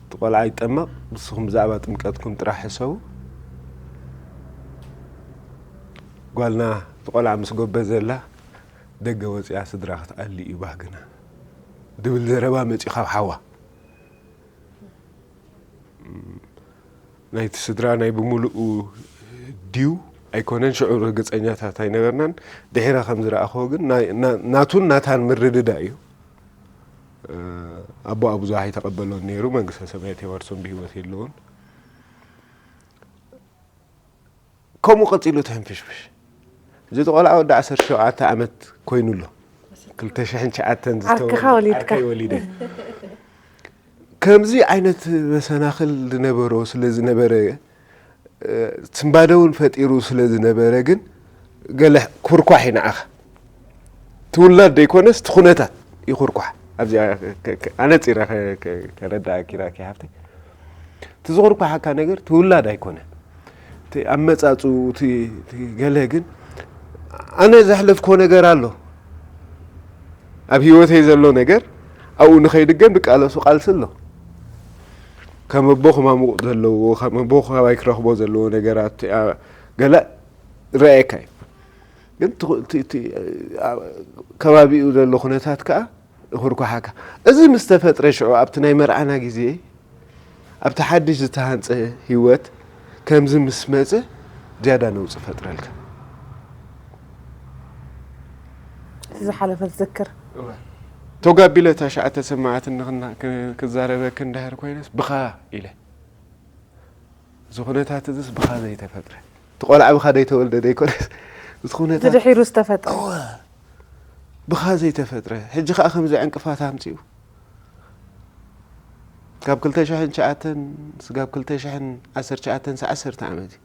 እቲ ቆልዓ ይጠመቕ፣ ንስኹም ብዛዕባ ጥምቀትኩም ጥራሕ ሕሰቡ። ጓልና እቲ ቆልዓ ምስ ጎበዘላ፣ ደገ ወፂኣ ስድራ ክትኣሊ እዩ ባህግና፣ ዝብል ዘረባ መፂኡ ካብ ሓዋ። ናይቲ ስድራ ናይ ብምሉኡ ድዩ ኣይኮነን፣ ሽዑ ርግፀኛታት ኣይነበርናን። ድሒረ ከም ዝረኣኽዎ ግን ናይ- ና- ናቱን ናታን ምርድዳእ እዩ። እ፣ ኣቦኣ ብዙሕ ኣይተቐበሎን ነይሩ፣ መንግስተ ሰማያት የዋርሶም፣ ብህይወት የለውን። ከምኡ ቀፂሉ ትሕንፍሽፍሽ። እዚ ቆልዓ ወዲ ዓሰርተ ሸውዓተ ዓመት ኮይኑ ኣሎ። ክልተ ሽሕን ትሽዓተን ዝተወልደ ዓርክኻ ወሊድካ። ዓርከይ ወሊደ። ከምዚ ዓይነት መሰናኽል ዝነበሮ ስለ ዝነበረ፣ እ፣ ስንባደ እውን ፈጢሩ ስለ ዝነበረ ግን ገለ ኩርኳሕ እዩ ንዓኻ። ትውላድ ዘይኮነስ እቲ ኩነታት ይኹርኳሕ። ኣብዚኣ ከ- ከ- ኣነፂረ ከ- ከ- ከረዳእኪ ራኪ ሃፍተይ። እቲ ዝኹርኳሓካ ነገር ትውላድ ኣይኮነን። እቲ ኣመፃፅኡ፣ እቲ እቲ ገለ ግን ኣነ ዘሕለፍክዎ ነገር ኣሎ። ኣብ ህይወተይ ዘሎ ነገር ኣብኡ ንኸይድገም ዝቃለሱ ቃልሲ ኣሎ። ከም ኣቦ ክማሙቕ ዘለዎ፣ ከም ኣቦ ካባይ ክረኽቦ ዘለዎ ነገራት፣ ኣ፣ ገለ ረኣየካ እዩ። ግን እቲ- እቲ- እቲ፣ ኣ፣ ከባቢኡ ዘሎ ኩነታት ከኣ ይኹርኳሓካ። እዚ ምስ ተፈጥረ ሽዑ ኣብቲ ናይ መርዓና ግዜ ኣብቲ ሓድሽ ዝተሃንጸ ህይወት ከምዚ ምስ መጸ ዝያዳ ነውጺ ፈጥረልካ። እቲ ዝሓለፈ ትዝክር። ቶጋቢለ እታ ሸዓተ ሰማዕትን ንኽና- ክ- ክዛረበክ እንድሕር ኮይነስ ብኻ ኢለ እዚ ኩነታት እዚስ ብኻ ዘይተፈጥረ፣ እቲ ቆልዓ ብኻ ዘይተወልደ ዘይኮነስ እዚ ኩነታት ድድሒሩ ዝተፈጥረ። እወ፣ ብኻ ዘይተፈጥረ። ሕጂ ከኣ ከምዚ ዕንቅፋት ኣምጺኡ። ካብ ክልተ ሽሕን ትሽዓተን ስጋብ ክልተ ሽሕን ዓሰርተ ትሽዓተን ዓሰርተ ዓመት እዩ።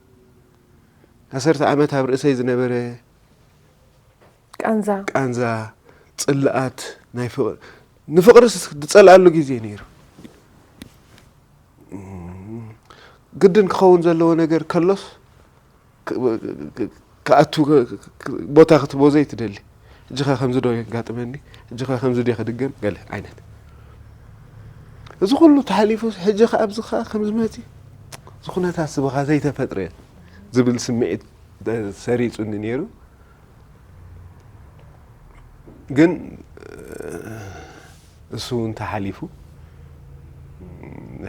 ዓሰርተ ዓመት ኣብ ርእሰይ ዝነበረ ቃንዛ። ቃንዛ፣ ጽልኣት፣ ናይ ፍቕሪ፣ ንፍቕርስ ዝጸልኣሉ ግዜ ነይሩ። ግድን ክኸውን ዘለዎ ነገር ከሎስ ክ- ክ- ክኣቱ ክ- ክ- ቦታ ክትቦ ዘይትደሊ። ሕጂ ኸ ከምዚ ዶ የጋጥመኒ? ሕጂ ኸ ከምዚ ዶ ክድገም? ገለ ዓይነት። እዚ ኩሉ ተሓሊፉ ሕጂ ኸ ኣብዚ ኸ ከምዚ መጺ? እዚ ኩነታት ስብኻ ዘይተፈጥረ ዝብል ስምዒት ሰሪጹኒ ነይሩ። ግን እሱ እውን ተሓሊፉ።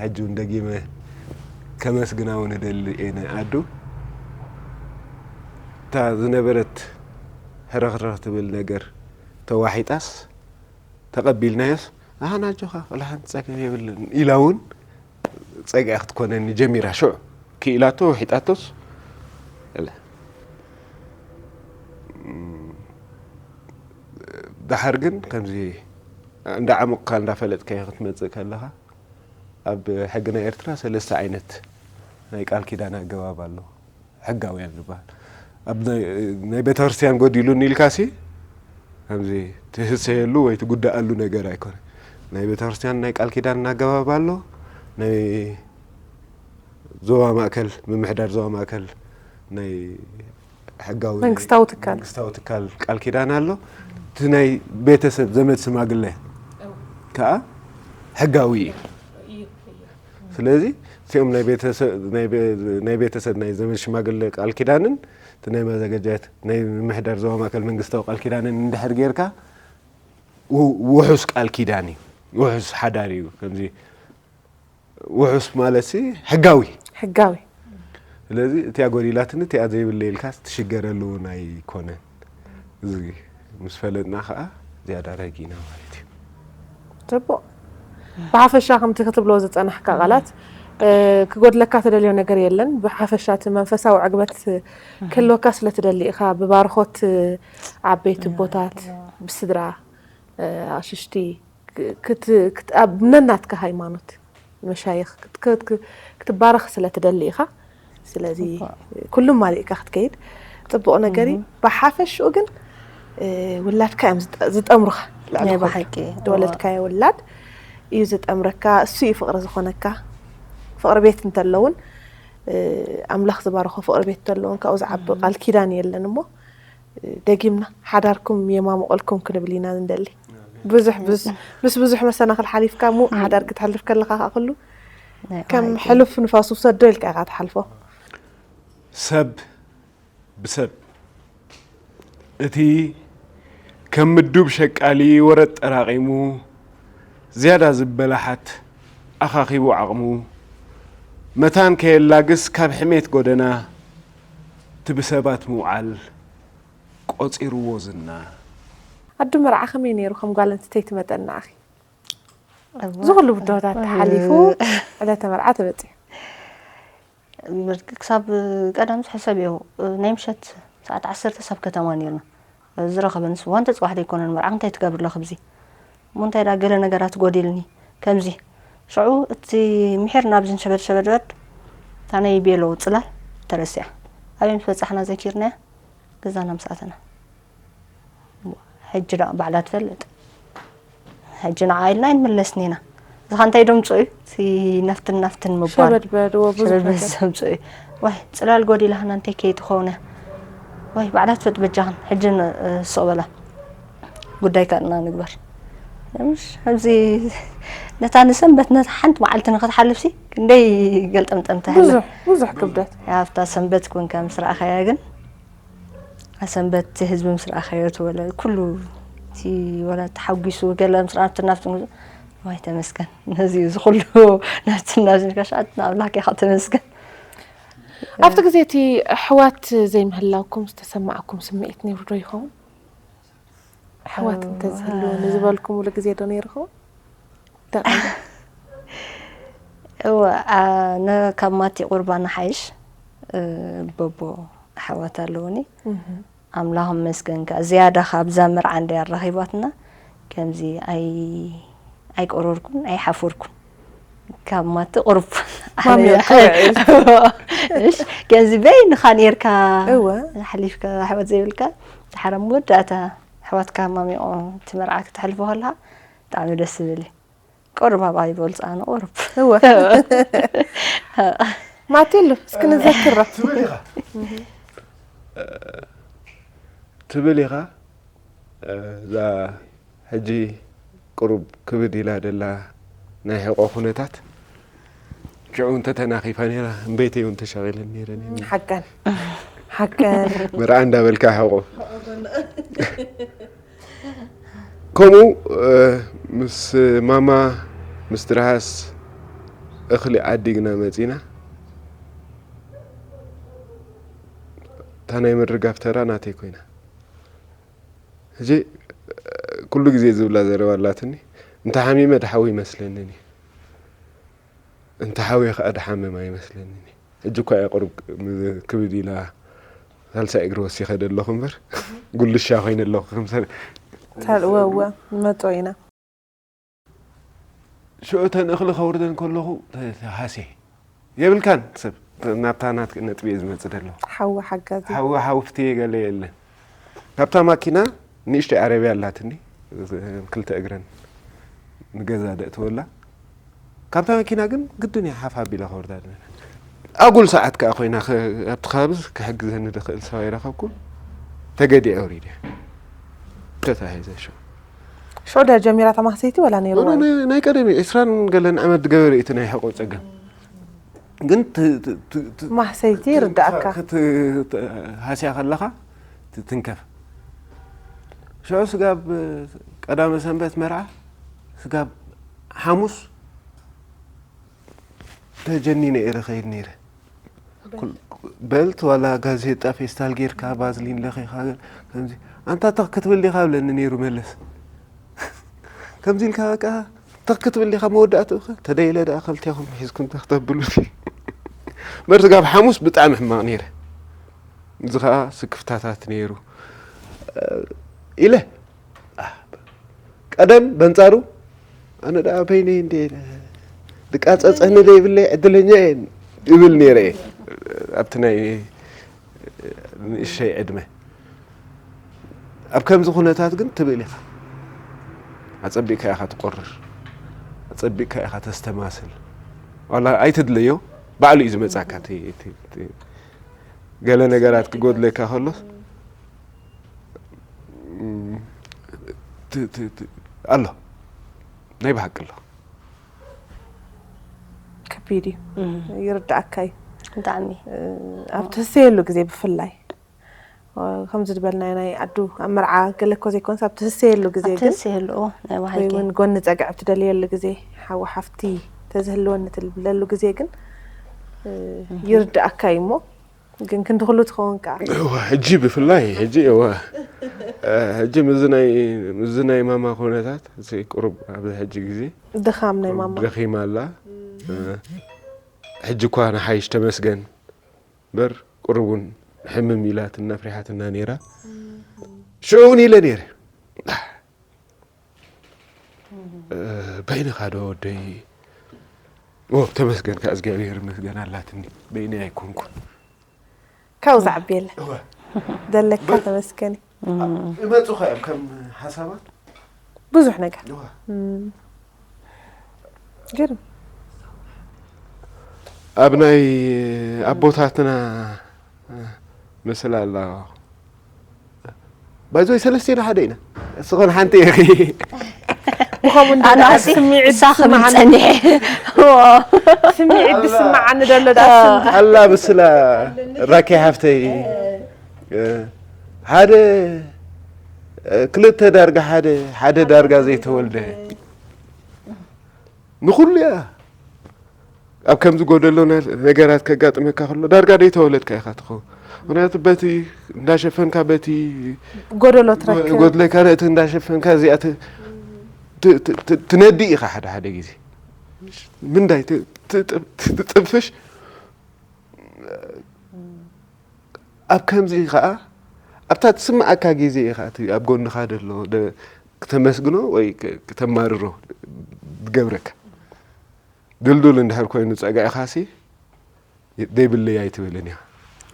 ሕጂ እውን ደጊመ ከመስግና እውን እደሊ እየ ንኣዱ። እታ ዝነበረት ሕርኽርኽ ትብል ነገር ተዋሒጣስ ተቐቢልናዮስ፣ ኣሃ ናጆኻ፣ ወላ ሓንቲ ጸገም የብልን ኢላ እውን ጸግዒ ክትኮነኒ ጀሚራ። ሽዑ ክኢላቶ፣ ውሒጣቶስ፣ እለ። ደሓር ግን ከምዚ እንዳዓመቕካ እንዳፈለጥካዮ ክትመጽእ ከለኻ፣ ኣብ ሕጊ ናይ ኤርትራ ሰለስተ ዓይነት ናይ ቃል ኪዳን ኣገባብ ኣሎ። ሕጋውያን ዝበሃል ኣብ ናይ- ናይ ቤተክርስትያን ጎዲሉኒ ኢልካሲ ከምዚ ትህሰየሉ ወይ ትጉዳኣሉ ነገር ኣይኮነ። ናይ ቤተክርስትያን ናይ ቃል ኪዳን ኣገባብ ኣሎ። ናይ ዞባ ማእከል፣ ምምሕዳር ዞባ ማእከል ናይ ሕጋዊ ናይ መንግስታዊ ትካል። መንግስታዊ ትካል ቃል ኪዳን ኣሎ። እቲ ናይ ቤተሰብ ዘመድ ስማግለ ከኣ ሕጋዊ እዩ። ስለዚ እቲኦም ናይ ቤተሰብ ናይ ቤተሰብ ናይ ዘመድ ሽማግለ ቃል ኪዳንን እቲ ናይ ማዘጋጃት ናይ ምሕዳር ዞባ ማእከል መንግስታዊ ቃል ኪዳንን እንድሕር ጌርካ ውሑስ ቃል ኪዳን እዩ። ውሑስ ሓዳር እዩ። ከምዚ ውሑስ ማለት ሕጋዊ። ሕጋዊ። ስለዚ እቲኣ ጎዲላትኒ እቲኣ ዘይብለ ኢልካ ትሽገረሉ እውን ኣይኮነን። እዚ ምስ ፈለጥና ከዓ ዝያዳ ረጊና ማለት እዩ። ጽቡቕ። ብሓፈሻ ከምቲ ክትብሎ ዝጸናሕካ ቃላት ክጎድለካ ትደልዮ ነገር የለን። ብሓፈሻ እቲ መንፈሳዊ ዕግበት ክህልወካ ስለ ትደሊ ኢኻ ብባርኾት ዓበይቲ ኣቦታት ብስድራ ኣሽሽቲ ኣብ ነናትካ ሃይማኖት መሻይኽ ክትባረኽ ስለ ትደሊ ኢኻ። ስለዚ ኩሉም ማሊእካ ክትከይድ ጽቡቕ ነገር እዩ። ብሓፈሽኡ ግን ውላድካ እዮም ዝጠምሩኻ። ልዕሊ ናይ ኩሉ ብሓቂ። ዝወለድካዮ ውላድ እዩ ዝጠምረካ፣ እሱ እዩ ፍቕሪ ዝኾነካ። ፍቕሪ ቤት እንተለውን ኣምላኽ ዝባረኾ ፍቕሪ ቤት እንተለውን ካብኡ ዝዓቢ ቃል ኪዳን የለን እሞ ደጊምና ሓዳርኩም የማሙቐልኩም ክንብል ኢና ንደሊ። ብዙሕ ምስ ብዙሕ መሰናኽል ሓሊፍካ ሙቕ ሓዳር ክትሕልፍ ከለኻ ከዓ ኩሉ ከም ሕሉፍ ንፋስ ውሰዶ ኢልካ ኢኻ ትሓልፎ። ሰብ ብሰብ እቲ ከም ምዱብ ሸቃሊ ወረጥ ጠራቒሙ ዝያዳ ዝበላሓት ኣኻኺቡ ዓቕሙ መታን ከየላግስ ካብ ሕሜት ጎደና እቲ ብሰባት ምውዓል ቆጺርዎ ዝና። ኣዱ መርዓ ከመይ ነይሩ? ከም ጓል ኣንስተይቲ መጠን ንዓኺ እዚ ኩሉ ብድሆታት ተሓሊፉ ዕለተ መርዓ ተበጺሑ። ክሳብ ቀደም ዝሕሰብ እዩ። ናይ ምሸት ሰዓት ዓሰርተ ሰብ ከተማ ነርና ዝረኸበ ንስ ዋንተ ፅባሕ ዘይኮነን መርዓ እንታይ ትገብር ኣለኽ ብዚ እሞ እንታይ ዳ ገለ ነገራት ጎዲልኒ ከምዚ ሽዑ እቲ ምሒር ናብዚ ሸበድ ሸበድ በድ እታ ናይ ቤሎ ፅላል ተረሲዓ ኣበይ ምስ በፃሕና ዘኪርናያ ገዛና ምስ ኣተና ሕጂ ደኣ ባዕላ ትፈልጥ ሕጂ ንዓ ኢልና ኣይንምለስን ኢና እዚ ኸ እንታይ ደምፅኦ እዩ እቲ ናፍትን ናፍትን ምባል ሸበድበድዎ ብዙሕ ሸበድበድ ነገር ዘምፅኦ እዩ ዋይ ፅላል ጎዲላህና እንታይ ከይትኸውን እያ ዋይ ባዕላ ትፈልጥ በጃኽን ሕጂ ን- ስቕ በላ ጉዳይ ካልና ንግበር ምሽ ኣብዚ ነታ ንሰንበት ነታ ሓንቲ መዓልቲ ንክትሓልፍሲ ክንደይ ገልጠምጠምታ ብዙሕ ብዙሕ ክብደት ኣብታ ሰንበት ኮንካ ምስ ረኣኻያ ግን ኣሰንበት ህዝቢ ምስ ረኣኻዮ እቲ ወለ ኩሉ እቲ ወላ ተሓጒሱ ገለ ምስ ረኣና ኣብቲ ናብቲ ንጉ ዋይ ተመስገን ነዚ እዚ ኩሉ ናብቲ ናብዚ ንከሻት ንኣምላክ ኢኻ ተመስገን ኣብቲ ግዜ እቲ ኣሕዋት ዘይምህላውኩም ዝተሰማዓኩም ስምዒት ነይሩ ዶ ይኸውን? ኣሕዋት እንተዝህልውኒ ዝበልኩምሉ ግዜ ዶ ነይሩ ይኸውን? ደቒ እወ ኣነ ካብ ማቲ ቁርባን ሓይሽ በቦ ኣሕዋት ኣለውኒ ኣምላኽ መስገን ከኣ ዝያዳ ካብዛ መርዓ እንድያ ኣራኺባትና ከምዚ ኣይ ኣይቆረርኩን ኣይሓፈርኩን ካብ ማቲ ቁሩብ ማሚ ኣነ- ክውዕ እሽ ከምዚ በይንኻ ኔርካ እወ። ሓሊፍካ ኣሕዋት ዘይብልካ ድሓር ኣብ መወዳእታ ኣሕዋትካ ማሚቖ እቲ መርዓ ክተሕልፎ ከለኻ ብጣዕሚ ደስ ዝብል እዩ ቁሩብ ኣብኣ ይበልፃ ኣነ ቁሩብ እወ ማቴሎ እስኪ ንዘክራ ትብል ኢኻ ትብል ኢኻ እዛ ሕጂ ቁሩብ ክብድ ኢላ ደላ ናይ ሕቆ ኩነታት ሽዑ እንተተናኺፋ ነይራ እምበይተይ እውን ተሻቒለን ነይረን እየን። ሓቀን ሓቀን መርዓ እንዳበልካ ሕቆ ከምኡ ምስ ማማ ምስ ትርሃስ እኽሊ ዓዲግና መፂና እታ ናይ ምርጋፍ ተራ ናተይ ኮይና ሕጂ ኩሉ ግዜ ዝብላ ዘረባ ኣላትኒ እንተ ሓሚመ ድሓዊ ይመስለንን እዩ እንተ ሓውየ ከዓ ድሓምም ኣይመስለንን እዩ ሕጂ እኳ እየ ቁሩብ ክብድ ኢላ ሳልሳይ እግሪ ወሲኸ ደለኹ እምበር ጉልሻ ኮይነ ኣለኹ ከምሰ ታልእወወ ንመጦ ኢና ሽዑ እተን እኽሊ ከውርደን ከለኹ ተሃስየ የብልካን ሰብ ናብታ ናት ነጥቢ እየ ዝመፅእ ደለኹ ሓዊ ሓጋዚ ሓዊ ሓውፍትየ ገለ የለን ካብታ ማኪና ንእሽተይ ዓረብያ ኣላትኒ ክልተ እግረን ንገዛ ደእትወላ ካብታ መኪና ግን ግድን እየ ሓፍ ኣቢለ ከውርዳ ዝነበረ ኣጉል ሰዓት ከዓ ኮይና ኣብቲ ከባቢ ክሕግዘኒ ዝኽእል ሰብ ኣይረኸብኩን ተገዲዐ ወሪደ ተታሂዘ ሽዑ ሽዑ ድያ ጀሚራ ተማህሰይቲ ወላ ነይሩ ናይ ቀደም እዩ ዕስራን ገለን ዓመት ዝገበረ እቲ ናይ ሕቆ ፀገም ግን ት- ት- ት- ት- ማህሰይቲ ይርዳእካ። ክት- ት- ሃስያ ከለኻ ትትንከፍ። ሽዑ ስጋብ ቀዳመ ሰንበት መርዓ፣ ስጋብ ሓሙስ ተጀኒነ እየ ከይድ ነይረ። ኩል- በልት ዋላ ጋዜጣ ፌስታል ጌርካ ባዝሊን ለኺኻ፣ ከምዚ ኣንታ ተኽ ክትብል ዲኻ ብለኒ ነይሩ መለስ። ከምዚ ኢልካ በቃ ተኽ ክትብል ዲኻ መወዳእትኡ ኸ ተደይለ ደኣ ከልቲኹም ሒዝኩም ተኽተብሉ። በርቲ ጋብ ሓሙስ ብጣዕሚ ሕማቕ ነይረ። እዚ ኸዓ ስክፍታታት ነይሩ ኢለ። ቀደም በንጻሩ ኣነ ደኣ በይነይ እንደ ድቃጸጸኒ ዘይብለይ ዕድለኛ እየ እብል ነይረ እየ። ኣብቲ ናይ ንእሸይ ዕድመ ኣብ ከምዚ ኩነታት ግን ትብል ኢኻ። ኣጸቢቕካ ኢኻ ትቆርር፣ ኣጸቢቕካ ኢኻ ተስተማስል። ዋላ ኣይትድለዮ፣ ባዕሉ እዩ ዝመጻካ። እቲ- እቲ- እቲ- ገለ ነገራት ክጎድለካ ከሎስ ም፣ ት- ት- ት- ኣሎ፣ ናይ ብሓቂ ኣሎ። ከቢድ እዩ። ይርዳእካ እዩ። ብጣዕሚ ኣብ ትህሰየሉ ግዜ ብፍላይ ከምዚ ዝበልናዮ ናይ ኣዱ ኣብ መርዓ ገለ እኮ ዘይኮንስ ኣብ ትህሰየሉ ግዜ ኣብቲ ግን ህስ ይህልዎ ናይ ወይ ባህልኪ እውን ጎኒ ጸግዒ ትደልየሉ ግዜ ሓዊ ሓፍቲ ተዝህልወኒ ትብለሉ ግዜ ግን ይርዳእካ እዩ እሞ ግን ክንዲ ኩሉ ትኸውን ከዓ እዋ፣ ሕጂ ብፍላይ ሕጂ እዋ፣ ሕጂ ምስዚ ናይ ምስዚ ናይ ማማ ኩነታት እዚ ቁሩብ ኣብዚ ሕጂ ግዜ ድኻም ናይ ማማ ደኺማ ኣላ። ሕጂ እኳ ንሓይሽ ተመስገን እምበር ቁሩብ እውን ሕምም ኢላትና ፍሪሓትና ነይራ። ሽዑ እውን ኢለ ነይረ በይንኻ ዶ ወደይ? ኦ ተመስገን፣ ካብ እግዚኣብሔር ይመስገን ኣላትኒ፣ በይነይ ኣይኮንኩን። ካብኡ ዝዓቢ የለ ዘለካ ተመስገን እዩ። ይመፁ ኸ እዮም ከም ሓሳባት ብዙሕ ነገር እዋ። ግርም ኣብ ናይ ኣቦታትና ምስላ ኣላ። ባይዞይ ሰለስቴና ሓደ ኢና። እስኾን ሓንቲ ኢኺ። ብኸምኡ እንዳ ኣናሲ ስምዒት እሳ ክብል ዝስምዓኒ- ፀኒሐ ስምዒት ዝስምዓኒ ዘሎ ዳ ኣላ ምስላ ራኪ ሓፍተይ ሓደ ክልተ ዳርጋ ሓደ ሓደ ዳርጋ ዘይተወልደ ንኹሉ እያ። ኣብ ከምዚ ጎደሎ ነገራት ከጋጥመካ ከሎ ዳርጋ ዘይተወለድካ ኢኻ ትኸውን። ምክንያቱ በቲ እንዳሸፈንካ በቲ ጎደሎ ትረክብ ጎድለካ ነቲ እንዳሸፈንካ እዚኣ ት- ት- ት- ት- ትነዲ ኢኻ ሓደ ሓደ ግዜ ምንዳይ ት- ት- ት- ትጥንፍሽ ኣብ ከምዚ ከዓ ኣብታ ትስምዓካ ግዜ ኢኻ እቲ ኣብ ጎንኻ ደሎ ደ- ክተመስግኖ ወይ ክ- ክተማርሮ ዝገብረካ ድልዱል እንድሕር ኮይኑ ፀጋኢኻሲ ዘይብለይ ኣይትብልን እያ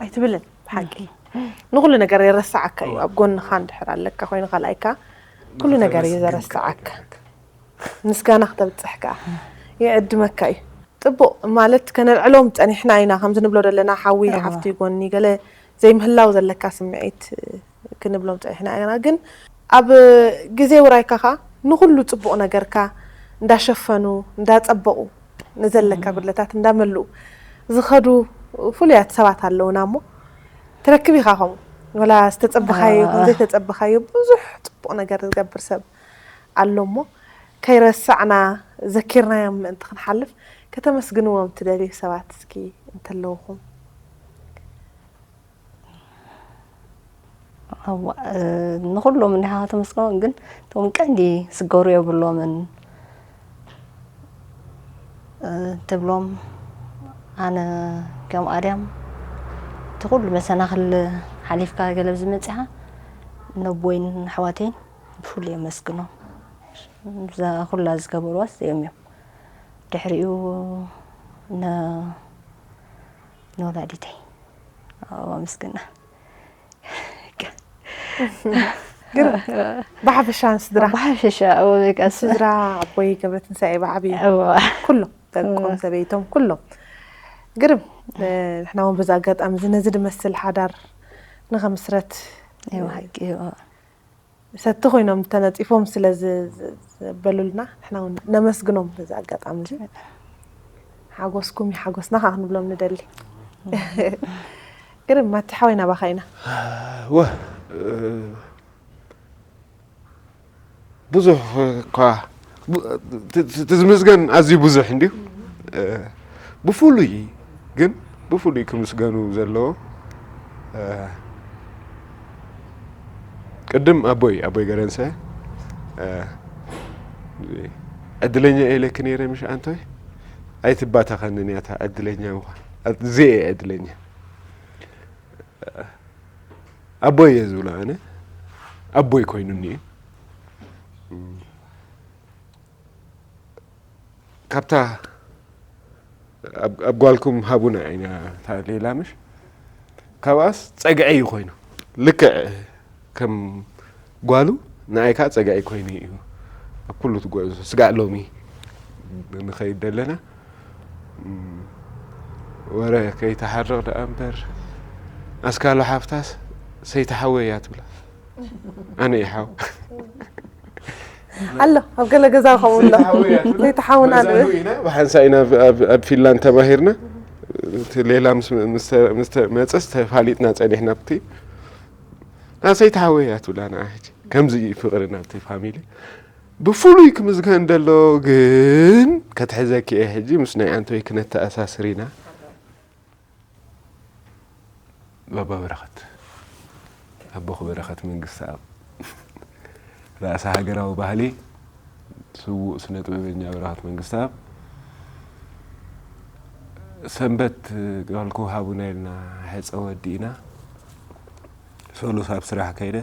ኣይትብልን ብሓቂ ንኩሉ ነገር የረስዓካ እዩ ኣብ ጎንኻ እንድሕር ኣለካ ኮይኑ ካልኣይካ ኩሉ ነገር እዩ ዘረስዓካ ምስጋና ክተብፅሕ ከዓ ይዕድመካ እዩ ጥቡቅ ማለት ከነልዕሎም ፀኒሕና ኢና ከምዚ ንብሎ ዘለና ሓዊ ሓፍቲ ጎኒ ገለ ዘይምህላው ዘለካ ስምዒት ክንብሎም ፀኒሕና ኢና ግን ኣብ ግዜ ውራይካ ከዓ ንኩሉ ፅቡቅ ነገርካ እንዳሸፈኑ እንዳፀበቁ ንዘለካ ጉድለታት እንዳመልኡ ዝኸዱ ፍሉያት ሰባት ኣለውና እሞ ትረክብ ኢኻ ከምኡ ወላ ዝተፀበኻዮ ይኹን ዘይተፀበኻዮ ብዙሕ ፅቡቅ ነገር ዝገብር ሰብ ኣሎ እሞ ከይረሳዕና ዘኪርናዮም ምእንቲ ክንሓልፍ ከተመስግንዎም ትደልዩ ሰባት እስኪ እንተለውኹም ንኩሎም እንዲኻ ከተመስግኖም ግን እቶም ቀንዲ ስገሩ የብሎምን ትብሎም ኣነ ከም ኣድያም እቲ ኩሉ መሰናክል ሓሊፍካ ገለ ዝመፅኻ ነቦይን ኣሕዋተይን ብፍሉይ የመስግኖም እዛ ኩላ ዝገበርዋስ እዮም እዮም ድሕሪኡ ንወላዲተይ ኣመስግና ብሓፈሻ ንስድራ ብሓፈሻ ስድራ ኣቦይ ገብረትንሳኤ ብዓብዩ ኩሎም ደቆም ሰበይቶም ኩሎም ግርም ንሕና እውን በዚ ኣጋጣሚ እዚ ነዚ ዝመስል ሓዳር ንኸምስረት ሰቲ ኮይኖም ተነፂፎም ስለ ዝበሉልና ንሕና እውን ነመስግኖም በዚ ኣጋጣሚ እዚ ሓጎስኩም እዩ ሓጎስና ከዓ ክንብሎም ንደሊ። ግርም ማቲ ሓወይ ናባኻ ኢና። ወ ብዙሕ እኳ እቲ ዝምስገን ኣዝዩ ብዙሕ እንድዩ። ብፍሉይ ግን ብፍሉይ ክምስገኑ ዘለዎ ቅድም ኣቦይ ኣቦይ ገረንሰ ዕድለኛ ኢለክ ነይረ ምሽ ኣንቶይ ኣይትባተኸንን እያ እታ ዕድለኛ ምዃን። ኣዝየ እየ ዕድለኛ። ኣቦይ እየ ዝብሎ ኣነ ኣቦይ ኮይኑኒ እዩ። ካብታ ኣብ ጓልኩም ሃቡና ኢና እታ ሌላ ምሽ ካብኣስ ጸግዒ እዩ ኮይኑ ልክዕ ከም ጓሉ ንኣይ ከዓ ጸግዒ ኮይኑ እዩ ኣብ ኩሉ እቲ ጉዕዞ ስጋዕ ሎሚ ንኸይድ ደለና ወረ ከይተሓርቕ ደኣ እምበር ኣስካሎ ሓፍታስ ሰይቲ ሓወይ እያ ትብላ ኣነ እየ ሓው ኣሎ ኣብ ገለ ገዛ ከምኡ ኣሎ ሰይቲ ሓውና ንብል ኢና ብሓንሳ ኢና ኣብ ፊንላንድ ተማሂርና እቲ ሌላ ምስ መፀስ ተፋሊጥና ፀኒሕና ብቲ ሰይቲ ሓወይ እያ ትብላ ንዓ ሕጂ ከምዚ እዩ ፍቅሪ ናብቲ ፋሚሊ ብፍሉይ ክምዝገን ደሎ ግን ከትሕዘኪ እየ ሕጂ ምስ ናይ ኣንቶይ ክነተኣሳስር ኢና ባባ በረኸት ኣቦኺ በረኸት መንግስተኣብ ራእሲ ሃገራዊ ባህሊ ስዉእ ስነ ጥበበኛ በረኸት መንግስተኣብ ሰንበት ቃልኩ ሃቡና ኢልና ሕፀ ወዲእና ሰሉስ ኣብ ስራሕ ከይደ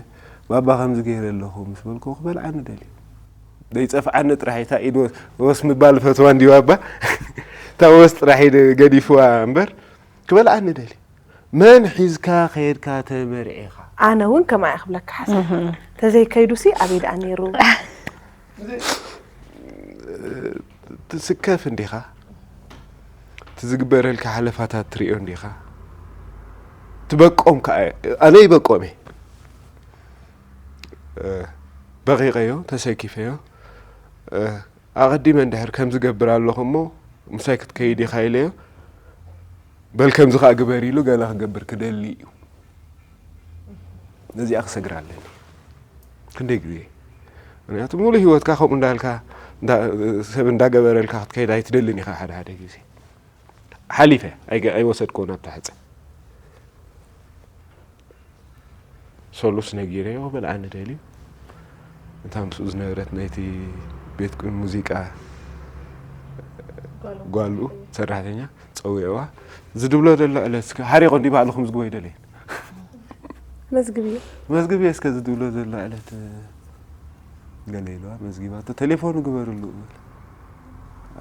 ባባ ከምዚ ገይረ ኣለኹ ምስ በልኩ ክበልዓኒ ደልዩ ዘይፀፍዓኒ ጥራሕ እታ ኢድ ወስ ምባል ፈትዋ እንዲዩ ኣባ እታ ወስ ጥራሕ ኢድ ገዲፍዋ እምበር ክበልዓኒ ደልዩ መን ሒዝካ ከየድካ ተመርዒኻ ኣነ እውን ከምኣ እየ ክብለካ ሓሳብ ተዘይከይዱሲ ኣበይ ደኣ ነይሩ ትስከፍ እንዲኻ እቲ ዝግበረልካ ሓለፋታት ትሪኦ እንዲኻ ትበቆም ከዓ ኣነ ይበቆም እየ በቂቀዮ ተሰኪፈዮ ኣቐዲመ እንድሕር ከም ዝገብር ኣለኹ እሞ ምሳይ ክትከይድ ኢኻ ኢለዮ በል ከምዚ ከዓ ግበር ኢሉ ገለ ክገብር ክደሊ እዩ ነዚኣ ክሰግር ኣለኒ ክንደይ ግዜ ምክንያቱ ሙሉ ህይወትካ ከምኡ እንዳልካ ሰብ እንዳገበረልካ ክትከይድ ኣይትደልን ኢኻ ሓደ ሓደ ግዜ ሓሊፈ ኣይወሰድኮ ናብታ ሕፀ ሶሉስ ነጊረዮ በልዓኒ ደልዩ እታ ምስኡ ዝነበረት ናይቲ ቤት ሙዚቃ ጓሉ ሰራሕተኛ ፀዊዕዋ ዝድብሎ ዘሎ ዕለት እስከ ሓሪቆ እንዲ ባዕሉ ከም ዝግቦ ይደልየ መዝግብዮ መዝግብዮ እስከ ዝድብሎ ዘሎ ዕለት ገለ ኢልዋ መዝጊባቶ ቴሌፎኑ ግበርሉ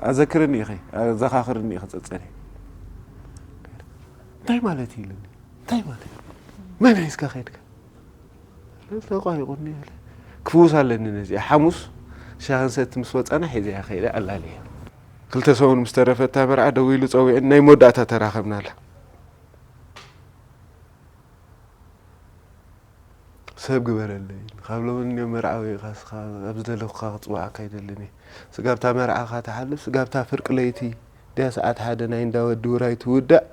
ኣዘክርኒ ኢኸ ኣዘኻኽርኒ ኢኸ ፀፀነ እንታይ ማለት እዩ ኢሉኒ እንታይ ማለት እዩ መን ሒዝካ ከድካ ተቋሪቁኒ ኢለ ክፍውስ ኣለኒ ነዚኣ ሓሙስ ሻህን ሰቲ ምስ ወፃና ሒዘያ ከይደ ኣላልየ ክልተ ሰሙን ምስ ተረፈ እታ መርዓ ደዊሉ ፀዊዑ ናይ መወዳእታ ተራኸብናላ ሰብ ግበረለይ ካብ ሎሚ እኒኦ መርዓዊ ኢኻ ስኻ ኣብ ዝደለኹኻ ክፅውዓካ ኣይደልን እየ ስጋብታ መርዓኻ ትሓልፍ ስጋብታ ፍርቂ ለይቲ ድያ ሰዓት ሓደ ናይ እንዳ ወዲ ውራይ ትውዳእ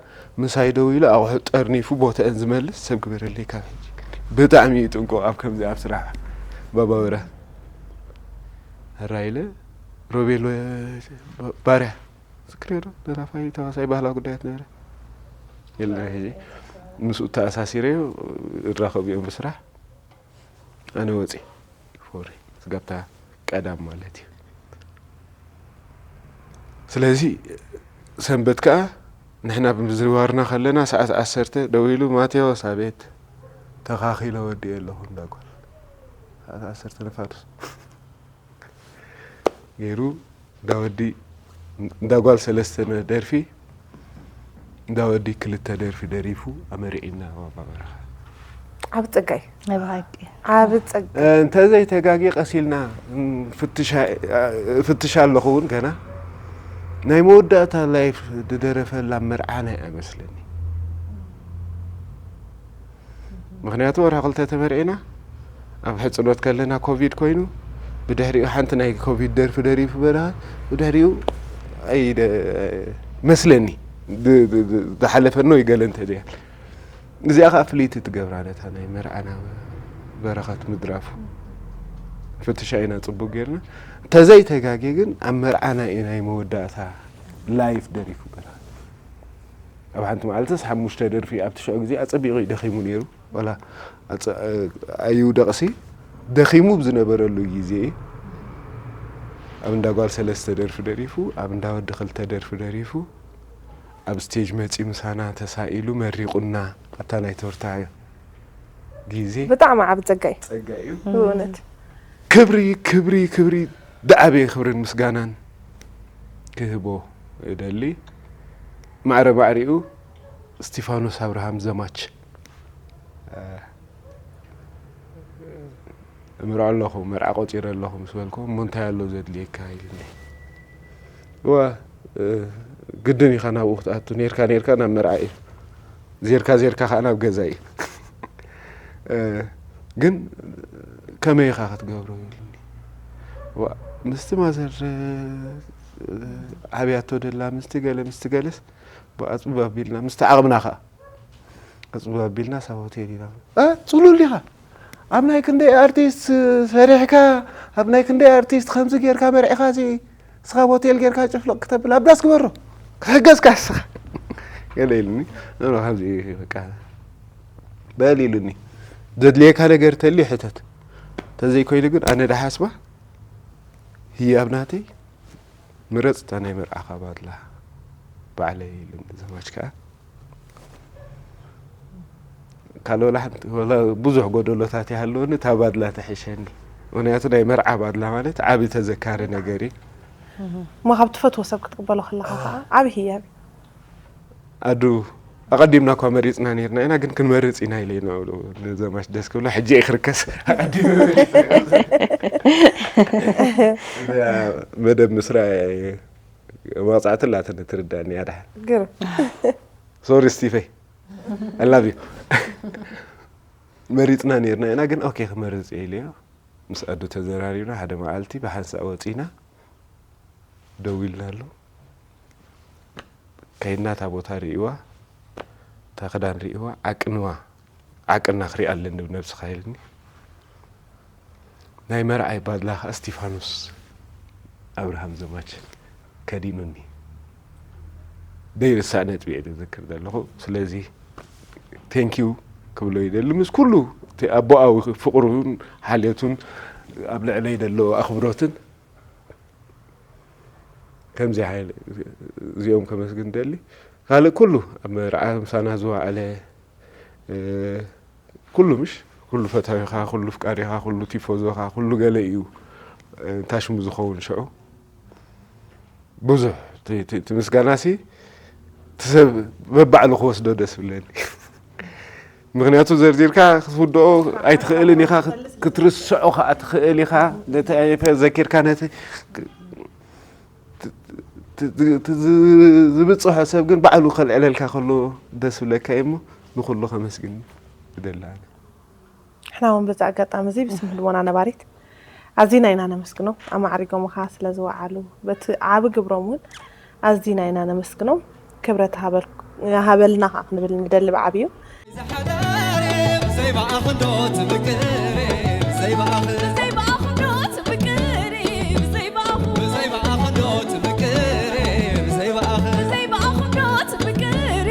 ምሳይ ደው ኢሉ ኣቑሑ ጠርኒፉ ቦተአን ዝመልስ ሰብ ግበረለይ ካብ ሕጂ ብጣዕሚ እዩ ጥንቁቕ ኣብ ከምዚ ኣብ ስራሕ ባባውራ ሕራይለ ሮቤል ባርያ ዝክሬዶ ደራፋይ ተዋሳይ ባህላዊ ጉዳያት ነበረ የለ ሕጂ ምስኡ ተኣሳሲረዮ እራኸቡ እዮም ብስራሕ ኣነ ወፂ ፎሪ ስጋብታ ቀዳም ማለት እዩ ስለዚ ሰንበት ከዓ ንሕና ብምዝዋርና ከለና ሰዓት ዓሰርተ ደው ኢሉ ማቴዎስ ኣቤት ተኻኺለ ወዲኤ ኣለኹ እንዳጓል ሰዓት ዓሰርተ ንፋዱስ ገይሩ እንዳወዲ እንዳጓል ሰለስተ ደርፊ እንዳወዲ ክልተ ደርፊ ደሪፉ ኣመሪዒና ባባ በረኻ ዓብ ፀጋይ ናይ ብሃቂ ዓብ ፀጋይ እንተዘይተጋጊ ቀሲልና ፍትሻ ኣለኹ እውን ገና ናይ መወዳእታ ላይፍ ዝደረፈላ መርዓ ናይ ኣይመስለኒ ምኽንያቱ ወርሒ ክልተ ተመርዒና ኣብ ሕፅኖት ከለና ኮቪድ ኮይኑ ብድሕሪኡ ሓንቲ ናይ ኮቪድ ደርፊ ደሪፉ በረኻ ብድሕሪኡ ኣይደ መስለኒ። ድ- ድ- ድ- ዝሓለፈ ኖ ይገለ እንተ ደኣ እዚኣ ኸዓ ፍልይቲ ትገብራ ነታ ናይ መርዓና በረኸት ምድራፉ። ፍትሻ ኢና ጽቡቅ ጌርና። ተዘይተጋጌ ግን ኣብ መርዓና እዩ ናይ መወዳእታ ላይፍ ደሪፉ በረኸት። ኣብ ሓንቲ መዓልትስ ሓሙሽተ ደርፊ ኣብቲ ሽዑ ግዜ ኣጸቢቑ እዩ ደኺሙ ነይሩ። ዋላ ኣጸ- ኣዩ ደቕሲ ደኺሙ ብዝነበረሉ ግዜ ኣብ እንዳ ጓል ሰለስተ ደርፊ ደሪፉ፣ ኣብ እንዳ ወዲ ክልተ ደርፊ ደሪፉ፣ ኣብ ስቴጅ መጺኡ ምሳና ተሳኢሉ መሪቑና ኣብታ ናይ ቶርታ ግዜ። ብጣዕሚ ዓቢ ጸጋ እዩ ጸጋ እዩ። ብእውነት። ክብሪ ክብሪ ክብሪ ዝዓበየ ክብርን ምስጋናን ክህቦ እደሊ። ማዕረ ማዕሪኡ እስቲፋኖስ ኣብርሃም ዘማች እምርዖ ኣለኹ፣ መርዓ ቆጺረ ኣለኹ ምስ በልኩ፣ እሞ እንታይ ኣሎ ዘድልየካ ኢሉኒ። እወ፣ እ፣ ግድን ኢኻ ናብኡ ክትኣቱ፣ ኔርካ ኔርካ ናብ መርዓ እዩ፣ ዜርካ ዜርካ ከኣ ናብ ገዛ እዩ። እ፣ ግን ከመይ ኢኻ ክትገብሮ ኢሉኒ። ዋ፣ ምስቲ ማዘር፣ እ፣ ዓብያቶ ደላ፣ ምስቲ ገለ፣ ምስቲ ገለስ፣ ብኣጽብብ ኣቢልና፣ ምስቲ ዓቕምና ከኣ ኣጽብብ ኣቢልና ሳብ ሆቴል ኢና። እ፣ ጽሉል ዲኻ? ኣብ ናይ ክንደይ ኣርቲስት ሰሪሕካ፣ ኣብ ናይ ክንደይ ኣርቲስት ከምዚ ጌርካ መርዒኻ፣ እዚ ንስኻ ሆቴል ጌርካ ጭፍልቕ ክተብል ኣብ ዳስ ግበሮ። ክሕገዝካ ንስኻ። ገለ ኢሉኒ። ኖ፣ ኖ፣ ከምዚ በቃ በል ኢሉኒ። ዘድልየካ ነገር ተልዩ ሕተት። ተዘይኮይኑ ግን ኣነ ደሓስባ ህያብ ናተይ ምረጽ እታ ናይ መርዓኻ ባድላ ባዕለይ ኢሉኒ ዘማች ከኣ። ካልእ ወላ ሓንቲ፣ ወላ ብዙሕ ጎደሎታት ይሃለወኒ፣ እታ ባድላ ትሕሸኒ። ምኽንያቱ ናይ መርዓ ባድላ ማለት ዓቢ ተዘካሪ ነገር እዩ። እሞ ካብ ትፈትዎ ሰብ ክትቅበሎ ከለኻ ከዓ ዓቢ ህያብ እዩ። ኣዱ፣ ኣቐዲምና እኳ መሪጽና ኔርና ኢና፣ ግን ክንመርጽ ኢና ኢለ ኢና ንዘማች ደስ ክብሎ፣ ሕጂ እየ ክርከስ። ኣቐዲመ መሪጸ። እዛ መደብ ምስራይ መቕጻዕቲ ኣላትኒ ትርዳእኒ እያ ደሓን። ግርም። ሶሪ ስቲፈይ፣ I love you። መሪጽና ኔርና ኢና፣ ግን ኦኬ ክመርጽ እየ ኢለዮ። ምስ ኣዱ ተዘራሪብና ሓደ መዓልቲ ብሓንሳእ ወጺና ደው ኢልና ኣሎ። ከይድና እታ ቦታ ርእይዋ፣ እታ ክዳን ርእይዋ፣ ዓቅንዋ፣ ዓቅና ክሪኣ ኣለኒ ብነብስኻ ኢልኒ። ናይ መርዓይ ባድላ ኸኣ እስቲፋኖስ ኣብርሃም ዘማች ከዲኑኒ። ደይርሳዕ ነጥቢ እየ ዝዝክር ዘለኹ። ስለዚ ቴንኪዩ ክብሎ ይደሊ። ምስ ኩሉ እቲ ኣቦኣዊ ፍቕሩን ሓልዮቱን ኣብ ልዕለይ ዘለዎ ኣኽብሮትን ከምዚ ሓይል እዚኦም ከመስግን ደሊ። ካልእ ኩሉ ኣብ መርዓ ምሳና ዝወዓለ፣ እ፣ ኩሉ ምሽ፣ ኩሉ ፈታዊኻ፣ ኩሉ ፍቃሪኻ፣ ኩሉ ቲፎዞኻ፣ ኩሉ ገለ እዩ፣ እ፣ እንታ ሽሙ ዝኸውን ሽዑ። ብዙሕ እቲ፣ እቲ፣ እቲ ምስጋናሲ እቲ ሰብ በባዕሉ ክወስዶ ደስ ብለኒ። ምኽንያቱ ዘርዚርካ ክትውድኦ ኣይትኽእልን ኢኻ፣ ክት-፣ ክትርስዖ ከኣ ትኽእል ኢኻ። ነቲ ኣይፈ-፣ ዘኪርካ ነቲ ክ-፣ ት-፣ ት-፣ ት-፣ ዝ-፣ ዝብጽሖ ሰብ ግን ባዕሉ ከልዕለልካ ከሎ ደስ ብለካ እዩ እሞ ንኹሉ ከመስግን ይደሊ ኣነ። ንሕና እውን በዚ ኣጋጣሚ እዚ ብስም ህልቦና ነባሪት ኣዚና ኢና ነመስግኖም። ኣማዕሪጎምኻ ስለ ዝወዓሉ በቲ ዓቢ ግብሮም እውን ኣዚና ኢና ነመስግኖም። ክብረት ሃበል-፣ ሃበልና ከዓ ክንብል ንደሊ ብዓብዩ። ብዘይ ብኣኽንዶ ትምቅር፣ ብዘይ ብኣኽ-፣ ብዘይ ብኣኽንዶ ትምቅር፣ ብዘይ ብኣኽ-፣ ብዘይ ብኣኽንዶ ትምቅር፣ ብዘይ ብኣኽ-፣ ብዘይ ብኣኽንዶ ትምቅር፣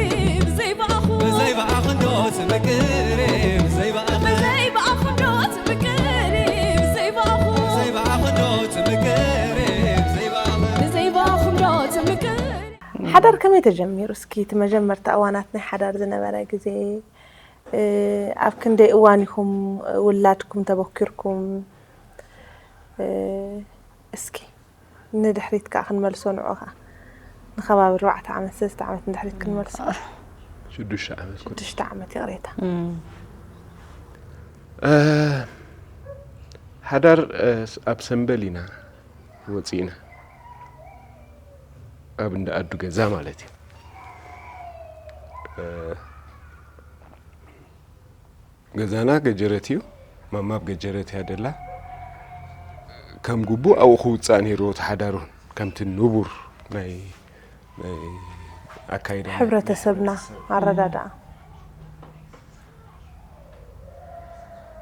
ብዘይ ብኣኽ-፣ ብዘይ ብኣኽንዶ ትምቅር፣ ብዘይ ብኣኽ-፣ ብዘይ ብኣኽንዶ ትምቅር፣ ብዘይ ብኣኽ-፣ ብዘይ ብኣኽንዶ ትምቅር፣ ብዘይ ብኣኽ-፣ ብዘይ ብኣኽንዶ ትምቅር። ሓዳር ከመይ ተጀሚሩ? እስኪ እቲ መጀመርታ እዋናት ናይ ሓዳር ዝነበረ ግዜ፣ እ፣ ኣብ ክንደይ እዋን ኢኹም ውላድኩም ተበኪርኩም? እ፣ እስኪ ንድሕሪት ከኣ ክንመልሶ ንዑ ከኣ ንከባቢ ኣርባዕተ ዓመት፣ ሰለስተ ዓመት ንድሕሪት ክንመልሶ። ሽዱሽተ ዓመት ኮን-፣ ሽዱሽተ ዓመት ይቕሬታ። እ፣ ሓዳር፣ እ፣ ኣብ ሰምበል ኢና ወጺእና። ኣብ እንዳ ኣዱ ገዛ ማለት እዩ። እ፣ ገዛና ገጀረት እዩ። ማማ ኣብ ገጀረት እያ ደላ። ከም ግቡእ ኣብኡ ክውጻእ ነይርዎ እቲ ሓዳር እውን። ከምቲ ንቡር ናይ፣ ናይ ኣካይዳ ሕብረተሰብና ኣረዳድኣ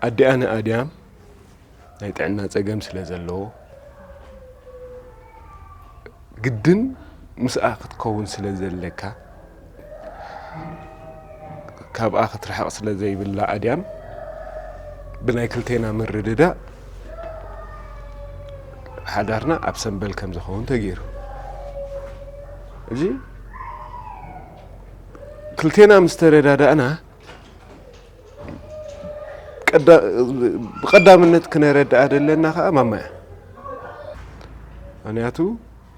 ኣዲኣ ንኣድያም ናይ ጥዕና ጸገም ስለ ዘለዎ ግድን ምስኣ ክትከውን ስለ ዘለካ ካብኣ ክትርሕቕ ስለ ዘይብላ ኣድያም ብናይ ክልቴና ምርድዳእ ሓዳርና ኣብ ሰንበል ከም ዝኸውን ተገይሩ። እዚ ክልቴና ምስ ተረዳዳእና ቀዳ- ብቐዳምነት ክነረድኣ ዘለና ከዓ ማማ እያ። ምክንያቱ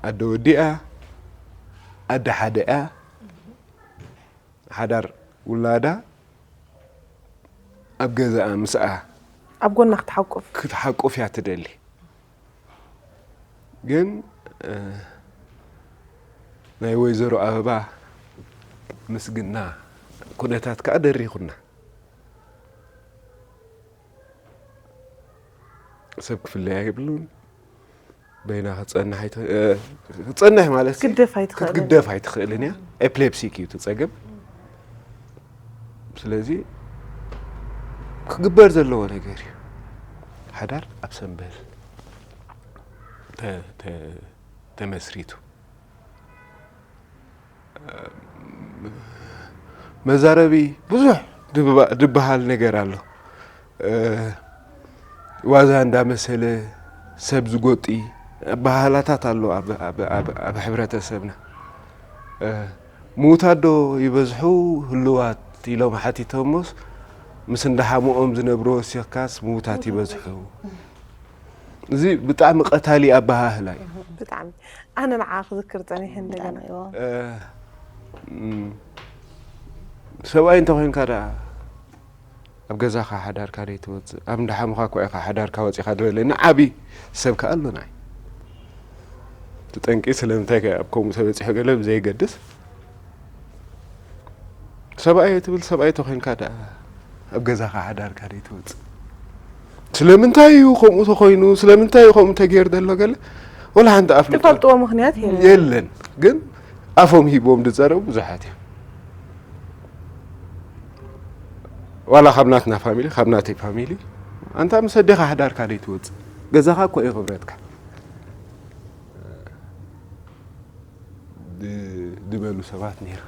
ኣደ ወዲኣ ኣደ ሓደ እያ። ሓዳር ውላዳ ኣብ ገዛኣ ምስኣ ኣብ ጎና ክትሓቁፍ ክትሓቁፍ እያ ትደሊ። ግን ናይ ወይዘሮ ኣበባ ምስግና ኩነታት ከዓ ደሪኹና። ሰብ ክፍለያ የብሉን። በይና ክትፀንሕ ኣይትኽ- እ፣ ክትፀንሕ ማለት ክትግደፍ ኣይትኽእልን። ክትግደፍ ኣይትኽእልን እያ። ኤፕሌፕሲክ እዩ እቲ ፀገም። ስለዚ ክግበር ዘለዎ ነገር እዩ። ሓዳር ኣብ ሰንበል ተ- ተ- ተመስሪቱ መዛረቢ ብዙሕ ድብባ- ድበሃል ነገር ኣሎ። እ፣ ዋዛ እንዳመሰለ ሰብ ዝጎጢ ኣበሃህላታት ኣሎ ኣብ- ኣብ- ኣብ- ኣብ ሕብረተሰብና። እ፣ ምዉታት ዶ ይበዝሑ ህልዋት ኢሎም ሓቲቶሞስ ምስ እንዳሓምኦም ዝነብሩ ወሲኽካስ ምዉታት ይበዝሑ። እዚ ብጣዕሚ ቀታሊ ኣበሃህላ እዩ። ብጣዕሚ ኣነ ንዓ ክዝክር ፀኒሐ እንደገና ብጣዕሚ እዎ። እ፣ ም፣ ሰብኣይ እንተኮይንካ ደኣ ኣብ ገዛኻ ሓዳርካ ደይትወፅእ ኣብ እንዳሓሙኻ እኳ ኢኻ ሓዳርካ ወፂኻ ዝበለኒ ዓብዪ ሰብ ከኣ ኣሎ ናይ እቲ ጠንቂ ስለምንታይ ከ ኣብ ከምኡ ተበፂሑ ገለ ብዘይገድስ ሰብኣይ ትብል ሰብኣይ ተኮይንካ ደኣ ኣብ ገዛኻ ሓዳርካ ደይትወፅእ ስለምንታይ እዩ ከምኡ ተኮይኑ ስለምንታይ እዩ ከምኡ ተገይር ዘሎ ገለ ወላ ሓንቲ ኣፍልጦ ትፈልጥዎ ምክንያት የለን የለን ግን ኣፎም ሂቦም ዝፀረቡ ብዙሓት እዮም ዋላ ካብ ናትና ፋሚሊ ካብ ናተይ ፋሚሊ ኣንታ ምስ ኣዴኻ ሓዳርካ ደይትወፅእ ገዛኻ እኮ እዩ ክብረትካ ድ- ድበሉ ሰባት ነይሩ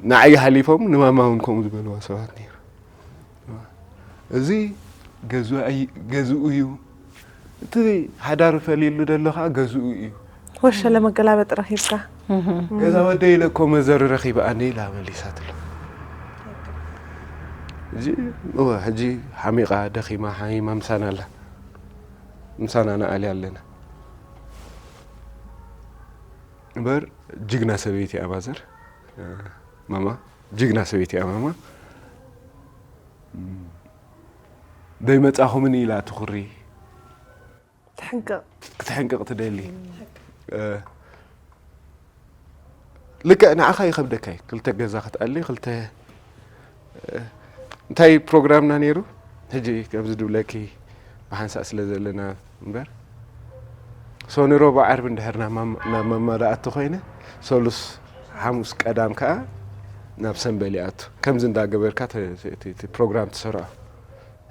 ንዓይ ሓሊፎም ንማማ እውን ከምኡ ዝበልዋ ሰባት ነይሩ እዚ ገዙኣይ ገዝኡ እዩ እቲ ሓዳሩ ፈሊሉ ደሎ ከዓ ገዝኡ እዩ ወሸለ መገላበጥ ረኪብካ ገዛ ወደ ኢለ እኮ መዘሪ ረኪበኣኒ ኢላ መሊሳትሎ እዚ እወ ሕጂ ሓሚቃ ደኺማ ሓሚማ ምሳና ኣላ ምሳና ንኣሊ ኣለና እምበር ጅግና ሰበይቲ እያ ማዘር ማማ ጅግና ሰበይቲ እያ ማማ ደይመፃኹምኒ ኢላ ትኹሪ ትሕንቅቕ ክትሕንቅቕ ትደሊ ልክዕ ንዓኻ ይኸብደካ እዩ ክልተ ገዛ ክትኣሊ ክልተ እንታይ ፕሮግራምና ነይሩ ሕጂ ከምዚ ድብለኪ ብሓንሳእ ስለ ዘለና እምበር ሶኒ ሮባ ዓርቢ እንድሕር ናብ ማማ- ናብ ማማ ደኣቱ ኮይነ ሰሉስ ሓሙስ ቀዳም ከዓ ናብ ሰንበል ይኣቱ ከምዚ እንዳገበርካ ተ- ተ- ተ- ፕሮግራም ትሰርዖ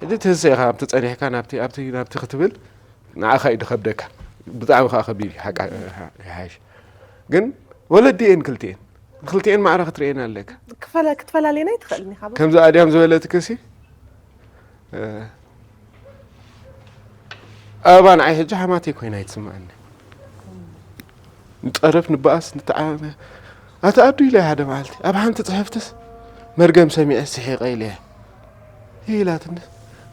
ሕጂ ትህሰ ኢኻ ኣብቲ ፀኒሕካ ናብቲ ኣብቲ ናብቲ ክትብል ንዓኻ እዩ ድኸብደካ ብጣዕሚ ከዓ ከቢድ እዩ ሓቃ ይሓይሽ ግን ወለዲ እየን ክልቲኤን ክልቲኤን ማዕረ ክትርእየን ኣለካ ክፈለ- ክትፈላልየና ኣይትኽእልን ኢኻ ከምዚ ኣድያም ዝበለትክሲ ኣበባ ንዓይ ሕጂ ሓማተይ ኮይና ይትስምዓኒ ንፀረፍ ንበኣስ ንተዓመ ኣቲ ኣዱ ኢለ ሓደ መዓልቲ ኣብ ሓንቲ ፅሕፍትስ መርገም ሰሚዐ ስሒቐ ኢለ ኢላትኒ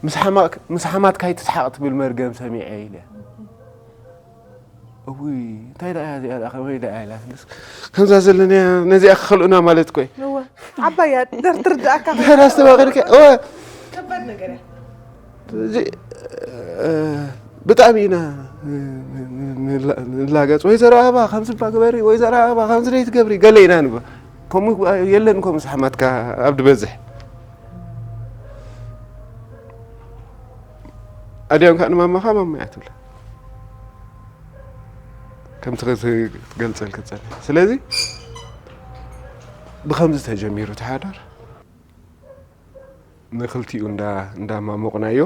ምስ ሓማት- ምስ ሓማትካ ይትስሓቕ ትብል መርገም ሰሚዐ ኢለ እውይ እንታይ ደኣ እያ እዚኣ ደኣ ከመይ ደኣ ኢላትንስ ከምዛ ዘለናያ ነዚኣ ክኸልኡና ማለት ኮይ እወ ዓባያ ደር ትርድኣካ ድሕር ኣስተባቂልካ እወ ከባድ ነገር እያ እዚ ብጣዕሚ ኢና ንላገፅ ወይዘሮ ኣበባ ከምዚ እባ ግበሪ ወይዘሮ ኣበባ ከምዚ ደይትገብሪ ገለ ኢና ንብ ከምኡ የለን እኮ ምስ ሓማትካ ኣብ ድበዝሕ ኣድያም ከዓ ንማማኻ ማማ እያ ትብላ ከምቲ ክትገልፀልክ ትፀንሕ ስለዚ ብኸምዚ ተጀሚሩ እቲ ሓዳር ንኽልቲኡ እንዳ እንዳማሞቕናዮ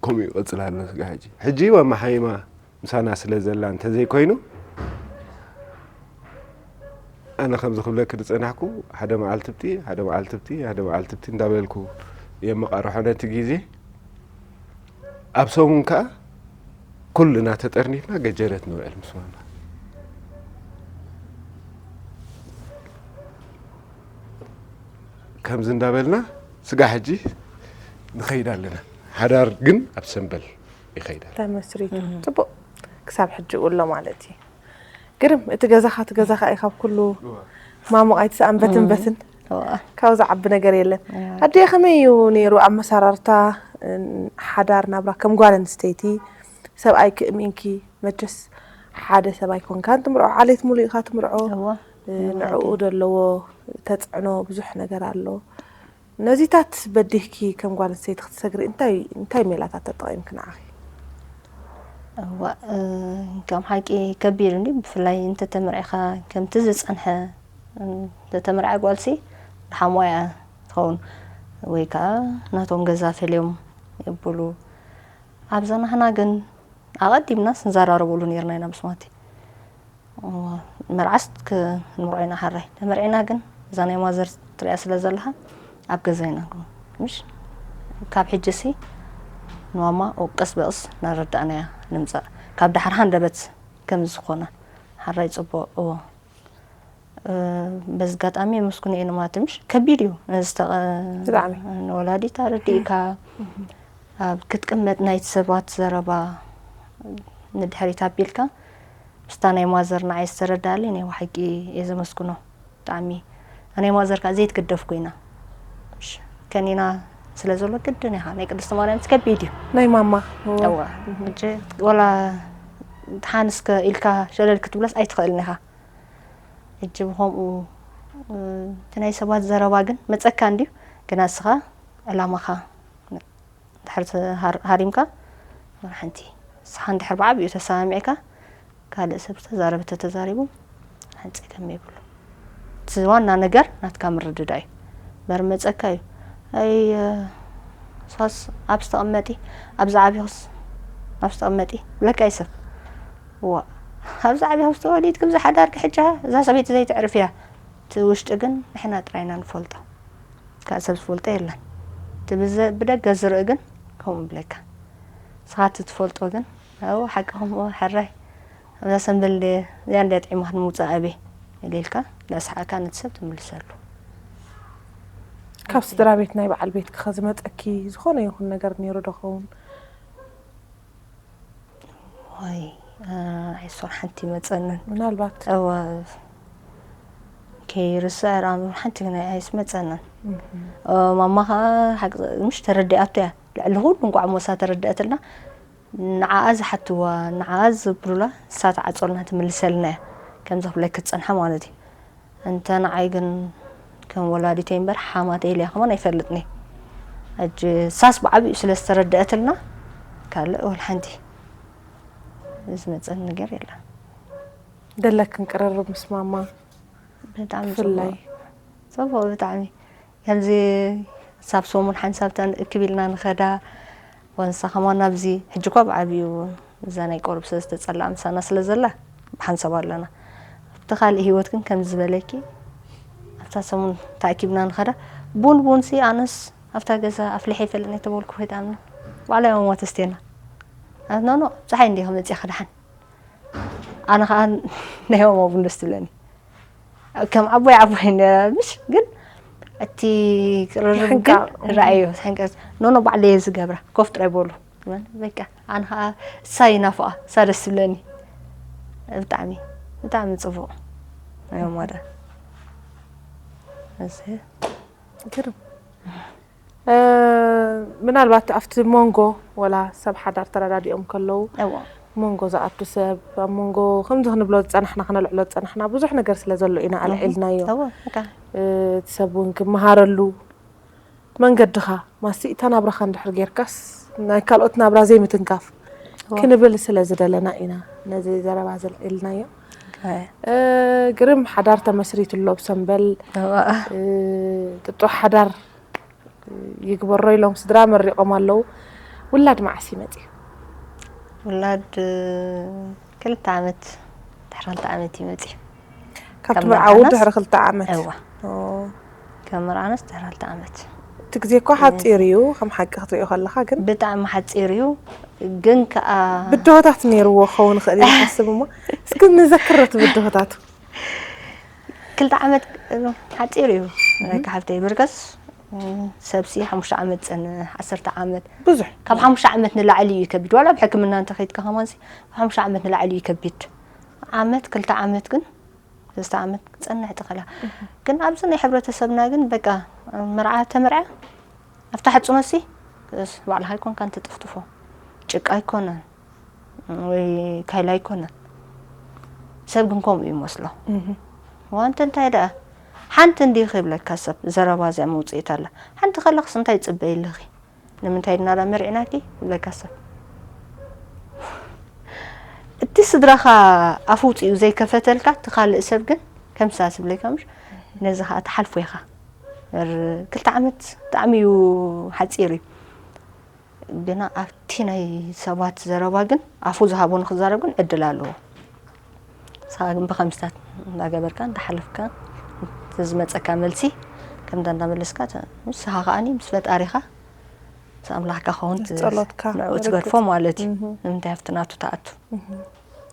ከምኡ ይቕጽል ኣሎ። ስጋ ሕጂ ሕጂ ወመሓይማ ምሳና ስለ ዘላ እንተዘይኮይኑ ኣነ ከምዚ ክብለኪ ዝጸናሕኩ ሓደ መዓልቲ ብቲ ሓደ መዓልቲ ብቲ ሓደ መዓልቲ ብቲ እንዳበልኩ የመቓርሖ ነቲ ግዜ። ኣብ ሰሙን ከኣ ኩልና ተጠርኒፍና ገጀረት ንውዕል ምስ ማማ። ከምዚ እንዳበልና ስጋ ሕጂ ንኸይድ ኣለና። ሓዳር ግን ኣብ ሰንበል ይኸይድ ኣሎ። ተመስሪቱ ጽቡቕ ክሳብ ሕጂ ኣሎ ማለት እዩ። ግርም እቲ ገዛኻ እቲ ገዛኻ እዩ ካብ ኩሉ ማሙቕ ኣይትሰኣን በትን በትን ካብኡ ዝዓቢ ነገር የለን። ኣደይ ከመይ እዩ ነይሩ ኣመሰራርታ ሓዳር ናብራ ከም ጓል ኣንስተይቲ? ሰብኣይ ክእሚንኪ መቸስ ሓደ ሰብ ኣይኮንካን ትምርዖ፣ ዓሌት ሙሉእ ኢኻ ትምርዖ። እወ። ንዕኡ ዘለዎ ተፅዕኖ ብዙሕ ነገር ኣሎ። ነዚታት በዲህኪ ከም ጓል ኣንስተይቲ ክትሰግሪ እንታይ እንታይ ሜላታት ተጠቒምኪ ንዓኺ? እዋ፣ እ፣ ከም ሓቂ ከቢድ እንዲ ብፍላይ እንተተመርዒኻ ከምቲ ዝጸንሐ፣ እ፣ እንተተመርዓ ጓልሲ ሓሞያ ትኸውን ወይ ከዓ ናቶም ገዛ ፈልዮም የብሉ። ኣብዛ ናህና ግን ኣቐዲምናስ ንዘራረበሉ ነርና ኢና ምስ ማቲ። እዋ፣ መርዓስ ክንምርዖ ኢና ሓራይ ተመርዒና ግን እዛ ናይ ማዘር ትሪኣ ስለ ዘለኻ ኣብ ገዛ ኢና ንኸውን። ምሽ ካብ ሕጂ ሲ ንማማ ቀስ በቀስ እናረዳእናያ ንምፃእ ካብ ዳሕር ሃንደበት ከም ዝኾነ ሓራይ ፅቡቕ። እዎ፣ እ፣ በዚ ኣጋጣሚ የመስግኖ እየ ንማቲ። ምሽ ከቢድ እዩ ነዚ ተቐ- ብጣዕሚ። ንወላዲት ኣረዲእካ ኣብ ክትቅመጥ ናይቲ ሰባት ዘረባ ንድሕሪት ኣቢልካ ምስታ ናይ ማዘር ንዓይ ዝተረዳእለይ ናይ ብሓቂ እየ ዘመስግኖ ብጣዕሚ። ናይ ማዘር ከዓ ዘይትግደፍ ኮይና፣ እሺ፣ ከኒና ስለ ዘሎ ግድን ኢኻ። ናይ ቅድስቲ ማርያም ከቢድ እዩ። ናይ ማማ እዋ፣ ሕጂ ወላ ሓንስ ከ ኢልካ ሸለል ክትብሎስ ኣይትኽእልን ኢኻ። ሕጂ ብኸምኡ፣ እ፣ እቲ ናይ ሰባት ዘረባ ግን መፀካ እንድዩ። ግና እስኻ ዕላማኻ ድሕር ሃር- ሃሪምካ፣ ሓንቲ ንስኻ እንድሕር ብዓብዩ ተሰማሚዕካ፣ ካልእ ሰብ ዝተዛረበ ተተዛሪቡ ሓንቲ ጸገም የብሉ። እቲ ዋና ነገር ናትካ ምርድዳእ እዩ። መርመጸካ እዩ። ኣይ፣ እ፣ ሳስ ኣብ ዝተቐመጢ፣ ኣብ ዝዓቢኹስ ኣብ ዝተቐመጢ ብለካ እዩ ሰብ። ዋ፣ ኣብ ዝዓቢኹስ ተወሊድኩም ዝሓዳርኪ ሕጂ እዛ ሰበይቲ ዘይትዕርፍ እያ። እቲ ውሽጢ ግን ንሕና ጥራይ ኢና ንፈልጦ። ካልእ ሰብ ዝፈልጦ የለን። እቲ ብዘ- ብደገ ዝርኢ ግን ከምኡ ይብለካ። ንስኻ እቲ ትፈልጦ ግን፣ ኣው፣ ሓቅኹም፣ እወ፣ ሕራይ፣ ኣብዛ ሰንበል ድየ፣ እዚኣ እንድያ ጥዒማ ክንምውጻእ ኣበይ፣ ኢለ ኢልካ እንዳሰሓቕካ ነቲ ሰብ ትምልሰሉ። ካብ ስድራ ቤት ናይ በዓል ቤትኪ ከ ዝመፀኪ ዝኾነ ይኹን ነገር ነይሩ ዶ ኸውን? ወይ፣ እ፣ ኣይሶር ሓንቲ ይመጸንን። ምናልባት እወ፣ ከይርስዕ ራም ሓንቲ ግን ኣይስመጸንን። እ፣ ማማ ኸዓ ሓቂ ምሽ ተረዲኣቶ እያ። ልዕሊ ኩሉ እንቋዕ ሞሳ ተረድአትልና። ንዓኣ ዝሓትዋ፣ ንዓኣ ዝብሉላ፣ ንሳ ትዓጾልና ትምልሰልና እያ። ከምዚ ክብለኪ ትጸንሓ ማለት እዩ። እንተ ንዓይ ግን ከም ወላዲተይ እምበር ሓማተይ ኢለ ከማን ኣይፈልጥን እየ። ሕጂ ሳስ ብዓቢኡ ስለ ዝተረድአትልና ካልእ ወላ ሓንቲ ዝመጸኒ ነገር የለን። ደለክን ቅርርብ ምስ ማማ ብጣዕሚ ብፍላይ ጽቡቕ። ጽቡቕ ብጣዕሚ። ከምዚ ሳብ ሰሙን ሓንሳብ ተንእክብ ኢልና ንኸዳ፣ ወንሳ ከማን ናብዚ። ሕጂ እኳ ብዓቢኡ እዛ ናይ ቆርብ ስለ ዝተጸላኣ ምሳና ስለ ዘላ ብሓንሳብ ኣለና። ኣብቲ ካልእ ህይወት ግን ከምዚ ዝበለኪ ኣብታ ሰሙን ተኣኪብና ንኸዳ። ቡን ቡንሲ ኣነስ ኣብታ ገዛ ኣፍሊሐ ይፈልጥን እየ ተበልኩ ከይትኣምኒ። ባዕላ እዮም እሞ ተስቴና። ኣት ኖኖ፣ ጸሓይ እንዲኻ መጺኻ ደሓን። ኣነ ኸኣ ናይ ማማ ቡን ደስ ትብለኒ። ከም ዓቦይ ዓቦይ ነ-፣ ምሽ ግን እቲ ቅርርብ ግን ምሕንቃቕ። ርኣዮ፣ ሕንቀ-፣ ኖኖ ባዕለየ ዝገብራ። ኮፍ ጥራይ በሉ። በቃ፣ ኣነ ኸኣ እሳ ይናፍቓ፣ እሳ ደስ ትብለኒ። ብጣዕሚ፣ ብጣዕሚ ጽቡቕ። ናይ ማማ ደ። እዚ ግርም። እ፣ ምናልባት ኣብቲ መንጎ ወላ ሰብ ሓዳር ተረዳዲኦም ከለዉ እዋ። መንጎ ዝኣቱ ሰብ፣ ኣብ መንጎ ከምዚ ክንብሎ ዝጸናሕና፣ ክነልዕሎ ዝጸናሕና ብዙሕ ነገር ስለ ዘሎ ኢና ኣልዒልናዮ። እዋ፣ በቃ። እ፣ እቲ ሰብ እውን ክመሃረሉ መንገድኻ፣ ማስቲ እታ ናብራኻ እንድሕር ጌርካስ ናይ ካልኦት ናብራ ዘይምትንካፍ እዋ። ክንብል ስለ ዝደለና ኢና ነዚ ዘረባ ዘልዒልናዮ። ግርም ሓዳር ተመስሪቱ ኣሎ ብሰንበል። ጥጡሕ ሓዳር ይግበሮ ኢሎም ስድራ መሪቖም ኣለዉ። ውላድ መዓስ እዩ መፅዩ? ውላድ ክልተ ዓመት ድሕሪ ክልተ ዓመት እዩ መፅዩ። ካብ ትምርዓዉ ድሕሪ ክልተ ዓመት? እዋ። ካብ ምርዓናስ ድሕሪ ክልተ ዓመት። እቲ ግዜ እኮ ሓፂር እዩ ከም ሓቂ ክትሪኦ ከለካ፣ ግን ብጣዕሚ ሓፂር እዩ። ግን ከዓ ብድሆታት ነይርዎ ክኸውን ይኽእል እዩ ሓስብ እሞ፣ እስኪ ንዘክር እቲ ብድሆታቱ። ክልተ ዓመት ሓፂር እዩ። ረካ ሓብተይ ብርከስ ሰብሲ ሓሙሽተ ዓመት ፀንሕ፣ ዓሰርተ ዓመት ብዙሕ። ካብ ሓሙሽተ ዓመት ንላዕሊ እዩ ከቢድ። ዋላ ኣብ ሕክምና እንተኸይድካ ከማንሲ ካብ ሓሙሽተ ዓመት ንላዕሊ እዩ ከቢድ። ዓመት ክልተ ዓመት ግን ሰለስተ ዓመት ክፀንሕ ትኽእላ። ግን ኣብዚ ናይ ሕብረተሰብና ግን በቃ መርዓ ተመርዓ ኣብታ ሕፅኖሲ ባዕልኻ ኣይኮንካን ትጥፍጥፎ። ጭቃ ኣይኮነን ወይ ካይላ ኣይኮነን። ሰብ ግን ከምኡ ይመስሎ። ዋንተ እንታይ ደኣ ሓንቲ እንዲ ክብለካ ሰብ ዘረባ እዚኣ መውፅኢት ኣላ። ሓንቲ ከለኽስ እንታይ ፅበይ ኣለኺ? ንምንታይ ድና ዳ መርዒናኪ ይብለካ ሰብ። እቲ ስድራኻ ኣፍ ውፅኡ ዘይከፈተልካ፣ እቲ ካልእ ሰብ ግን ከምሳ ዝብለካ ምሽ ነዚ ኸዓ ትሓልፎ ኢኻ። እር ክልተ ዓመት ብጣዕሚ እዩ ሓፂር እዩ። ግና ኣብቲ ናይ ሰባት ዘረባ ግን ኣፉ ዝሃቦ ንክዛረብ ግን ዕድል ኣለዎ። ንስኻ ግን ብኸምስታት እንዳገበርካ እንዳሓለፍካ ዝመፀካ መልሲ ከምዛ እንዳመለስካ ንስኻ ከዓኒ ምስ ፈጣሪኻ ምስ ኣምላኽካ ከውን ጸሎትካ ንዕኡ ትገድፎ ማለት እዩ። ንምንታይ ኣብቲ ናቱ ትኣቱ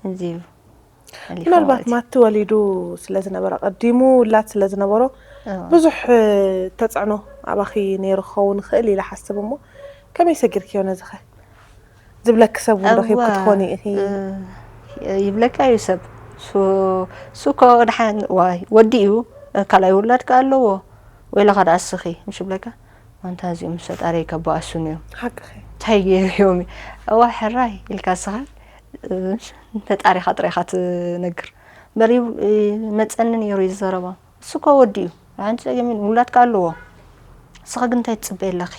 እዚ እዩ። ምናልባት ማቲ ወሊዱ ስለ ዝነበረ ቀዲሙ ውላድ ስለ ዝነበሮ ብዙሕ ተፅዕኖ ኣባኺ ነይሩ ክኸውን ይኽእል ኢለ ሓስብ እሞ ከመይ ሰጊርክዮ ነዚኸ? ዝብለኪ ሰብ እውን ረኺብኪ ትኾኒ ኢኺ። ይብለካ እዩ ሰብ እሱ እኮ ደሓን ዋይ ወዲ እዩ ካልኣይ ውላድ ከ ኣለዎ ወይላ ከ ደኣ እስኺ ምሽ ይብለካ ኣንታ እዚኦም ምስ ፈጣሪ ከበኣሱን እዮም ሓቅኺ እንታይ ገይርዮም እዩ እዋ ሕራይ ኢልካ እስኻ ፈጣሪኻ ጥራይኻ ትነግር እምበር መፀኒ ነይሩ እዩ ዝዘረባ እሱ እኮ ወዲ እዩ ሓንቲ ፀገም ውላድ ከ ኣለዎ እስኻ ግን እንታይ ትፅበይ ኣለኺ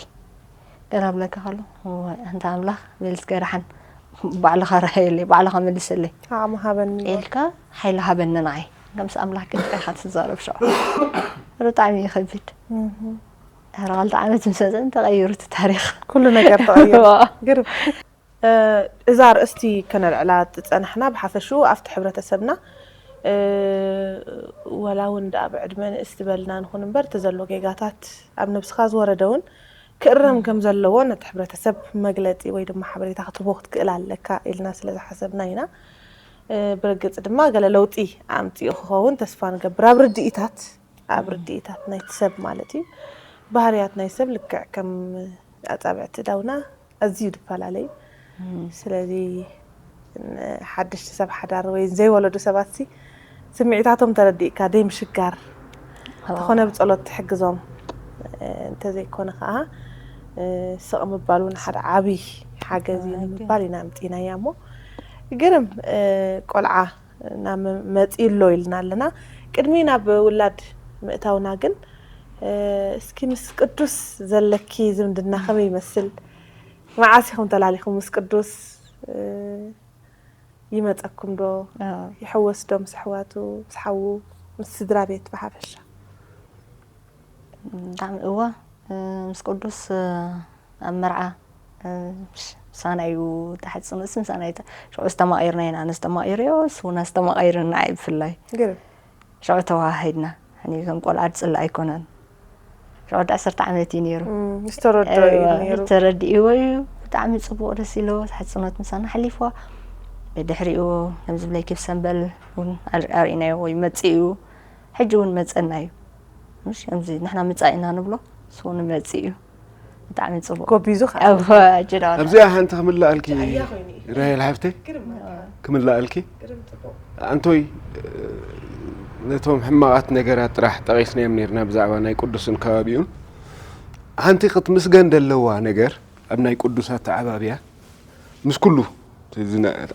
ገና ብለካ ከሎ ኣንታ ኣምላኽ በልስ ገርሓን ባዕልኻ ርኣየለይ ባዕልኻ መልሰለይ ዓቕሚ ሃበኒ ኢልካ ሓይሊ ሃበኒ ንዓይ ከምስ ኣምላኽ ግን ኢኻ ትዛረብ ሸዑ ብጣዕሚ ይኸብድ ድሕሪ ክልተ ዓመት ምስ መፀን ተቐይሩ እቲ ታሪኽ ኩሉ ነገር ተቐይሩ ግርም እዛ ኣርእስቲ ከነልዕላ ዝፀናሕና ብሓፈሽኡ ኣብቲ ሕብረተሰብና ወላ እውን ደኣ ብዕድመ ንእስ ዝበልና ንኹን እምበር እቲ ዘሎ ጌጋታት ኣብ ነብስኻ ዝወረደ እውን ክእረም ከም ዘለዎ ነቲ ሕብረተሰብ መግለፂ ወይ ድማ ሓበሬታ ክትህቦ ክትክእል ኣለካ ኢልና ስለ ዝሓሰብና ኢና። ብርግፅ ድማ ገለ ለውጢ ኣምፂኡ ክኸውን ተስፋ ንገብር ኣብ ርድኢታት ኣብ ርድኢታት ናይቲ ሰብ ማለት እዩ። ባህርያት ናይ ሰብ ልክዕ ከም ኣፃብዕቲ ዳውና ኣዝዩ ድፈላለ እዩ። ስለዚ ሓደሽቲ ሰብ ሓዳር ወይ ዘይወለዱ ሰባት ሲ ስምዒታቶም ተረዲእካ ደይ ምሽጋር ተኾነ ብፀሎት ትሕግዞም እንተዘይኮነ ከዓ ስቕ ምባል እውን ሓደ ዓብይ ሓገዝ እዩ ንምባል ኢና ኣምፂናያ እሞ ግርም ቆልዓ ናብ መፂኡ ኣሎ ኢልና ኣለና። ቅድሚ ናብ ውላድ ምእታውና ግን እስኪ ምስ ቅዱስ ዘለኪ ዝምድና ከመይ ይመስል? መዓስ ኢኹም ተላሊኹም ምስ ቅዱስ? ይመፀኩም ዶ? ይሕወስ ዶ ምስ ኣሕዋቱ፣ ምስ ሓዉ፣ ምስ ስድራ ቤት ብሓፈሻ? ብጣዕሚ እወ ምስ ቅዱስ ኣብ መርዓ ምሳና እዩ ተሓፅኑ እስ ምሳና እዩ ሽዑ ዝተማቒርና ኢና ኣነ ዝተማቒርዮ እሱ እውን ኣስተማቒርና እዩ ብፍላይ ሽዑ ተዋሃሂድና እኔ ከም ቆልዓ ዝፅላእ ኣይኮነን ሽዑ ወዲ ዓሰርተ ዓመት እዩ ነይሩ ዝተረድኦ እዩ ነይሩ ዝተረድእዎ እዩ ብጣዕሚ ፅቡቕ ደስ ኢለዎ ተሓፅኖት ምሳና ሓሊፍዋ ብድሕሪኡ ከምዚ ብለይ ክብ ሰንበል እውን ኣርኢናዮ ወይ መፅእ እዩ ሕጂ እውን መፀና እዩ ምሽ ከምዚ ንሕና ምፃእ ኢና ንብሎ ስው ንመፅእ እዩ ብጣዕሚ ፅቡቅ ጎቢዙ ከዓ እወ ጅዳ ኣብዚኣ ሓንቲ ክምልኣልኪ ራሄል ሓፍተይ ክምልኣልኪ ኣንቶይ ነቶም ሕማቓት ነገራት ጥራሕ ጠቒስናዮም ነርና ብዛዕባ ናይ ቅዱስን ከባቢኡን ሓንቲ ክትምስገን ደለዋ ነገር ኣብ ናይ ቅዱስ ኣተዓባብያ ምስ ኩሉ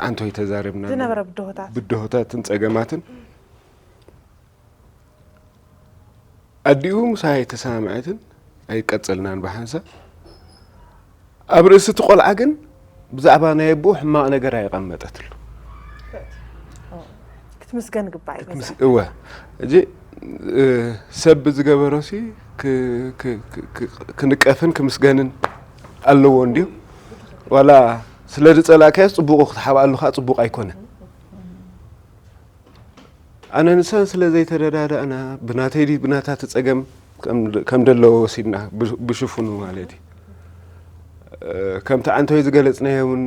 ኣንቶይ ተዛረብና ዝነበረ ብድሆታት ብድሆታትን ጸገማትን ኣዲኡ ምሳይ ኣይተሰማምዐትን ኣይቀጸልናን ብሓንሳብ ኣብ ርእሲ እቲ ቆልዓ ግን ብዛዕባ ናይ ኣቦኡ ሕማቕ ነገር ኣየቐመጠትሉ ምስገን ግባእ እዩ። እወ። እጂ ሰብ ብዝገበሮሲ ክንቀፍን ክምስገንን ኣለዎ እንድዩ። ዋላ ስለ ዝፀላእካዮ ፅቡቑ ክትሓብኣሉ ከዓ ፅቡቕ ኣይኮነን። ኣነ ንሳን ስለ ዘይተረዳዳእና ብናተይ ድዩ ብናታ ትፀገም ከም ደለዎ ወሲድና ብሽፉኑ ማለት እዩ። ከምቲ ዓንተወይ ዝገለፅናዮ እውን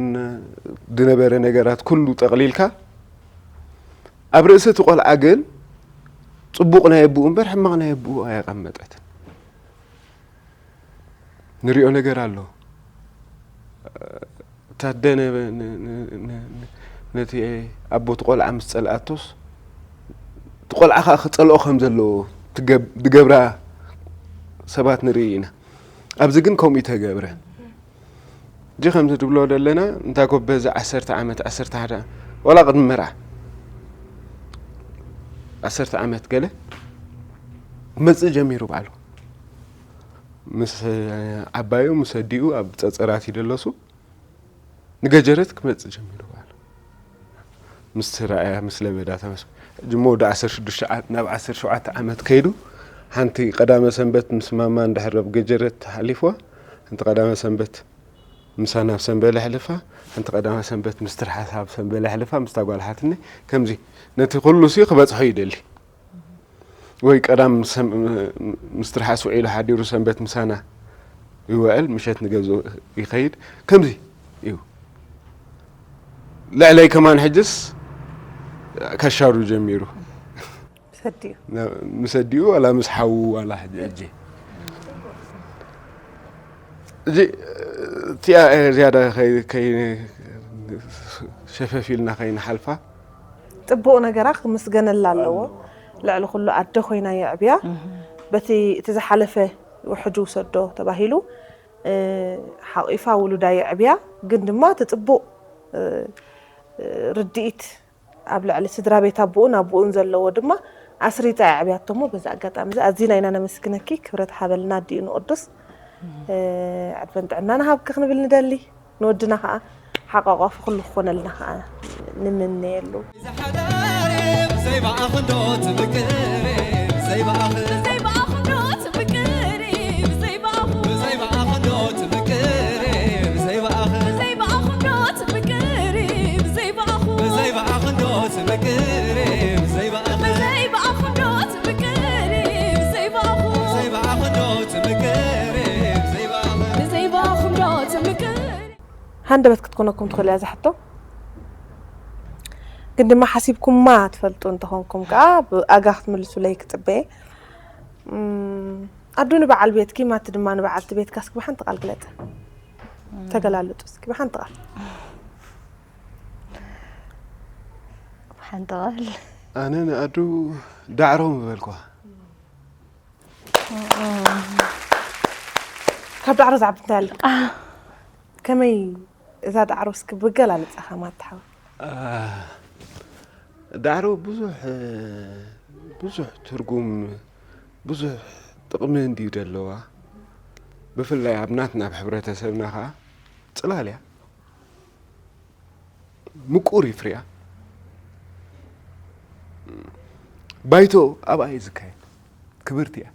ዝነበረ ነገራት ኩሉ ጠቕሊልካ ኣብ ርእሲ እቲ ቆልዓ ግን ፅቡቕ ናይ ኣቡኡ እምበር ሕማቕ ናይ ኣቡኡ ኣየቐመጠትን። ንሪኦ ነገር ኣሎ። ታደ ነቲ ኣቦ እቲ ቆልዓ ምስ ፀልኣቶስ እቲ ቆልዓ ከዓ ክፀልኦ ከም ዘለዎ ዝገብራ ሰባት ንርኢ ኢና። ኣብዚ ግን ከምኡ ይተገብረ። እጂ ከምዚ ትብሎ ዘለና እንታይ ኮ በዚ ዓሰርተ ዓመት ዓሰርተ ሓደ ዋላ ቅድሚ መርዓ ዓሰርተ ዓመት ገለ ክመፅእ ጀሚሩ ባዕሉ ምስ ዓባዩ ምስ ኣዲኡ ኣብ ፀፀራት ይደለሱ ንገጀረት ክመፅእ ጀሚሩ ባዕሉ ምስ ረኣያ ምስ ለመዳ ተመስ ሕጂ እሞ ወዲ ዓሰርተ ሽዱሽተ ዓመት ናብ ዓሰርተ ሸውዓተ ዓመት ከይዱ ሓንቲ ቀዳመ ሰንበት ምስ ማማ እንድሕር ኣብ ገጀረት ሓሊፍዋ ሓንቲ ቀዳመ ሰንበት ምሳና ኣብ ሰንበል ኣሕልፋ ሓንቲ ቀዳመ ሰንበት ምስ ትርሓስ ኣብ ሰንበል ኣሕልፋ ምስታ ጓል ሓትኒ ከምዚ ነቲ ኩሉ ሲ ክበፅሖ ይደሊ ወይ ቀዳም ምስ ትርሓስ ውዒሉ ሓዲሩ ሰንበት ምሳና ይውዕል ምሸት ንገዝኡ ይኸይድ ከምዚ እዩ። ልዕለይ ከማን ሕጅስ ከሻሩ ጀሚሩ ሰዲኡ ምስ ኣዲኡ ዋላ ምስ ሓዉ ዋላ ሕጂ ሕጂ እዚ እቲኣ እየ ዝያዳ ሸፈፍ ኢልና ከይንሓልፋ። ጥቡቕ ነገራ ክምስገነላ ኣለዎ። ልዕሊ ኩሉ ኣደ ኮይና የዕብያ። በቲ እቲ ዝሓለፈ ውሕጅ ውሰዶ ተባሂሉ ሓቒፋ ውሉዳ የዕብያ። ግን ድማ እቲ ጥቡቕ ርድኢት ኣብ ልዕሊ ስድራ ቤት ኣቦኡን ኣቦኡን ዘለዎ ድማ ኣስሪጻ የዕብያቶ እሞ በዚ ኣጋጣሚ እዚ ኣዚና ኢና ነመስግነኪ ክብረት ሃበልና ኣዲኡ ንቅዱስ ዕድመን ጥዕናን ሃብኪ ክንብል ንደሊ ንወድና ከዓ ሓቋቋፊ ኩሉ ክኾነልና ከዓ ንምነየሉ። ሃንደበት ክትኮነኩም ትኽእል እያ እዛ ሕቶ። ግን ድማ ሓሲብኩማ ትፈልጡ እንተኾንኩም ከዓ ብኣጋ ክትምልሱለይ ክፅበየ። ኣዱ ንበዓል ቤትኪ ማቲ ድማ ንበዓልቲ ቤትካ እስኪ ብሓንቲ ቃል ግለፀ። ተገላልጡ እስኪ ብሓንቲ ቃል። ሓንቲ ቃል ኣነ ንኣዱ ዳዕሮ ምበልኳ። ካብ ዳዕሮ ዝዓቢ እንታይ ኣሎ? ከመይ እዛ ዳዕሮ እስኪ ብገላልፃ ከማትሓው ዳዕሮ ብዙሕ ብዙሕ ትርጉም ብዙሕ ጥቕሚ እንድዩ ዘለዋ። ብፍላይ ኣብ ናትና ኣብ ሕብረተሰብና ከዓ ፅላል እያ። ምቁር ይፍርያ። ባይቶ ኣብኣ እዩ ዝካየድ። ክብርቲ እያ።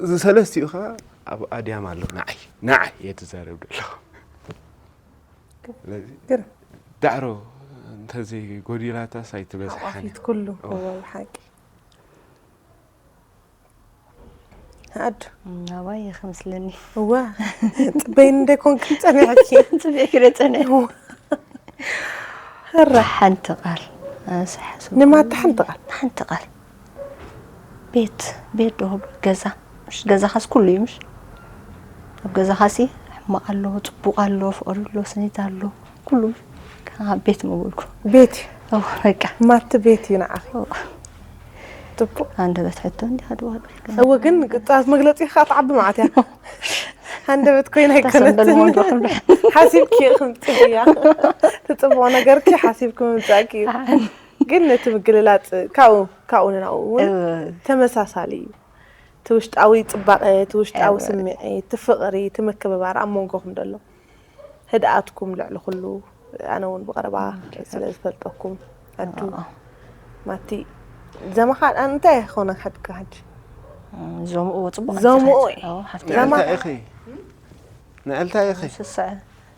እዚ ሰለስቲኡ ከዓ ኣብ ኣድያም ኣሎ። ንዓይ ንዓይ እየ ትዛረብ ዘለኹ። ስለዚ ዳዕሮ እንተዘይጎዲላታስ ኣይትበዝሓን። ኣቋፊት ኩሉ እዎ ሓቂ። ኣዱ ናባይ ይኽምስለኒ እዋ ጽበይኒ እንደ ኮንክን ጸኒሕኪ ጽበይ ክደ ጸኒሕ ሕረ ሓንቲ ቃል ኣነስ ሓስብ ንማታ ሓንቲ ቃል ሓንቲ ቃል ቤት ቤት ዶ ገዛ ምሽ ገዛኻስ ኩሉ እዩ ምሽ ኣብ ገዛኻሲ ሕማቕ ኣሎ ጽቡቕ ኣሎ ፍቕሪ ኣሎ ስኒት ኣሎ ኩሉ ምሽ ከኣ ቤት ምበልኩ ቤት እዩ ኦ በቃ ማቲ ቤት እዩ ንዓኺ ጽቡቕ ኣንደበት ሕቶ እንዲኻ ድዋ እወ ግን ቅጣት መግለጺ ከዓ ተዓቢ ማለት እያ ሃንደበት ኮይና ኣይኮነትን ሓሲብኪ ኢኺ ምፅእያ ትፅቡቕ ነገርኪ ሓሲብኪ ምምፃእኪ እዩ ግን ነቲ ምግልላፅ ካብኡ ካብኡ ንናብኡ እውን ተመሳሳሊ እዩ እቲ ውሽጣዊ ፅባቐ እቲ ውሽጣዊ ስምዒት እቲ ፍቕሪ እቲ ምክብባር ኣብ መንጎኹም ዘሎ ህድኣትኩም ልዕሊ ኩሉ ኣነ እውን ብቐረባ ስለ ዝፈልጠኩም ኣዱ ማቲ ዘመኻ እንታይ ይኾነ ሓድካ ሕጂ ዘምኡ ጽቡቅ ዘምኡ ሓፍቲ ዘማ- ንዕልታ ኢኺ ንዕልታ ኢኺ ስስዐ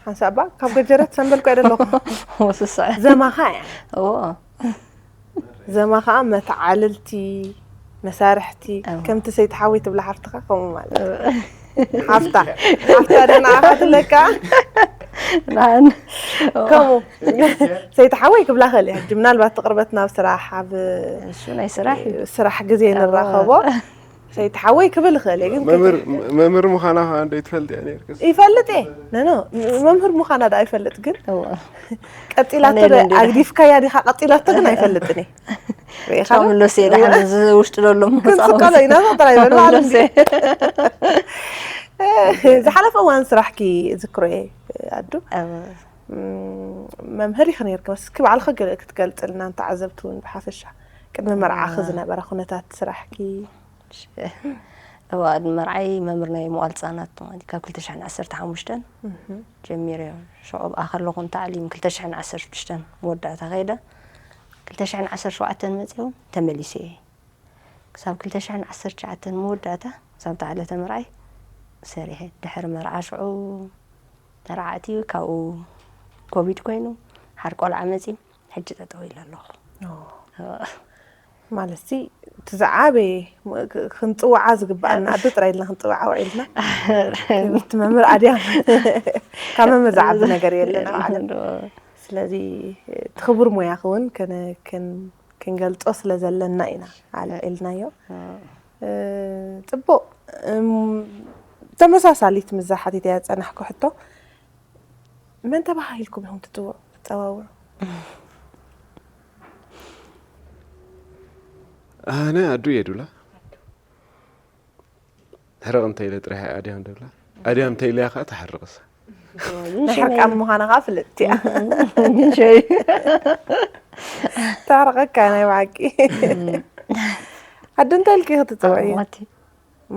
ሓንሳባ ካብ ገጀረት ሰንበልኩ ኣይደለኹ ስስዐ ዘማኻ እያ እዎ ዘማ ከዓ መተዓልልቲ መሳርሕቲ እዎ። ከምቲ ሰይቲ ሓወይ ትብላ ሓፍትኻ ከምኡ ማለት እዩ። ሓፍታ ሓፍታ ዶ ንዓኻ ትብለካ ንዓን ከምኡ ሰይቲ ሓወይ ክብላ ክእል እየ ሕጂ ምናልባት እቲ ቅርበት ናብ ስራሕ ኣብ እሱ ናይ ስራሕ እዩ ስራሕ ግዜ ንራኸቦ ሰይቲ ሓወይ ክብል እኽእል እየ ግን መምህር ምዃና ከዓ እንደ ትፈልጥ እያ ነርክስ ይፈልጥ እየ ነኖ መምህር ምዃና ዳ ይፈልጥ ግን እዎ ቀፂላቶ ኣነ ዶ እንዴ- ኣግዲፍካያ ዲኻ ቀፂላቶ ግን ኣይፈልጥን እየ ሪኢኻ ዶ? ካብ ምሎስ እየ ደሓን እዚ ውሽጢ ዘሎ ክንስቀሎ ኢና ጥራይ በል ባዕሉ እንዲ ዝሓለፈ እዋን ስራሕኪ ዝክሮ እየ ኣዱ ኣብ ም፣ መምህር ኢኺ ነርኪ እስኪ ባዕልኺ ገለ ክትገልፅልና ንተዓዘብቲ እውን ብሓፈሻ ቅድሚ መርዓኺ ዝነበረ ኩነታት ስራሕኪ እዋ መርዓይ መምህር ናይ መዋል ህፃናት ማለት ካብ ክልተ ሽሕን ዓሰርተ ሓሙሽተን ጀሚረ ሽዑ ኣብኣ ከለኹ ንታዕሊም ክልተ ሽሕን ዓሰርተ ሽዱሽተን መወዳእታ ከይደ ክልተ ሽሕን ዓሰርተ ሸውዓተን መፅኡ ተመሊሰ እየ ክሳብ ክልተ ሽሕን ዓሰርተ ትሽዓተን መወዳእታ ክሳብ ተዓለተ መርዓይ ሰሪሐ ድሕሪ መርዓ ሽዑ መርዓቲ ካብኡ ኮቪድ ኮይኑ ሓር ቆልዓ መፂ ሕጂ ጠጠው ኢለ ኣለኹ ማለት ሲ እቲ ዝዓበየ ክንፅውዓ ዝግባኣና ኣዶ ጥራይ ኢልና ክንፅውዓ ውዒልና ክብርቲ መምህር ኣድያም ካብ መምህር ዝዓቢ ነገር የለን ኣብ ዓለም ስለዚ እቲ ክቡር ሞያኺ እውን ክንገልፆ ስለ ዘለና ኢና ኣልዒልናዮ ፅቡቕ ተመሳሳሊት ምዛ ሓቲተያ ዝፀናሕኩ ሕቶ መን ተባሂልኩም ኢኹም ትፅውዑ ትፀዋውዑ ኣነ ኣዱ እየ ዱላ ሕርቕ እንተኢለ ጥራሕ ኣድያም ደብላ ኣድያም እንተኢለያ ከዓ ትሓርቕሳ ናይ ሕርቃን ምዃና ከዓ ፍልጥቲ እያ ግን ሸይ ታረቐካ ናይ ብሓቂ ኣዱ እንታይ ኢልኪ ክትፅውዕዮ ማቲ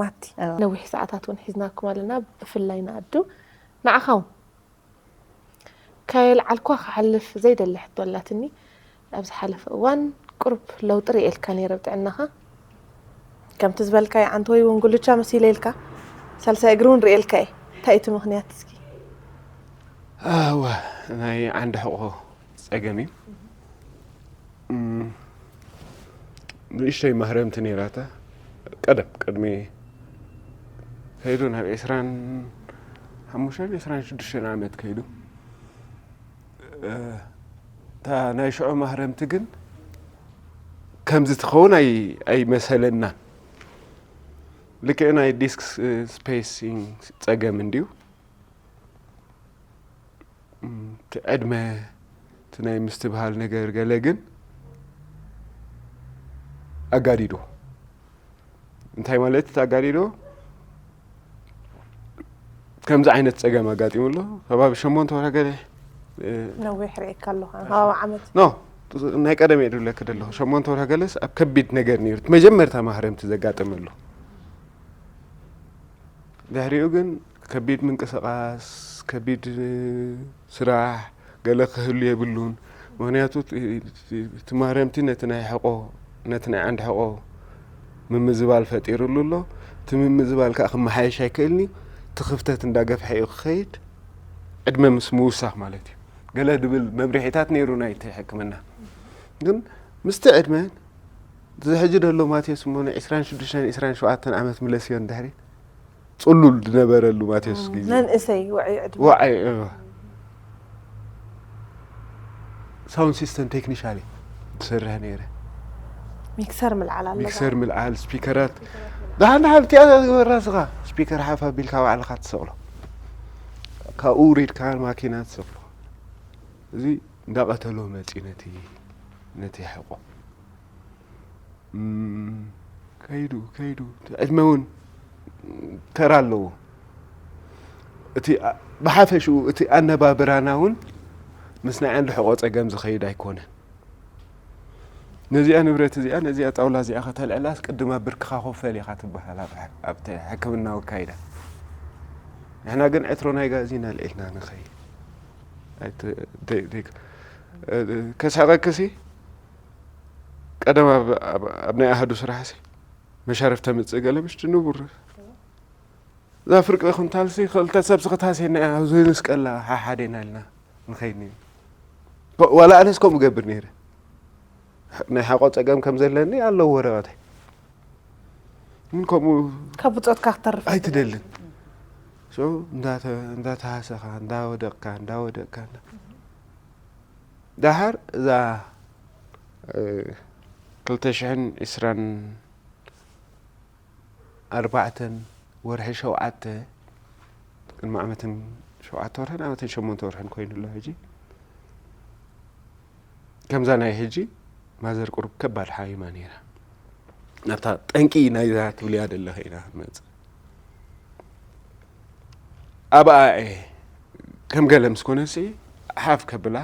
ማቲ ኣዎ። ነዊሕ ሰዓታት እውን ሒዝናኩም ኣለና ብፍላይ ንኣዱ ንዓኻ እውን ከየልዓልኳ ክሓልፍ ዘይደሊ ሕቶ ኣላትኒ ኣብ ዝሓለፈ እዋን ቁሩብ ለውጢ ርእየልካ ነይረ ብጥዕናኻ ከምቲ ዝበልካዮ ዓንተ ወይ እውን ጉልቻ መሲለ ኢልካ ሳልሳይ እግሪ እውን ርእየልካ እየ እንታይ እቲ ምኽንያት እስኪ ኣዋ ናይ ዓንዲ ሕቆ ፀገም እዩ እም፣ ንእሽተይ ማህረምቲ ነይራታ ቀደም ቅድሚ ከይዱ ናብ ዕስራን ሓሙሽተን ዕስራን ሽዱሽተን ዓመት ከይዱ እ፣ እታ ናይ ሽዑ ማህረምቲ ግን ከምዚ ትኸውን ኣይ- ኣይመሰለናን ልክዕ ናይ ዲስክ ስፔሲንግ ፀገም እንድዩ እም፣ እቲ ዕድመ እቲ ናይ ምስትብሃል ነገር ገለ ግን ኣጋዲዶ እንታይ ማለት እቲ ኣጋዲዶ ከምዚ ዓይነት ፀገም ኣጋጢሙ ኣሎ ከባቢ ሸሞንተ ወርሒ ገለ እ፣ ነዊሕ ርእየካ ኣለኹ ኣነ ከባቢ ዓመት ኖ ናይ ቀደም እየ ድብለክ ደለኹ ሸሞንተ ወርሒ ገለስ ኣብ ከቢድ ነገር ነይሩ እቲ መጀመርታ ማህረምቲ ዘጋጠመሉ ድሕሪኡ ግን ከቢድ ምንቅስቃስ ከቢድ እ፣ ስራሕ ገለ ክህሉ የብሉን ምክንያቱ እቲ- እቲ ማህረምቲ ነቲ ናይ ሕቆ ነቲ ናይ ዓንዲ ሕቆ ምምዝባል ፈጢሩሉ ኣሎ እቲ ምምዝባል ከዓ ክመሓየሽ ኣይክእልኒ እቲ ክፍተት እንዳገፍሐ እዩ ክኸይድ ዕድመ ምስ ምውሳኽ ማለት እዩ ገለ ድብል መምርሒታት ነይሩ ናይቲ ሕክምና ግን ምስቲ ዕድመ እዚ ሕጂ ደሎ ማቴዎስ እሞ ን ዕስራን ሽዱሽተን ዕስራን ሸውዓተን ዓመት ምለስዮ ንድሕሪት ፅሉል ዝነበረሉ ማቴዎስ ግዜ መንእሰይ ውዕይ ዕድመ ወዓይ ሳውንድ ሲስተም ቴክኒሻል ትሰርሕ ነይረ ሚክሰር ምልዓል ኣለዋ ሚክሰር ምልዓል ስፒከራት ደሓን ደሓን እቲኣ ዝገበራ ስኻ ስፒከር ሓፍ ኣቢልካ ባዕልኻ ትሰቕሎ ካብኡ ውሪድካ ማኪና ትሰቕሎ እዚ እንዳቐተሎ መፂ ነቲ ነቲ ሕቆ እም፣ ከይዱ ከይዱ እቲ ዕድመ እውን ተራ ኣለዎ እቲ ኣ- ብሓፈሽኡ እቲ ኣነባብራና እውን ምስ ናይ ዓንዲ ሕቆ ፀገም ዝኸይድ ኣይኮነን ነዚኣ ንብረት እዚኣ ነዚኣ ጣውላ እዚኣ ከተልዕላስ ቅድም ኣብ ብርክኻ ኮፈል ኢኻ ትበሃል ኣብ ሕ- ኣብቲ ሕክምናዊ ኣካይዳ ንሕና ግን ዕትሮ ናይ ጋዝ ኢና ኣልዒልና ንኸይድ ኣይት-፣ ደይ-፣ ደይ-፣ እ፣ ከስሕቐክሲ ቀደም ኣብ፣ ኣብ፣ ኣብ ናይ ኣሃዱ ስራሕሲ መሻርፍ ተምጽእ ገለ ምሽ ንቡር። እዛ ፍርቂ ኩንታልሲ ክልተ ሰብ ስኽታሴና እያ፣ ኣብዚ ንስቀላ ሓሓዴና ኢልና ንኸይድ ነይሩ። ኮ-፣ ዋላ ኣነስ ከምኡ ገብር ነይረ። ናይ ሓቆ ጸገም ከም ዘለኒ ኣለዎ ወረቐተይ። ግን ከምኡ ካብ ብጾትካ ክትተርፍ ኣይትደልን። So፣ እንዳተ-፣ እንዳተሃሰኻ፣ እንዳወደቕካ፣ እንዳወደቕካ፣ እንዳ-፣ ደሓር እዛ፣ እ፣ ክልተ ሽሕን ዕስራን ኣርባዕተን ወርሒ ሸውዓተ፣ ቅድሚ ዓመትን ሸውዓተ ወርሕን ዓመትን ሸሞንተ ወርሕን ኮይኑ ኣሎ ሕጂ። ከምዛ ናይ ሕጂ ማዘር ቁሩብ ከባድ ሓሚማ ነይራ። ናብታ ጠንቂ ናይዛ ትብልያ ዘለኺ ኢና ክንመጽእ። ኣብኣ እየ ከም ገለ ምስ ኮነሲ ሓፍ ከብላ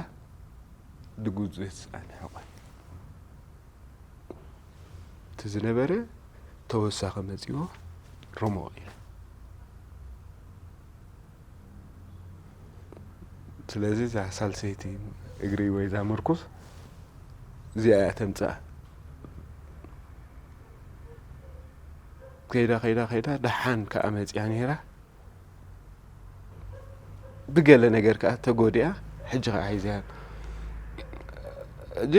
ድጉዝዝ ኣነ ሕቖይ። እቲ ዝነበረ ተወሳኺ መጺዎ ረሞቕ ኢለ። ስለዚ እዛ ሳልሰይቲ እግሪ ወይ እዛ ምርኩስ እዚኣ እያ ተምጽኣ። ከይዳ፣ ከይዳ፣ ከይዳ፣ ደሓን ከኣ መጺኣ ነይራ። ብገለ ነገር ከኣ ተጎዲኣ፣ ሕጂ ከኣ ሒዝያ። ሕጂ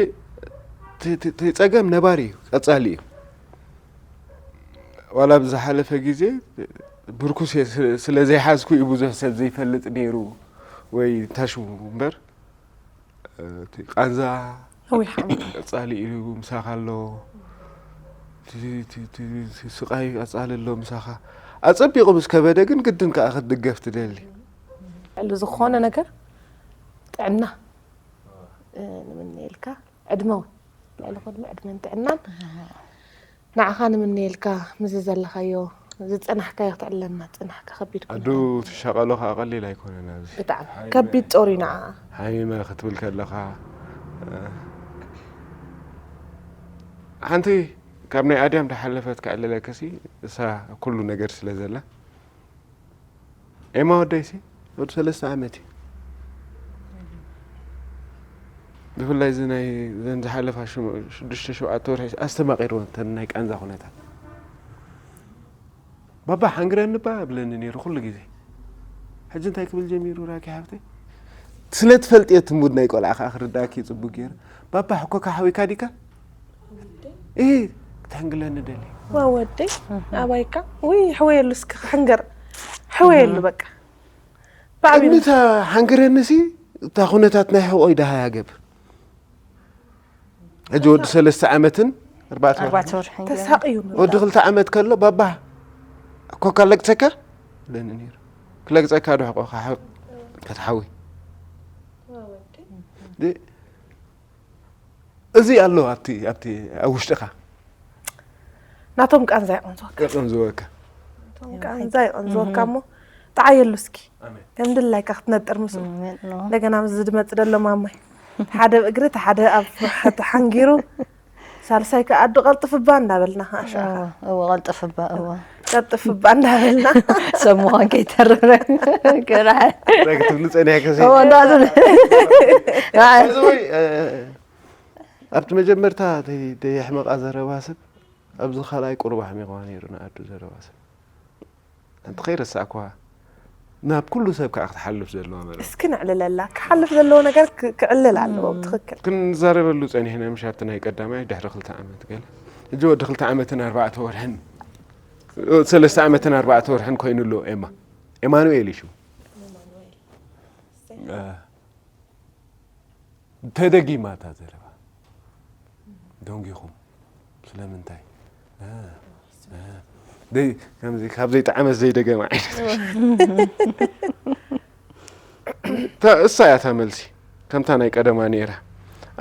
እቲ፣ እቲ፣ እቲ ጸገም ነባሪ እዩ፣ ቀጻሊ እዩ። ዋላ ብዝሓለፈ ግዜ ብርኩስ እየ ስ-፣ ስለ ዘይሓዝኩ እዩ ብዙሕ ሰብ ዘይፈልጥ ነይሩ ወይ ታሽሙ እምበር፣ እቲ ቃንዛ ኣውይ ሓመድ። ቀጻሊ እዩ ምሳኻ ኣሎ። እቲ፣ እቲ፣ እቲ፣ እቲ ስቃይ ቀጻሊ ኣሎ ምሳኻ። ኣጸቢቑ ምስ ከበደ ግን ግድን ከኣ ክትድገፍ ትደሊ። ልዕሊ ዝኾነ ነገር ጥዕና፣ እ፣ ንምነየልካ። ዕድመ እውን። ልዕሊ ኩሉ ዕድመን ጥዕናን። ንዓኻ ንምነየልካ፣ ምስዚ ዘለኻዮ፣ ዝጸናሕካዮ ክትዕለልና ዝጸናሕካ ከቢድ ኩነታት። ኣዱ ትሻቐሎ ከኣ ቀሊል ኣይኮነን ኣብዚ። ብጣዕሚ ሓሚመ ከቢድ ጾር እዩ ንዓኣ። ሓሚመ ክትብል ከለኻ፣ እ፣ ሓንቲ ካብ ናይ ኣድያም ዝሓለፈት ክዕልለክሲ፣ እሳ ኩሉ ነገር ስለ ዘላ። ኤማ ወደይሲ ወዲ ሰለስተ ዓመት እዩ። ብፍላይ እዚ ናይ ዘን ዝሓለፋ ሽሙ-፣ ሽዱሽተ ሸውዓተ ወርሒ ኣስተማቒርወን እተን ናይ ቃንዛ ኩነታት። ባባ ሓንግረኒ ባ እብለኒ ነይሩ ኩሉ ግዜ። ሕጂ እንታይ ክብል ጀሚሩ ራኪ ሓብተይ? ስለ ትፈልጥዮ እቲ ሙድ ናይ ቆልዓ ከኣ ክርዳእኪ እዩ ጽቡቅ ገይሩ። ባባ ሕኮካ ሓዊካ ዲካ? እህ፣ ክትሕንግለኒ ደሊ። ዋ ወደይ፣ ኣባይካ? ውይ፣ ሕወየሉ እስኪ ክሕንገር። ሕወየሉ በቃ። ብዓቢኡ። ቅድሚ እታ ሓንግረንሲ፣ እታ ኩነታት ናይ ሕቆይ ደሃያ ገብር። ሕጂ ወዲ ሰለስተ ዓመትን ኣርባዕተ ወርሕን። ኣርባዕተ ወርሕን ገይሩ። ተሳቕዩ ንብላ። ወዲ ክልተ ዓመት ከሎ፣ ባባ፣ ኮካ ለግጸካ? ኢለኒ ነይሩ። ክለግጸካ ዶ ሕቆኻ፣ ሕ-፣ ከተሓዊ? ዋ ወደይ። ድ-፣ እዚ ኣሎ ኣብቲ፣ ኣብቲ፣ ኣብ ውሽጥኻ። ናቶም ቃንዛ ይቐንዝወካ። ይቐንዝወካ። ናቶም ቃንዛ ይቐንዝወካ እሞ፣ ጠዓየሉ እስኪ። ኣሜን። ከም ድላይካ ክትነጥር ምስኡ። ኣሜን፣ ኖ። እንደገና ምስዚ ዝመጽእ ዘሎ ማማይ። ሓደ ብእግሪ፣ እቲ ሓደ ኣብ፣ ተሓንጊሩ። ሳልሳይ ከኣ ኣዱ ቀልጥፍ እባ እንዳበልና፣ ኣሻ። እወ፣ እወ፣ ቀልጥፍ እባ፣ እወ። ቀልጥፍ እባ እንዳበልና። ሰብ ምዃን ከይተርፍ። ገርሕ። እንታይ ክትብሉ ጸኒሕኪ ሲ? እወ፣ እንዳበልና። እዚ ወይ፣ እ፣ ኣብቲ መጀመርታ ደይ-፣ ደየሕመቓ ዘረባ ሰብ፣ ኣብዚ ካልኣይ ቁሩብ ኣሕሚቕዋ ነይሩ ንኣዱ ዘረባ ሰብ። ሓንቲ ከይረሳዕኩዋ፣ ናብ ኩሉ ሰብ ከኣ ክትሓልፍ ዘለዋ መርበብ። እስኪ ነዕልለላ፣ ክሓልፍ ዘለዎ ነገር ክ-፣ ክዕልል ኣለዎ፣ እም። ብትኽክል። ክንዛረበሉ ጸኒሕና፣ ምሽ ኣብቲ ናይ ቀዳማይ ድሕሪ ክልተ ዓመት ገለ። ሕጂ ወዲ ክልተ ዓመትን ኣርባዕተ ወርሕን፣ ሰለስተ ዓመትን ኣርባዕተ ወርሕን ኮይኑ ኣሎ ኤማ። ኤማኑኤል እዩ ሽሙ። እ፣ ተደጊማ እታ ዘረባ። ደንጊኹም። ስለምንታይ? እ፣ እ፣ ደይ-፣ ከምዚ ካብ ዘይጠዓመት ዘይደገመ ዓይነት። እታ፣ እሳ እያ እታ መልሲ። ከምታ ናይ ቀደማ ነይራ።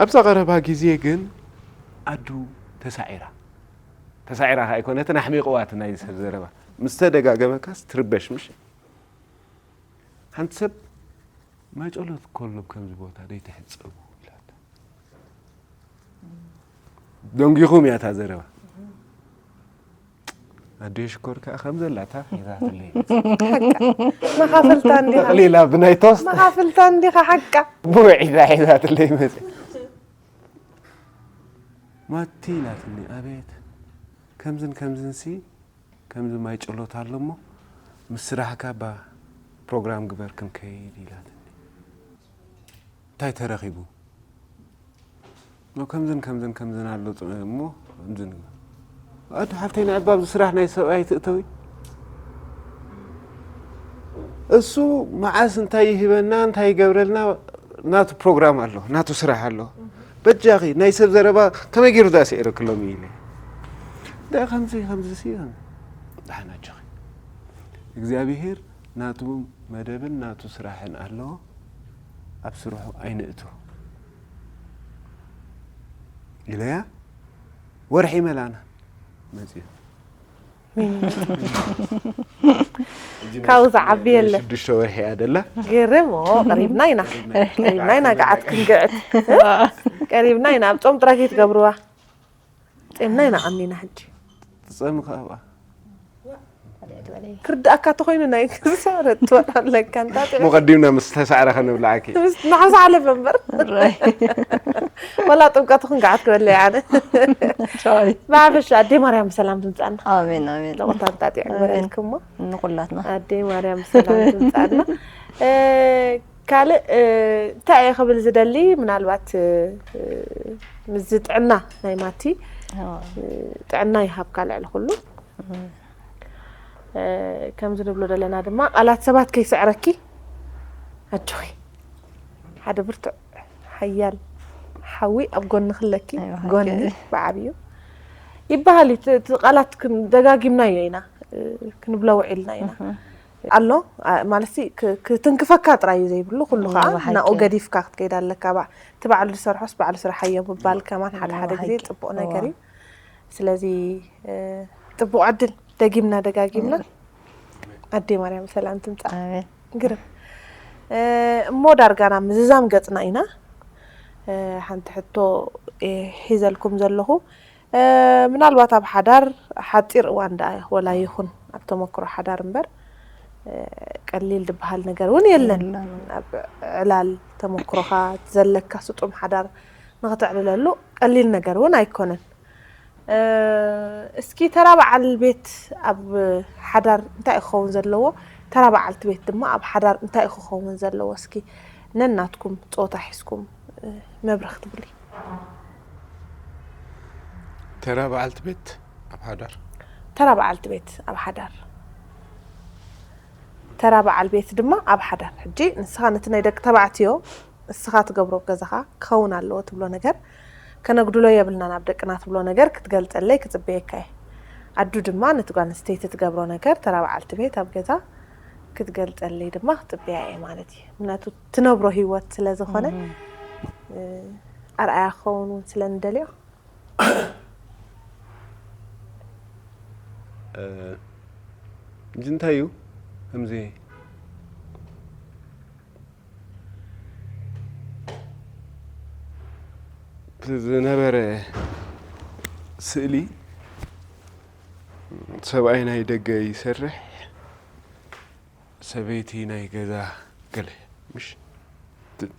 ኣብዛ ቀረባ ግዜ ግን ኣዱ ተሳዒራ። ተሳዒራ ከኣ ኣይኮነትን፣ ኣሕሚቕዋ እቲ ናይ ሰብ ዘረባ። ምስ ተደጋገመካስ ትርበሽ ምሽ? ሓንቲ ሰብ ማይ ጸሎት ከሎ ከምዚ ቦታ ደይትሕጸቡ ኢላታ። ደንጊኹም እያ እታ ዘረባ። ኣደ ሽኮር ከኣ ከም ዘላታ ሒዛትለይ። መኻፍልታ እንዲኻ ጠቕሊላ ብናይ ቶስት መኻፍልታ እንዲኻ ሓቃ ብውዒዳ ሒዛትለይ መጽ ማቲ ኢላትኒ። ኣቤት፣ ከምዝን ከምዝን ሲ ከምዚ ማይ ጨሎት ኣሎ እሞ ምስ ስራሕካ ባ ፕሮግራም ግበር ክንከይድ ኢላትኒ። እንታይ ተረኺቡ? ኖ ከምዝን ከምዝን ከምዝን ኣሎ ፅ- እሞ ከምዝን ኣዱ ሓፍተይ ንዕባ ኣብዚ ስራሕ ናይ ሰብኣይ ትእተዊ። እሱ መዓስ እንታይ ይህበና እንታይ ይገብረልና ናቱ ፕሮግራም ኣሎ፣ ናቱ ስራሕ ኣሎ። በጃኺ ናይ ሰብ ዘረባ ከመይ ገይሩ ዳ ስዒረክሎም ኢለ። ዳ ከምዚ ከምዚ ሲ ደሓን ኣጆኺ፣ እግዚኣብሄር ናቱ መደብን ናቱ ስራሕን ኣለዎ፣ ኣብ ስርሑ ኣይንእቱ ኢለያ። ወርሒ መላና መፅዩ። ካብኡ ዝዓቢ የለን። ሽዱሽተ ወርሒ እያ ደላ። ግርም ኦ፣ ቀሪብና ኢና ቀሪብና ኢና ገዓት ክንግዕት ቀሪብና ኢና። ኣብ ጾም ጥራይ ከይትገብርዋ። ጼምና ኢና ቀኒና ሕጂ። ትፀምኻ ኣብኣ። ክርዳእካ ተኾይኑ ናይ ክሰረት ትበላለካ እንታጢ መቐዲምና ምስ ተሳዕረ ከነብልዓኪ። ንሓንሳ ዓለፈ እምበር ወላ ጥምቀቱ ክንገዓት ክበለ ኣነ። ቻይ ብሓፈሻ ኣዴ ማርያም ብሰላም ትምፃና። ኣሜን ኣሜን። ለቑታ እንታጢዕ ግበረልክሞ። ንኩላትና ኣዴ ማርያም ብሰላም ትምፃና። እ፣ ካልእ እ፣ እንታይ እየ ክብል ዝደሊ ምናልባት እ፣ እ፣ ምስዚ ጥዕና ናይ ማቲ እ፣ ጥዕና ይሃብካ ልዕሊ ኩሉ። እ፣ ከምዚ ንብሎ ዘለና ድማ ቃላት ሰባት ከይስዕረኪ ኣጆኺ ሓደ ብርቱዕ ሓያል ሓዊ ኣብ ጎኒ ክለኪ ኣይዋ፣ ጎኒ ሓቂ። ብዓብዩ ይበሃል እዩ። እቲ- እቲ ቃላት ክን- ደጋጊምናዮ ኢና እ፣ ክንብሎ ውዒልና ኢና ኣሎ ኣ- ማለት ሲ ክ- ክትንክፈካ ጥራይ እዩ ዘይብሉ ኩሉ ከዓ ብሓቂ። ናኡ ገዲፍካ ክትከይድ ኣለካ ባ- እቲ ባዕሉ ዝሰርሖስ ባዕሉ ስርሓዮ ምባል ከማን ሓደ ሓደ ግዜ ብሓቂ። ፅቡቅ ነገር እዋ። እዩ። ስለዚ እ፣ ፅቡቅ ዕድል ደጊምና ደጋጊምና ኣዴ ማርያም ሰላም ትምፃእ። ኣሜን። ግርም እ፣ እሞ ዳርጋ ናብ ምዝዛም ገፅና ኢና። እ፣ ሓንቲ ሕቶ እየ ሒዘልኩም ዘለኹ። እ፣ ምናልባት ኣብ ሓዳር ሓፂር እዋን ደኣ ወላ ይኹን ኣብ ተመክሮ ሓዳር እምበር እ፣ ቀሊል ዝበሃል ነገር እውን የለን። የለን። ኣብ ዕላል ተመክሮኻ ዘለካ ስጡም ሓዳር ንኽተዕልለሉ ቀሊል ነገር እውን ኣይኮነን። እ፣ እስኪ ተራ በዓል ቤት ኣብ ሓዳር እንታይ እዩ ክኸውን ዘለዎ? ተራ በዓልቲ ቤት ድማ ኣብ ሓዳር እንታይ እዩ ክኸውን ዘለዎ? እስኪ ነናትኩም ጾታ ሒዝኩም እ፣ መብርህ ክትብሉ። ተራ በዓልቲ ቤት ኣብ ሓዳር ተራ በዓልቲ ቤት ኣብ ሓዳር ተራ በዓል ቤት ድማ ኣብ ሓዳር። ሕጂ ንስኻ ነቲ ናይ ደቂ ተባዕትዮ እስኻ ትገብሮ ገዛኻ ክኸውን ኣለዎ ትብሎ ነገር ከነጉድሎ የብልናን። ኣብ ደቅና ትብሎ ነገር ክትገልጸለይ ክጽበየካ እየ። ኣዱ ድማ ነቲ ጓል ኣንስተይቲ ትገብሮ ነገር ተራ በዓልቲ ቤት ኣብ ገዛ ክትገልጸለይ ድማ ክጽበያ እየ ማለት እዩ። ምክንያቱ ትነብሮ ህይወት ስለ ዝኾነ እ፣ ኣርኣያ ክኸውን እውን ስለ ንደልዮ እ፣ እንጂ እንታይ እዩ ከምዚ እቲ ዝነበረ ስእሊ ሰብኣይ ናይ ደገ ይሰርሕ ሰበይቲ ናይ ገዛ ገለ ምሽ ድ-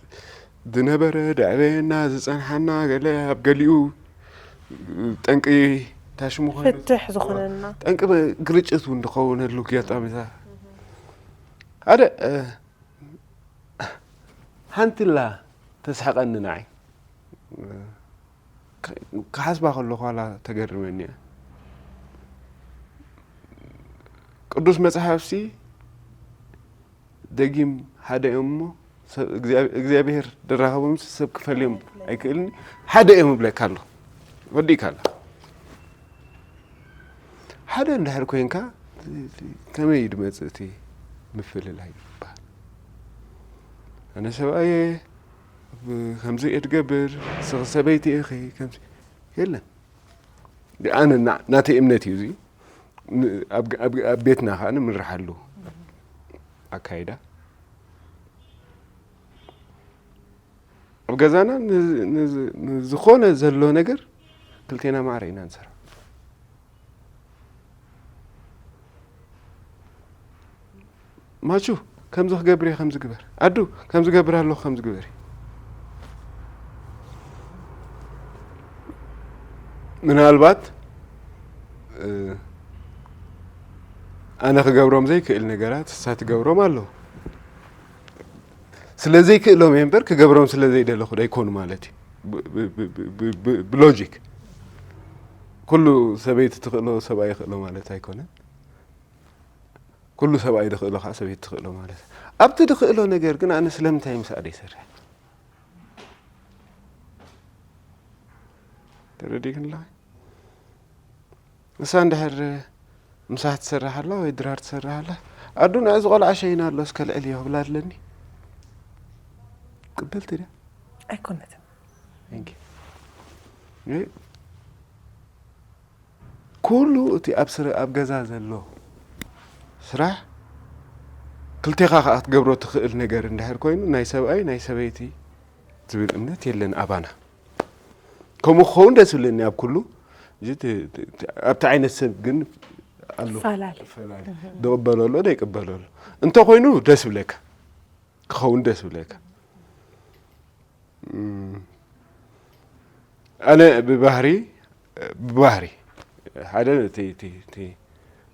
ዝነበረ ደዕበየና ዝፀንሓና ገለ ኣብ ገሊኡ ጠንቂ ታሽሙ ኮይኑ ፍትሕ ዝኾነና ጠንቂ ግርጭት እውን ዝኸውነሉ ኣጋጣሚታት ሓደ እ፣ ሓንቲ ላ ተስሕቐኒ ንዓይ ክሓስባ ከለኹ ዋላ ተገርመኒ እያ። ቅዱስ መጽሓፍሲ ደጊም ሓደ እዮም እሞ ሰብ እግዚኣብ- እግዚኣብሔር ድራኸቦም ሰብ ክፈልዮም ኣይክእልን ሓደ እዮም እብለካ ኣሎ ወዲእካ ኣሎ ሓደ እንድሕር ኮይንካ ከመይ እዩ ድመፅእ እቲ ምፍልላይ ይበሃል ኣነ ሰብኣየ ከምዚ እየ ትገብር ንስኺ ሰበይቲ ኢኺ ከምዚ የለን ኣነ ና- ናተይ እምነት እዩ እዚ ን- ኣብ- ኣብ- ኣብ ቤትና ከዓ ንምርሓሉ ኣካይዳ ኣብ ገዛና ን- ን- ንዝኾነ ዘሎ ነገር ክልቴና ማዕረ ኢና ንሰርሖ ማቹ፣ ከምዚ ክገብር እየ፣ ከምዚ ግበር። ኣዱ፣ ከምዚ ገብር ኣለኹ፣ ከምዚ ግበር። ምናልባት ኣነ ክገብሮም ዘይክእል ነገራት እሳ ትገብሮም ኣለዉ። ስለ ዘይክእሎም እየ እምበር ክገብሮም ስለ ዘይደለኹ ዶ ኣይኮኑ ማለት እዩ። ብሎጂክ ኩሉ ሰበይቲ ትኽእሎ ሰብኣይ ይኽእሎ ማለት ኣይኮነን። ኩሉ ሰብኣይ ድኽእሎ ከዓ ሰበይቲ ትኽእሎ ማለት እዩ። ኣብቲ ድኽእሎ ነገር ግን ኣነ ስለምንታይ ምስኣ ደይሰርሕ? ተረዲእክን ኣለኺ? ንሳ እንድሕር ምሳሕ ትሰርሕ ኣላ ወይ ድራር ትሰርሕ ኣላ፣ ኣዱ ንዕዚ ቆልዓ ሸይና ኣሎ እስከ ልዕል እዮ ክብላ ኣለኒ። ቅብልቲ ድያ? ኣይኮነትን። ኩሉ እቲ ኣብ ስረ ኣብ ገዛ ዘሎ ስራሕ ክልቴኻ ከዓ ክትገብሮ ትኽእል ነገር እንድሕር ኮይኑ ናይ ሰብኣይ ናይ ሰበይቲ ዝብል እምነት የለን ኣባና። ከምኡ ክኸውን ደስ ይብለኒ ኣብ ኩሉ። ኣብቲ ዓይነት ሰብ ግን ኣሎ። ፋላሊ። ፋላሊ። ደቕበሎ ኣሎ ደይቅበሎ ኣሎ። እንተኾይኑ ደስ ይብለካ፣ ክኸውን ደስ ይብለካ። ኣነ ብባህሪ ብባህሪ ሓደ እቲ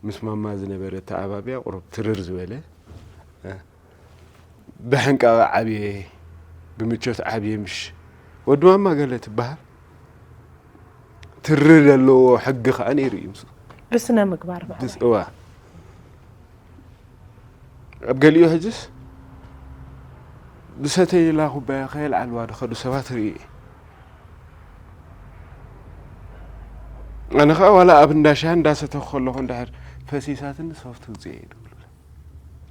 ምስ ማማ ዝነበረ ተኣባብያ ቁሩብ ትርር ዝበለ ብሕንቃቐ ዓብየ፣ ብምቾት ዓብየ። ምሽ ወዲ ማማ ገለ ትበሃል ትሪ ዘለዎ ሕጊ ከዓ ነይሩ እዩ ምስ ብስነ ምግባር ማለት እዋ ኣብ ገሊኡ ሕጅስ ብሰተይላ ኩባያ ከየልዓልዋ ድኸዱ ሰባት ርኢ። ኣነ ከዓ ዋላ ኣብ እንዳሻ እንዳሰተኹ ከለኹ እንድሕር ፈሲሳትኒ ሶፍት ውፅእ እየ ድብሉ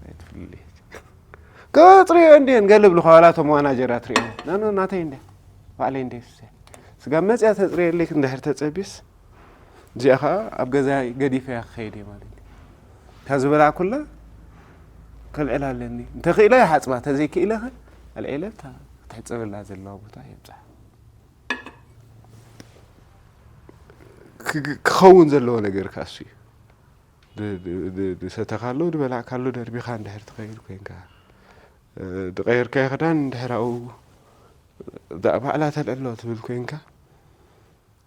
ኣይትፍልልየ። ከፅሪዮ እንዲየን ገለ ብልኻ ዋላ እቶም ዋናጀራት ሪኦ ናኖ ናተይ እንደ ባዕለይ እንደ ስጋብ መፅያ ተፅሪየለይ እንድሕር ተፀቢስ እዚኣ ከዓ ኣብ ገዛ ገዲፈያ ክኸይድ እየ ማለት እዩ። እታ ዝበላዕኩላ ከልዕላ ኣለኒ። እንተኽኢለ ይሓፅባ፣ ተዘይክኢለ ኸ ኣልዒለ እታ ክትሕፀበላ ዘለዋ ቦታ የብፅሓ። ክኸውን ዘለዎ ነገር ካሱ እዩ። ዝሰተኻሉ ዝበላዕካሉ ደርቢኻ እንድሕር ትኸይድ ኮይንካ፣ ዝቐየርካዮ ክዳን እንድሕር ኣብኡ ባዕላ ተልዕሎ ትብል ኮይንካ፣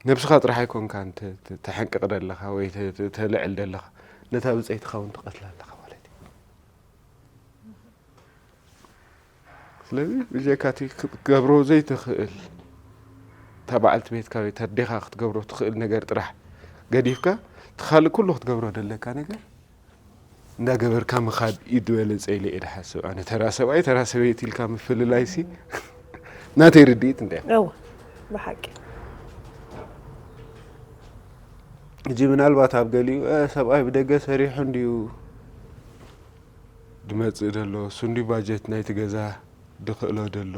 ነብስኻ ጥራሕ ኣይኮንካን ተሕንቅቕ ደለኻ ወይ ተልዕል ደለኻ፣ ነታ ብፀይትኻ እውን ትቐትላ ኣለኻ ማለት እዩ። ስለዚ ብጀካ እቲ ክትገብሮ ዘይትኽእል እታ በዓልቲ ቤትካ ወይ እታ ኣዴኻ ክትገብሮ ትኽእል ነገር ጥራሕ ገዲፍካ እቲ ካልእ ኩሉ ክትገብሮ ደለካ ነገር እንዳገበርካ ምኻድ እዩ ዝበለፀ ኢለ እየ ድሓስብ ኣነ። ተራ ሰብኣይ ተራ ሰበይቲ ኢልካ ምፍልላይሲ ናተይ ርድኢት እንድያ። እወ ብሓቂ። ሕጂ ምናልባት ኣብ ገሊኡ ሰብኣይ ብደገ ሰሪሑ እንድዩ ድመፅእ ደሎ፣ እሱ እንድዩ ባጀት ናይቲ ገዛ ድኽእሎ ደሎ፣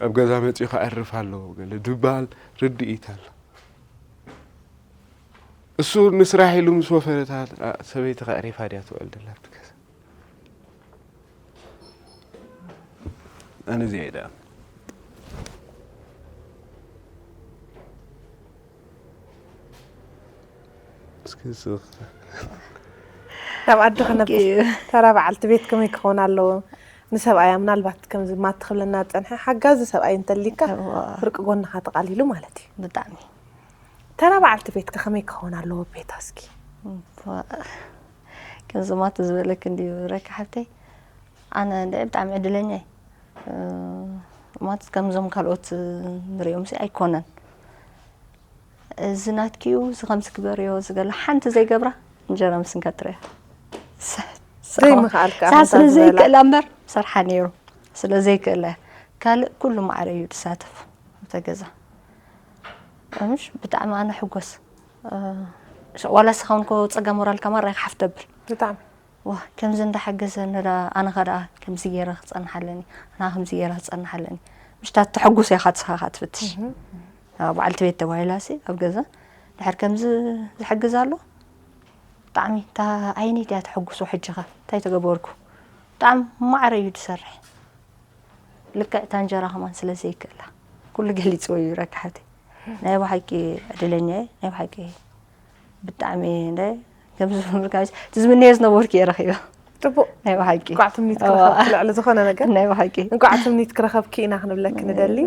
ኣብ ገዛ መፂኡ ከዕርፍ ኣለዎ ገለ ድበሃል ርድኢት ኣሎ። እሱ ንስራሕ ኢሉ ምስ ወፈረ እታ ሰበይቲ ከዕሪፋ ድያ ትውዕል ደላ ኣብቲ ገዛ? ኣነ እዚኣ እየ ደኣ እስኪ ስኽ ናብ ኣዲ ክነብር ተራ በዓልቲ ቤት ከመይ ክኸውን ኣለዎ? ንሰብኣያ ምናልባት ከምዚ ማት ክብለና ዝፀንሐ ሓጋዚ ሰብኣይ እንተሊካ እዋ። ፍርቂ ጎንኻ ተቓሊሉ ማለት እዩ። ብጣዕሚ ተራ በዓልቲ ቤትካ ከመይ ክኸውን ኣለዎ ቤታ እስኪ? ከምዚ ማት ዝበለክ እንድዩ ረካ ሓብተይ ኣነ እንደ ብጣዕሚ ዕድለኛ እየ። ማለት ከምዞም ካልኦት ንሪኦም ሲ ኣይኮነን። እዚ ናትኪ እዩ፣ እዚ ከምዚ ግበርዮ፣ እዚ ገለ ሓንቲ ዘይገብራ እንጀራ ምስንካ ትሪኣ። ሳ- ሳ- ዘይምኽኣል ከኣ ሳ- ከምዛ ስለ ዝበላ። ዘይክእላ እምበር ሰርሓ ነይሩ። ስለ ዘይክእላ እያ። ካልእ ኩሉ ማዕረ እዩ ዝሳተፍ ኣብታ ገዛ። ምሽ ብጣዕሚ ኣነ ሕጎስ። እ፣ ዋላ እስኻ እውን እኮ ጸጋ ሞራልካ ማራ ይክሓፍ ተብል። ብጣዕሚ። ዋ ከምዚ እንዳሓገዘ ነዳ ኣነ ኸ ደኣ ከምዚ ገይረ ክጸንሓለኒ ኣና ከምዚ ገይረ ክጸንሓለኒ ምሽታት ተሐጉስ ኢኻ ንስኻ ኸኣ ትፍትሽ በዓልቲ ቤት ተባሂላሲ ኣብ ገዛ ድሕር ከምዚ ዝሕግዝ ኣሎ ብጣዕሚ እታ ዓይነይ ድያ ተሐጉሶ ሕጂ ኸ እንታይ ተገበርኩ ብጣዕሚ ማዕረ እዩ ዝሰርሕ ልክዕ እታ እንጀራ ከማን ስለ ዘይክእላ ኩሉ ገሊፅዎ እዩ ረካሓተይ ናይ ብሓቂ ዕድለኛ እየ ናይ ብሓቂ ብጣዕሚ እንደ ከም ዝምርካሽ ትዝምንዮ ዝነበርኩ እየ ረኺበ ጽቡቕ። ናይ ብሓቂ እንኳዕ ትምኒት ክረኸብኪ ልዕሊ ዝኾነ ነገር። ናይ ብሓቂ እንኳዕ ትምኒት ክረኸብኪ ኢና ክንብለኪ ንደሊ።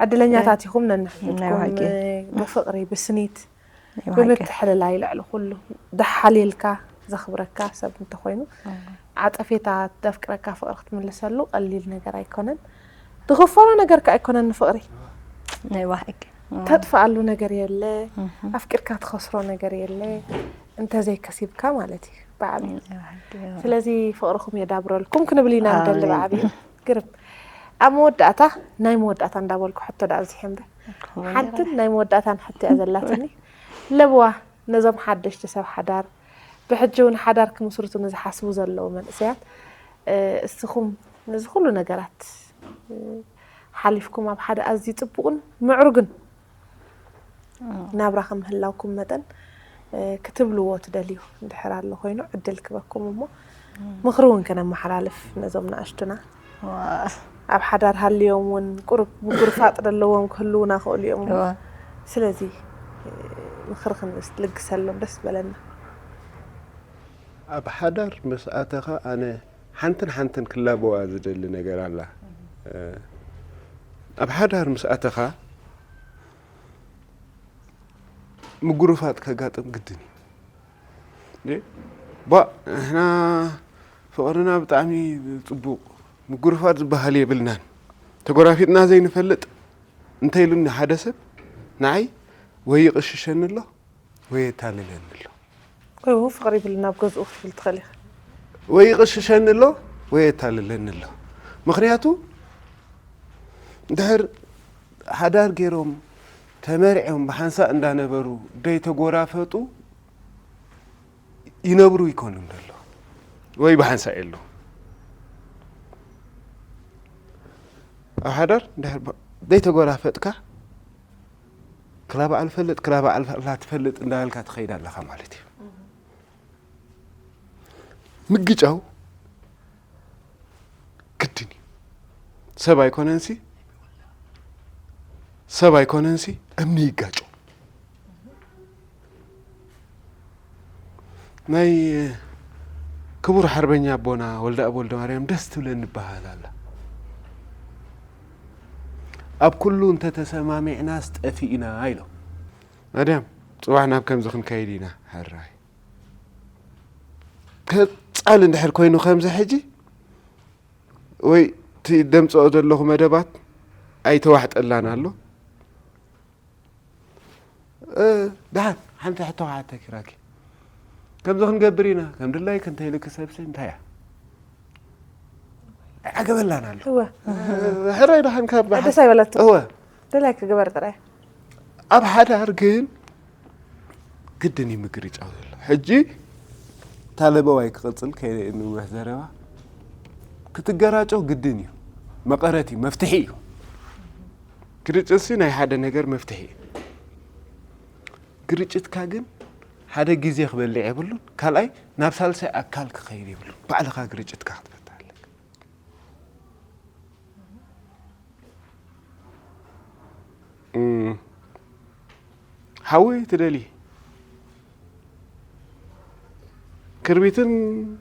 ዕድለኛታት ኢኹም ናይ ነንሕድኩም። ብሓቂ። ብፍቕሪ፣ ብስኒት፣ ናይ ብሓቂ ብምትሕልላይ ልዕሊ ኩሉ ደሓልየልካ ዘኽብረካ ሰብ እንተኾይኑ፣ ዓጸፌታ ዘፍቅረካ ፍቕሪ ክትምልሰሉ ቀሊል ነገር ኣይኮነን። ትኽፈሎ ነገር ከ ኣይኮነን ንፍቕሪ። ናይ ብሓቂ ተጥፍኣሉ ነገር የለ። ኣፍቂርካ ትኸስሮ ነገር የለ። እንተዘይከሲብካ ማለት እዩ ብዓብዩ። ናይ ብሓቂ ስለዚ ፍቕርኹም የዳብረልኩም ክንብል ኢና ንደሊ ኣሜን። ብዓብዩ። ግርም። ኣብ መወዳእታ፣ ናይ መወዳእታ እንዳበልኩ ሕቶ ዳ ኣብዚሐ እምበር፣ ሓንትን ናይ መወዳእታን ሕቶ እያ ዘላትኒ። ለብዋ፣ ነዞም ሓደሽቲ ሰብ ሓዳር፣ ብሕጂ እውን ሓዳር ክምስርቱ ንዝሓስቡ ዘለዉ መንእሰያት፣ እ፣ እስኹም ነዚ ኩሉ ነገራት፣ እ፣ ሓሊፍኩም ኣብ ሓደ ኣዝዩ ጽቡቕን ምዕሩግን ናብራ ከም ምህላውኩም መጠን፣ እ፣ ክትብልዎ ትደልዩ እንድሕር ኣሎ ኮይኑ ዕድል ክበኩም እሞ ምኽሪ እውን ከነመሓላልፍ ነዞም ንኣሽቱና። ዋ፣ ኣብ ሓዳር ሃልዮም እውን ቁሩብ ምጉርፋጥ ዘለዎም ክህልዉና ክእሉ እዮም። ዋ። ስለዚ፣ እ፣ ምኽሪ ክንልግሰሎም ደስ በለና። ኣብ ሓዳር ምስ ኣተኻ ኣነ ሓንትን ሓንትን ክላበዋ ዝደሊ ነገር ኣላ። እ፣ ኣብ ሓዳር ምስ ኣተኻ ምጉርፋጥ ከጋጥም ግድን እዩ። እንዴ? ባ ንሕና ፍቕርና ብጣዕሚ ጽቡቕ፣ ምጉርፋጥ ዝበሃል የብልናን። ተጎራፊጥና ዘይንፈልጥ እንተ ኢሉኒ ሓደ ሰብ ንዓይ ወይ ይቕሽሸኒ ኣሎ ወይ የታልለኒ ኣሎ። ወይ እውን ፍቕሪ ይብልና ኣብ ገዝኡ ክትብል ትኽእል ኢኻ። ወይ ይቕሽሸኒ ኣሎ ወይ የታልለኒ ኣሎ። ምኽንያቱ እንድሕር ሓዳር ገይሮም ተመርዕዮም ብሓንሳእ እንዳነበሩ ደይተጎራፈጡ ይነብሩ ይኮኑን ዘሎ ወይ ብሓንሳእ የሉ ኣብ ሓዳር እንድሕር ብ- ደይተጎራፈጥካ ክላ በዓል ፈልጥ ክላ በዓል ላ ትፈልጥ እንዳበልካ ትኸይድ ኣለኻ ማለት እዩ። ምግጫው ግድን እዩ። ሰብ ኣይኮነንሲ ሰብ ኣይኮነንሲ እምኒ ይጋጮ። ናይ ክቡር ሓርበኛ ኣቦና ወልደኣብ ወልደማርያም ደስ ትብለኒ በሃል ኣላ። ኣብ ኩሉ እንተተሰማሚዕናስ ጠፊእና ኢሎም። ኣድያም ጽባሕ ናብ ከምዚ ክንከይድ ኢና ሕራይ። ከጻል እንድሕር ኮይኑ ከምዚ ሕጂ ወይ እቲ ደምጽኦ ዘለኹ መደባት ኣይተዋሕጠላን ኣሎ። እ፣ ደሓን ሓንቲ ሕቶ ክሓተኪ ራኪ። ከምዚ ክንገብር ኢና፣ ከም ድላይክ እንተ ኢልኪ ሰብሲ እንታይ እያ? ኣይዓገበላን ኣሎ። እወ። ሕራይ ደሓን ካብ ደስ ኣይበለቶ። እወ። ደላይ ክግበር ጥራይ። ኣብ ሓዳር ግን ግድን እዩ ምግርጫው ዘሎ። ሕጂ እታ ለበዋይ ክቕጽል ከይደ ንውሕ ዘረባ ክትገራጨው ግድን እዩ። መቐረት እዩ፣ መፍትሒ እዩ። ግርጭትሲ ናይ ሓደ ነገር መፍትሒ እዩ። ግርጭትካ ግን ሓደ ግዜ ክበልዕ የብሉን፣ ካልኣይ ናብ ሳልሳይ ኣካል ክኸይድ የብሉን። ባዕልኻ ግርጭትካ ክትፈታ ኣለካ። እም፣ ሓዊ ትደሊ ክርቢትን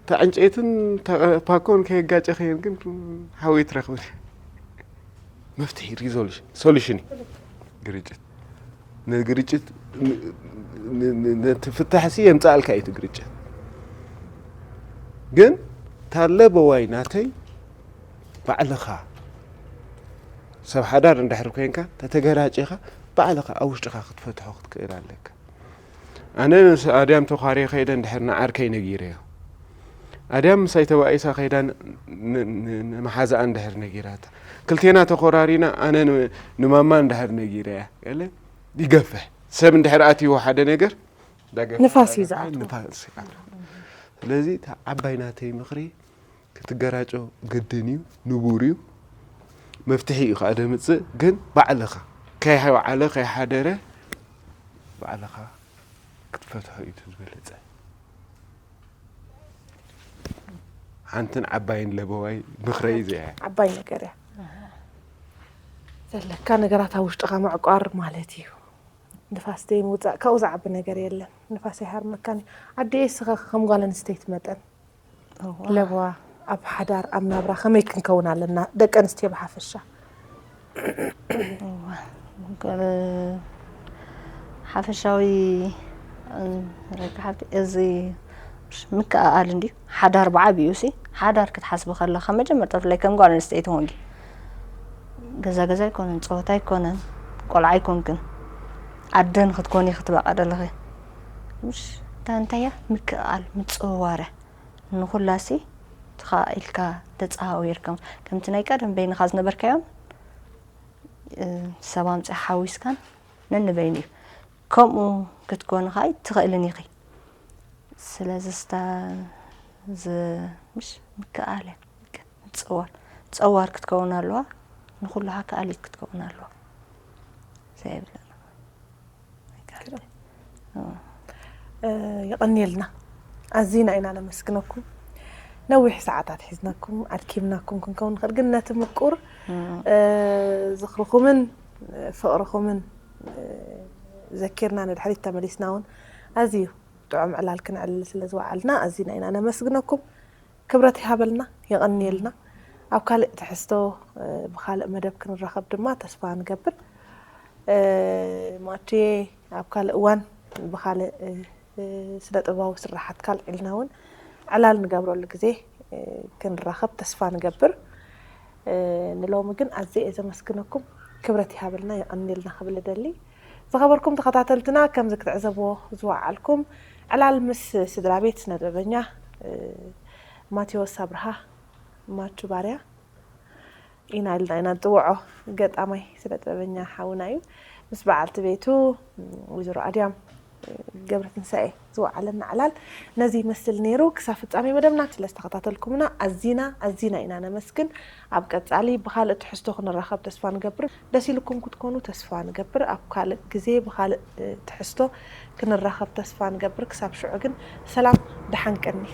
ተዕንጨይትን ተፓኮን ከየጋጨኸየን ግን ሓዊ ትረኽብን መፍትሒ ሪዞሉሽን ሶሉሽን እዩ። ግርጭት ንግርጭት ን- ን- ን- ነቲ ፍታሕሲ የምፃእልካ እዩ እቲ ግርጭት። ግን ታለ በዋይ ናተይ ባዕልኻ ሰብ ሓዳር እንድሕር ኮንካ ተተገራጭኻ ባዕልኻ ኣብ ውሽጥኻ ክትፈትሖ ክትክእል ኣለካ። ኣነ ምስ ኣድያም ተዃርየ ከይደ እንድሕር ንዓርከይ ነጊረዮ ኣድያም ምሳይ ተባኢሳ ከይዳ ን- ን- ን- ንመሓዛኣ እንድሕር ነጊራታ ክልቴና ተኾራሪና ኣነ ን- ንማማ እንድሕር ነጊረያ ገለ ይገፍሕ ሰብ እንድሕር ኣትይዎ ሓደ ነገር እንዳገፍሐ ንፋስ እዩ እንዳገፍሐ ዝኣትዎ። ንፋስ ይኣትዎ። ስለዚ እታ ዓባይ ናተይ ምኽሪ ክትገራጮ ግድን እዩ ንቡር እዩ መፍትሒ እዩ ከዓ ደምፅእ ግን ባዕልኻ ከይወዓለ ከይሓደረ ባዕልኻ ክትፈትሖ እዩ እቲ ዝበለፀ ሓንትን ዓባይን ለበዋይ ምኽረይ እዚኣ እያ ዓባይ ነገር እያ ዘለካ ነገራት ኣብ ውሽጥኻ ምዕቋር ማለት እዩ። ንፋስ ዘይምውፃእ ካብኡ ዝዓቢ ነገር የለን። ንፋስ ኣይሃርመካን እዩ። ኣደየ እስኻ ከም ጓል ኣንስተይቲ መጠን ለብዋ ኣብ ሓዳር ኣብ ናብራ ከመይ ክንከውን ኣለና ደቂ ኣንስትዮ ብሓፈሻ? ሓፈሻዊ ረካ ሓብቲ እዚ ምክእኣል እንድዩ። ሓዳር ብዓብዩ ሲ ሓዳር ክትሓስቢ ከለካ መጀመርታ ብፍላይ ከም ጓል ኣንስተይቲ ኮንኪ ገዛ ገዛ ኣይኮነን፣ ፀወታ ኣይኮነን፣ ቆልዓ ኣይኮንክን፣ ኣደን ክትኮኒ ክትበቃ ደለኺ ምሽ እንታይ እንታይ እያ ምክእኣል ምፅዋረ ንኹላሲ ትኻ ኢልካ ተፃሃዊርካ ከምቲ ናይ ቀደም በይንኻ ዝነበርካዮን ሰብ ኣምፅእ ሓዊስካን ነንበይኑ እዩ። ከምኡ ክትኮኒ ከዓ ትኽእልን ኢኺ። ስለዚ ስታ ምሽ ምክኣለ ፀዋር ፀዋር ክትከውን ኣለዋ። ንኩሉ ከኣሊት ክትከውን ኣለዋ። ዘይብለና ይቐንየልና። ኣዚና ኢና ነመስግነኩም። ነዊሕ ሰዓታት ሒዝናኩም ኣድኪምናኩም ክንከውን ንኽእል፣ ግን ነቲ ምቁር ዝኽርኹምን ፍቕርኹምን ዘኪርና ንድሕሪት ተመሊስና እውን ኣዝዩ ጥዑም ዕላል ክንዕልል ስለ ዝወዓልና ኣዚና ኢና ነመስግነኩም። ክብረት ይሃበልና፣ የቐንየልና። ኣብ ካልእ ትሕዝቶ ብኻልእ መደብ ክንራኸብ ድማ ተስፋ ንገብር። ማቱየ ኣብ ካልእ እዋን ብኻልእ ስነ ጥበባዊ ስራሓት ካልዒልና እውን ዕላል ንገብረሉ ግዜ ክንራኸብ ተስፋ ንገብር። ንሎሚ ግን ኣዝየ እየ ዘመስግነኩም። ክብረት ይሃበልና፣ የቐንየልና ክብል እደሊ። ዝኸበርኩም ተኸታተልትና ከምዚ ክትዕዘብዎ ዝወዓልኩም ዕላል ምስ ስድራ ቤት ስነ ጥበበኛ ማቴዎስ ኣብርሃ ማቹ ባርያ ኢና ኢልና ኢና ንፅውዖ። ገጣማይ ስነ ጥበበኛ ሓውና እዩ። ምስ በዓልቲ ቤቱ ወይዘሮ ኣድያም ገብረትንሳኤ ዝወዓለና ዕላል ነዚ ይመስል ነይሩ። ክሳብ ፍጻሜ መደብና ስለዝተኸታተልኩምና ኣዚና ኣዚና ኢና ነመስግን። ኣብ ቀጻሊ ብኻልእ ትሕዝቶ ክንራኸብ ተስፋ ንገብር። ደስ ኢልኩም ክትኮኑ ተስፋ ንገብር። ኣብ ካልእ ግዜ ብኻልእ ትሕዝቶ ክንራኸብ ተስፋ ንገብር። ክሳብ ሽዑ ግን ሰላም ደሓን ቀኒ።